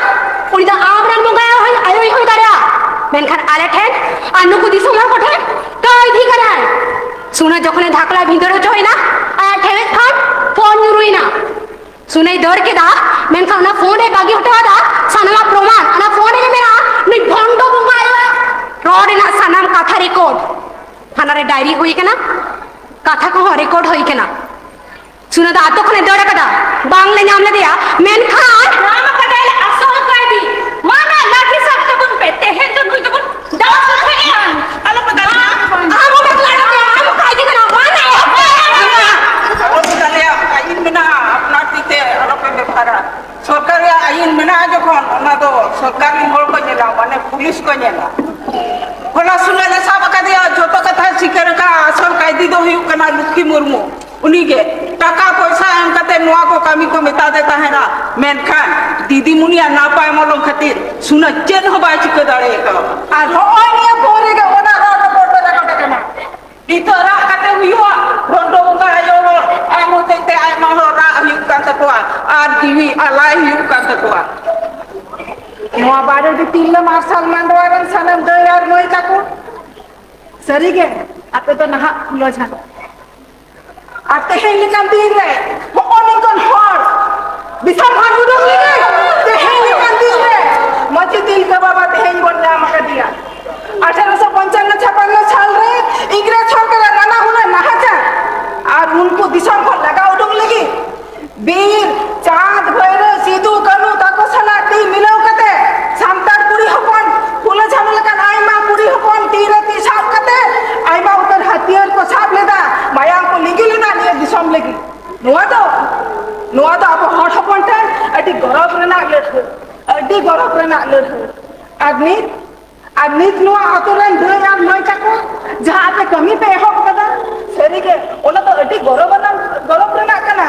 ᱩᱱᱤ ᱫᱚ ᱟᱢ ᱨᱮᱱ ᱵᱚᱸᱜᱟ ᱟᱭᱳ ᱦᱩᱭ, ᱟᱭᱳᱭ ᱦᱩᱭ ᱫᱟᱲᱮᱭᱟᱜᱼᱟ, ᱢᱮᱱᱠᱷᱟᱱ ᱟᱞᱮ ᱴᱷᱮᱱ ᱟᱨ ᱱᱩᱠᱩ ᱫᱤᱥᱚᱢ ᱦᱚᱲ ᱠᱚᱴᱷᱮᱱ ᱠᱟᱹᱭᱫᱤ ᱠᱟᱱᱟᱭ᱾ ᱥᱩᱱᱟ ᱡᱚᱠᱷᱚᱱᱮ ᱫᱷᱟᱠᱞᱟ ᱵᱷᱤᱸᱫᱟᱹᱲ ᱦᱚᱪᱚᱭᱮᱱᱟ, ᱟᱭᱟᱜ ᱴᱷᱮᱱ ᱠᱷᱚᱱ ᱯᱷᱳᱱ ᱧᱩᱨᱩᱭᱮᱱᱟ᱾ ᱥᱩᱱᱟᱭ ᱫᱟᱹᱲ ᱠᱮᱫᱟ, ᱢᱮᱱᱠᱷᱟᱱ ᱚᱱᱟ ᱯᱷᱳᱱ ᱨᱮ ᱵᱟᱹᱜᱤ ᱦᱚᱴᱚ ᱟᱫᱟ ᱥᱟᱱᱟᱢᱟᱜ ᱯᱨᱚᱢᱟᱱ᱾ ᱚᱱᱟ ᱯᱷᱳᱱ ᱨᱮᱜᱮ ᱢᱮᱱᱟᱜᱼᱟ ᱱᱩᱭ ᱵᱷᱚᱱᱰᱚ ᱵᱚᱸᱜᱟ ᱟᱭᱳᱣᱟᱜ ᱨᱚᱲ ᱨᱮᱱᱟᱜ ᱥᱟᱱᱟᱢ ᱠᱟᱛᱷᱟ ᱨᱮᱠᱚᱨᱰ᱾ ᱛᱷᱟᱱᱟ ᱨᱮ ᱰᱟᱭᱨᱤ ᱦᱩᱭ ᱟᱠᱟᱱᱟ, ᱠᱟᱛᱷᱟ ᱠᱚᱦᱚᱸ ᱨᱮᱠᱚᱨᱰ ᱦᱩᱭ ᱟᱠᱟᱱᱟ᱾ ᱥᱩᱱᱟᱹ ᱫᱚ ᱟᱛᱳ ᱠᱷᱚᱱᱮ ᱫᱟᱹᱲ ᱟᱠᱟᱫᱟ, ᱵᱟᱝᱞᱮ ᱧᱟᱢ ᱞᱮᱫᱮᱭᱟ, ᱢᱮᱱᱠᱷᱟᱱ ᱧᱟᱢ ᱟᱠᱟᱫᱟᱭ ᱟᱥᱚᱞ ᱠᱟᱭᱫᱤ᱾ ᱢᱟ ᱱᱟ ᱞᱟᱴᱷᱤ ᱥᱟᱵ ᱛᱟᱵᱚᱱ ᱯᱮ, ᱛᱮᱦᱮᱧ ᱫᱚ ᱱᱩᱭ ᱫᱚᱵᱚᱱ ᱫᱟᱞ ᱠᱚᱴᱷᱮᱱᱮᱜᱼᱟ᱾ ᱟᱞᱚ ᱯᱮ ᱫᱟᱞᱮᱭᱟ᱾ ᱟᱢ ᱦᱚᱸ ᱵᱟᱯᱞᱟ ᱠᱟᱛᱮ ᱟᱢ ᱠᱟᱭᱫᱤ ᱠᱟᱱᱟ, ᱢᱟ ᱱᱟ᱾ ᱟᱞᱚ ᱯᱮ ᱫᱟᱞᱮᱭᱟ, ᱟᱹᱭᱤᱱ ᱢᱮᱱᱟᱜᱼᱟ, ᱟᱯᱱᱟᱨ ᱛᱤ ᱛᱮ ᱟᱞᱚ ᱯᱮ ᱵᱮᱵᱷᱟᱨᱟ᱾ ᱥᱚᱨᱠᱟᱨ ᱨᱮᱭᱟᱜ ᱟᱹᱭᱤᱱ ᱢᱮᱱᱟᱜᱼᱟ ᱡᱚᱠᱷᱚᱱ, ᱚᱱᱟ ᱫᱚ ᱥᱚᱨᱠᱟᱨ ᱨᱮᱱ ᱦᱚᱲ ᱠᱚ ᱧᱮᱞᱟ, ᱢᱟᱱᱮ ᱯᱩᱞᱤᱥ ᱠᱚ ᱧᱮᱞᱟ᱾ ᱦᱚᱞᱟ ᱥᱩᱱᱟᱹ ᱞᱮ ᱥᱟᱵ ᱟᱠᱟᱫᱮᱭᱟ, ᱡᱚᱛᱚ ᱠᱟᱛᱷᱟ ᱥᱤᱠᱟᱹᱨ ᱟᱠᱟᱫ ᱟᱥᱚᱞ ᱠᱟᱭᱫᱤ ᱫᱚ ᱦᱩᱭᱩᱜ ᱠᱟᱱᱟ ᱞᱩᱠᱷᱤ ᱢᱩᱨᱢᱩ᱾ ᱩᱱᱤᱜᱮ ᱴᱟᱠᱟ ᱯᱚᱭᱥᱟ ᱮᱢ ᱠᱟᱛᱮ ᱱᱚᱣᱟ ᱠᱚ ᱠᱟᱹᱢᱤ ᱠᱚ ᱢᱮᱛᱟ ᱫᱮ ᱛᱟᱦᱮᱱᱟ, ᱢᱮᱱᱠᱷᱟᱱ ᱫᱤᱫᱤᱢᱩᱱᱤᱭᱟᱜ ᱱᱟᱯᱟᱭ ᱢᱚᱞᱚᱝ ᱠᱷᱟᱹᱛᱤᱨ ᱥᱩᱱᱟᱹ ᱪᱮᱫ ᱦᱚᱸ ᱵᱟᱭ ᱪᱤᱠᱟᱹ ᱫᱟᱲᱮ ᱠᱟᱣᱫᱟ᱾ ᱟᱨ ᱦᱚᱸᱜᱼᱚᱭ ᱱᱤᱭᱟᱹ ᱯᱚᱨ ᱨᱮᱜᱮ ᱚᱱᱟ ᱨᱚᱲ ᱨᱚᱯᱚᱲ ᱫᱚ ᱨᱟᱠᱟᱵ ᱟᱠᱟᱱᱟ᱾ ᱱᱤᱛᱚᱜ ᱨᱟᱜ ᱠᱟᱛᱮ ᱦᱩᱭᱩᱜᱼᱟ? ᱨᱚᱸᱰᱚ ᱵᱚᱸᱜᱟ ᱟᱭᱳ ᱦᱚᱲ ᱟᱢ ᱦᱚᱛᱮᱡ ᱛᱮ ᱟᱭᱢᱟ ᱦᱚᱲ ᱨᱟᱜ ᱦᱩᱭᱩᱜ ᱠᱟᱱ ᱛᱟᱠᱚᱣᱟ ᱟᱨ ᱡᱤᱣᱤ ᱟᱞᱟᱭ ᱦᱩᱭᱩᱜ ᱠᱟᱱ ᱛᱟᱠᱚᱣᱟ᱾ ᱱᱚᱣᱟ ᱵᱟᱨᱮ ᱛᱤᱨᱞᱟᱹ ᱢᱟᱨᱥᱟᱞ ᱢᱟᱰᱣᱟ ᱨᱮᱱ ᱥᱟᱱᱟᱢ ᱫᱟᱹᱭ ᱟᱨ ᱢᱟᱹᱭ ᱛᱟᱠᱚ, ᱥᱟᱹᱨᱤᱜᱮ ᱟᱯᱮ ᱫᱚ ᱱᱟᱦᱟᱜ ᱯᱷᱩᱞᱳ ᱡᱷᱟᱱᱚ᱾ ᱟᱨ ᱛᱮᱦᱮᱧ ᱞᱮᱠᱟᱱ ᱫᱤᱱ ᱨᱮ ᱦᱚᱸᱜᱼᱚ ᱱᱚᱝᱠᱟᱱ ᱦᱚᱲ ᱫᱤᱥᱚᱢ ᱦᱟᱹᱴ ᱩᱰᱩᱠ ᱞᱟᱹᱜᱤᱫ ᱛᱮᱦᱮᱧ ᱞᱮᱠᱟᱱ ᱫᱤᱱ ᱨᱮ ᱢᱟᱹᱡᱷᱤ ᱛᱤᱞᱠᱟᱹ ᱵᱟᱵᱟ ᱛᱮᱦᱮᱧ ᱵᱚᱱ ᱧᱟᱢ ᱟᱠᱟᱫᱮᱭᱟ᱾ ᱟᱴᱷᱟᱨᱚᱥᱚ ᱯᱚᱧᱪᱟᱱᱱᱚ ᱪᱷᱟᱯᱟᱱᱱᱚ ᱥᱟᱞ ᱨᱮ ᱤᱝᱨᱮᱡᱽ ᱥᱚᱨᱠᱟᱨᱟᱜ ᱱᱟᱱᱟ ᱦᱩᱱᱟᱹᱨ ᱱᱟᱦᱟᱪᱟᱨ ᱟᱨ ᱩᱱᱠᱩ ᱫᱤᱥᱚᱢ ᱠᱷᱚᱱ ᱞᱟᱜᱟ ᱩᱰᱩᱠ ᱞᱟᱹᱜᱤᱫ ᱵᱤᱨ ᱪᱟᱸᱫ ᱵᱷᱟᱭᱨᱳ ᱥᱤᱫᱩ ᱠᱟᱹᱱᱩ ᱛᱟᱠᱚ ᱥᱟᱞᱟᱜ ᱛᱤ ᱢᱤᱞᱟᱹᱣ ᱠᱟᱛᱮ ᱥᱟᱱᱛᱟᱲ ᱠᱩᱲᱤ ᱦᱚᱯᱚᱱ ᱯᱷᱩᱞᱳ ᱡᱷᱟᱱᱚ ᱞᱮᱠᱟᱱ ᱟᱭᱢᱟ ᱠᱩᱲᱤ ᱦᱚᱯᱚᱱ ᱛᱤ ᱨᱮ ᱛᱤ ᱥᱟᱵ ᱠᱟᱛᱮ ᱟᱭᱢᱟ ᱩᱛᱟᱹᱨ ᱦᱟᱹᱛᱭᱟᱹᱨ ᱠᱚ ᱥᱟᱵ ᱞᱮᱫᱟ, ᱢᱟᱭᱟᱢ ᱠᱚ ᱞᱤᱸᱜᱤ ᱞᱮᱫᱟ ᱱᱤᱭᱟᱹ ᱫᱤᱥᱚᱢ ᱞᱟᱹᱜᱤᱫ᱾ ᱱᱚᱣᱟ ᱫᱚ, ᱱᱚᱣᱟ ᱫᱚ ᱟᱵᱚ ᱦᱚᱲ ᱦᱚᱯᱚᱱ ᱴᱷᱮᱱ ᱟᱹᱰᱤ ᱜᱚᱨᱚᱵᱽ ᱨᱮᱱᱟᱜ ᱞᱟᱹᱲᱦᱟᱹᱭ, ᱟᱹᱰᱤ ᱜᱚᱨᱚᱵᱽ ᱨᱮᱱᱟᱜ ᱞᱟᱹᱲᱦᱟᱹᱭ᱾ ᱟᱨ ᱱᱤᱛ, ᱟᱨ ᱱᱤᱛ ᱱᱚᱣᱟ ᱟᱛᱳ ᱨᱮᱱ ᱫᱟᱹᱭ ᱟᱨ ᱢᱟᱹᱭ ᱛᱟᱠᱚ ᱡᱟᱦᱟᱸ ᱟᱯᱮ ᱠᱟᱹᱢᱤ ᱯᱮ ᱮᱦᱚᱵ ᱠᱟᱫᱟ, ᱥᱟᱹᱨᱤᱜᱮ ᱚᱱᱟ ᱫᱚ ᱟᱹᱰᱤ ᱜᱚᱨᱚᱵᱽ ᱟᱱᱟᱜ, ᱜᱚᱨᱚᱵᱽ ᱨᱮᱱᱟᱜ ᱠᱟᱱᱟ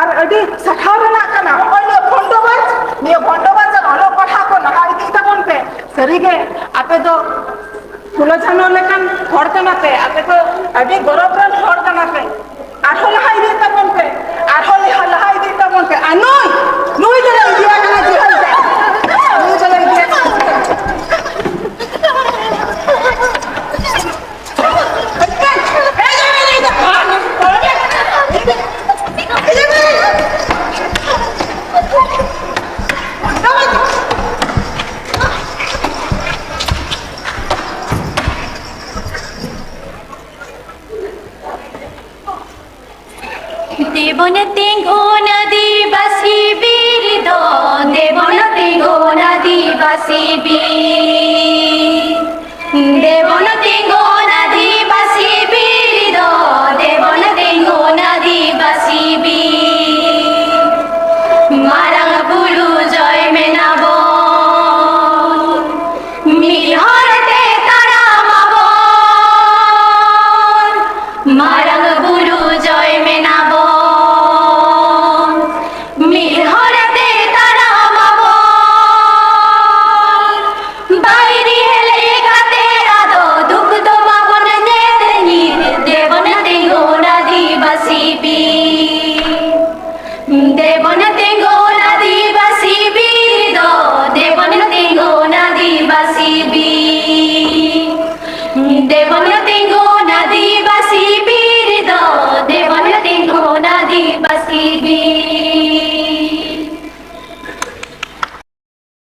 ᱟᱨ ᱟᱹᱰᱤ ᱥᱟᱨᱦᱟᱣ ᱨᱮᱱᱟᱜ ᱠᱟᱱᱟ᱾ ᱱᱚᱜᱼᱚᱭ ᱱᱤᱭᱟᱹ ᱵᱷᱚᱱᱰᱚᱵᱟᱡᱽ, ᱱᱤᱭᱟᱹ ᱵᱷᱚᱱᱰᱚᱵᱟᱡᱽ ᱟᱨ ᱚᱞᱚᱜ ᱯᱟᱲᱦᱟᱣ ᱠᱚ ᱞᱟᱦᱟ ᱤᱫᱤᱭ ᱛᱟᱵᱚᱱ ᱯᱮ᱾ ᱥᱟᱹᱨᱤᱜᱮ ᱟᱯᱮ ᱫᱚ ᱯᱷᱩᱞᱳ ᱡᱷᱟᱱᱚ ᱞᱮᱠᱟᱱ ᱦᱚᱲ ᱠᱟᱱᱟ ᱯᱮ, ᱟᱯᱮ ᱫᱚ ᱟᱹᱰᱤ ᱜᱚᱨᱚᱵᱽ ᱨᱮᱱ ᱦᱚᱲ ᱠᱟᱱᱟ ᱯᱮ᱾ ᱟᱨᱦᱚᱸ ᱞᱟᱦᱟ ᱤᱫᱤᱜ ᱛᱟᱵᱚᱱ ᱯᱮ, ᱟᱨᱦᱚᱸ ᱞᱟᱦᱟ, ᱞᱟᱦᱟ ᱤᱫᱤᱜ ᱛᱟᱵᱚᱱ ᱯᱮ᱾ ᱟᱨ ᱱᱩᱭ, ᱱᱩᱭ ᱫᱚᱞᱮ ᱤᱫᱤᱭᱟ ᱠᱟᱱᱟ ᱡᱮᱦᱮᱞ ᱛᱮ᱾ ᱱᱩᱭ ᱫᱚᱞᱮ ᱤᱫᱤᱭᱟ ᱠᱟᱱᱟ᱾ ᱫᱮᱵᱚᱱ ᱛᱤᱸᱜᱩᱱ ᱟᱹᱫᱤᱵᱟᱹᱥᱤ ᱵᱤᱨ ᱫᱚ, ᱫᱮᱵᱚᱱ ᱛᱤᱸᱜᱩᱱ ᱟᱹᱫᱤᱵᱟᱹᱥᱤ ᱵᱤᱨ᱾ ᱫᱮᱵᱚᱱ ᱛᱤᱸᱜᱩᱱ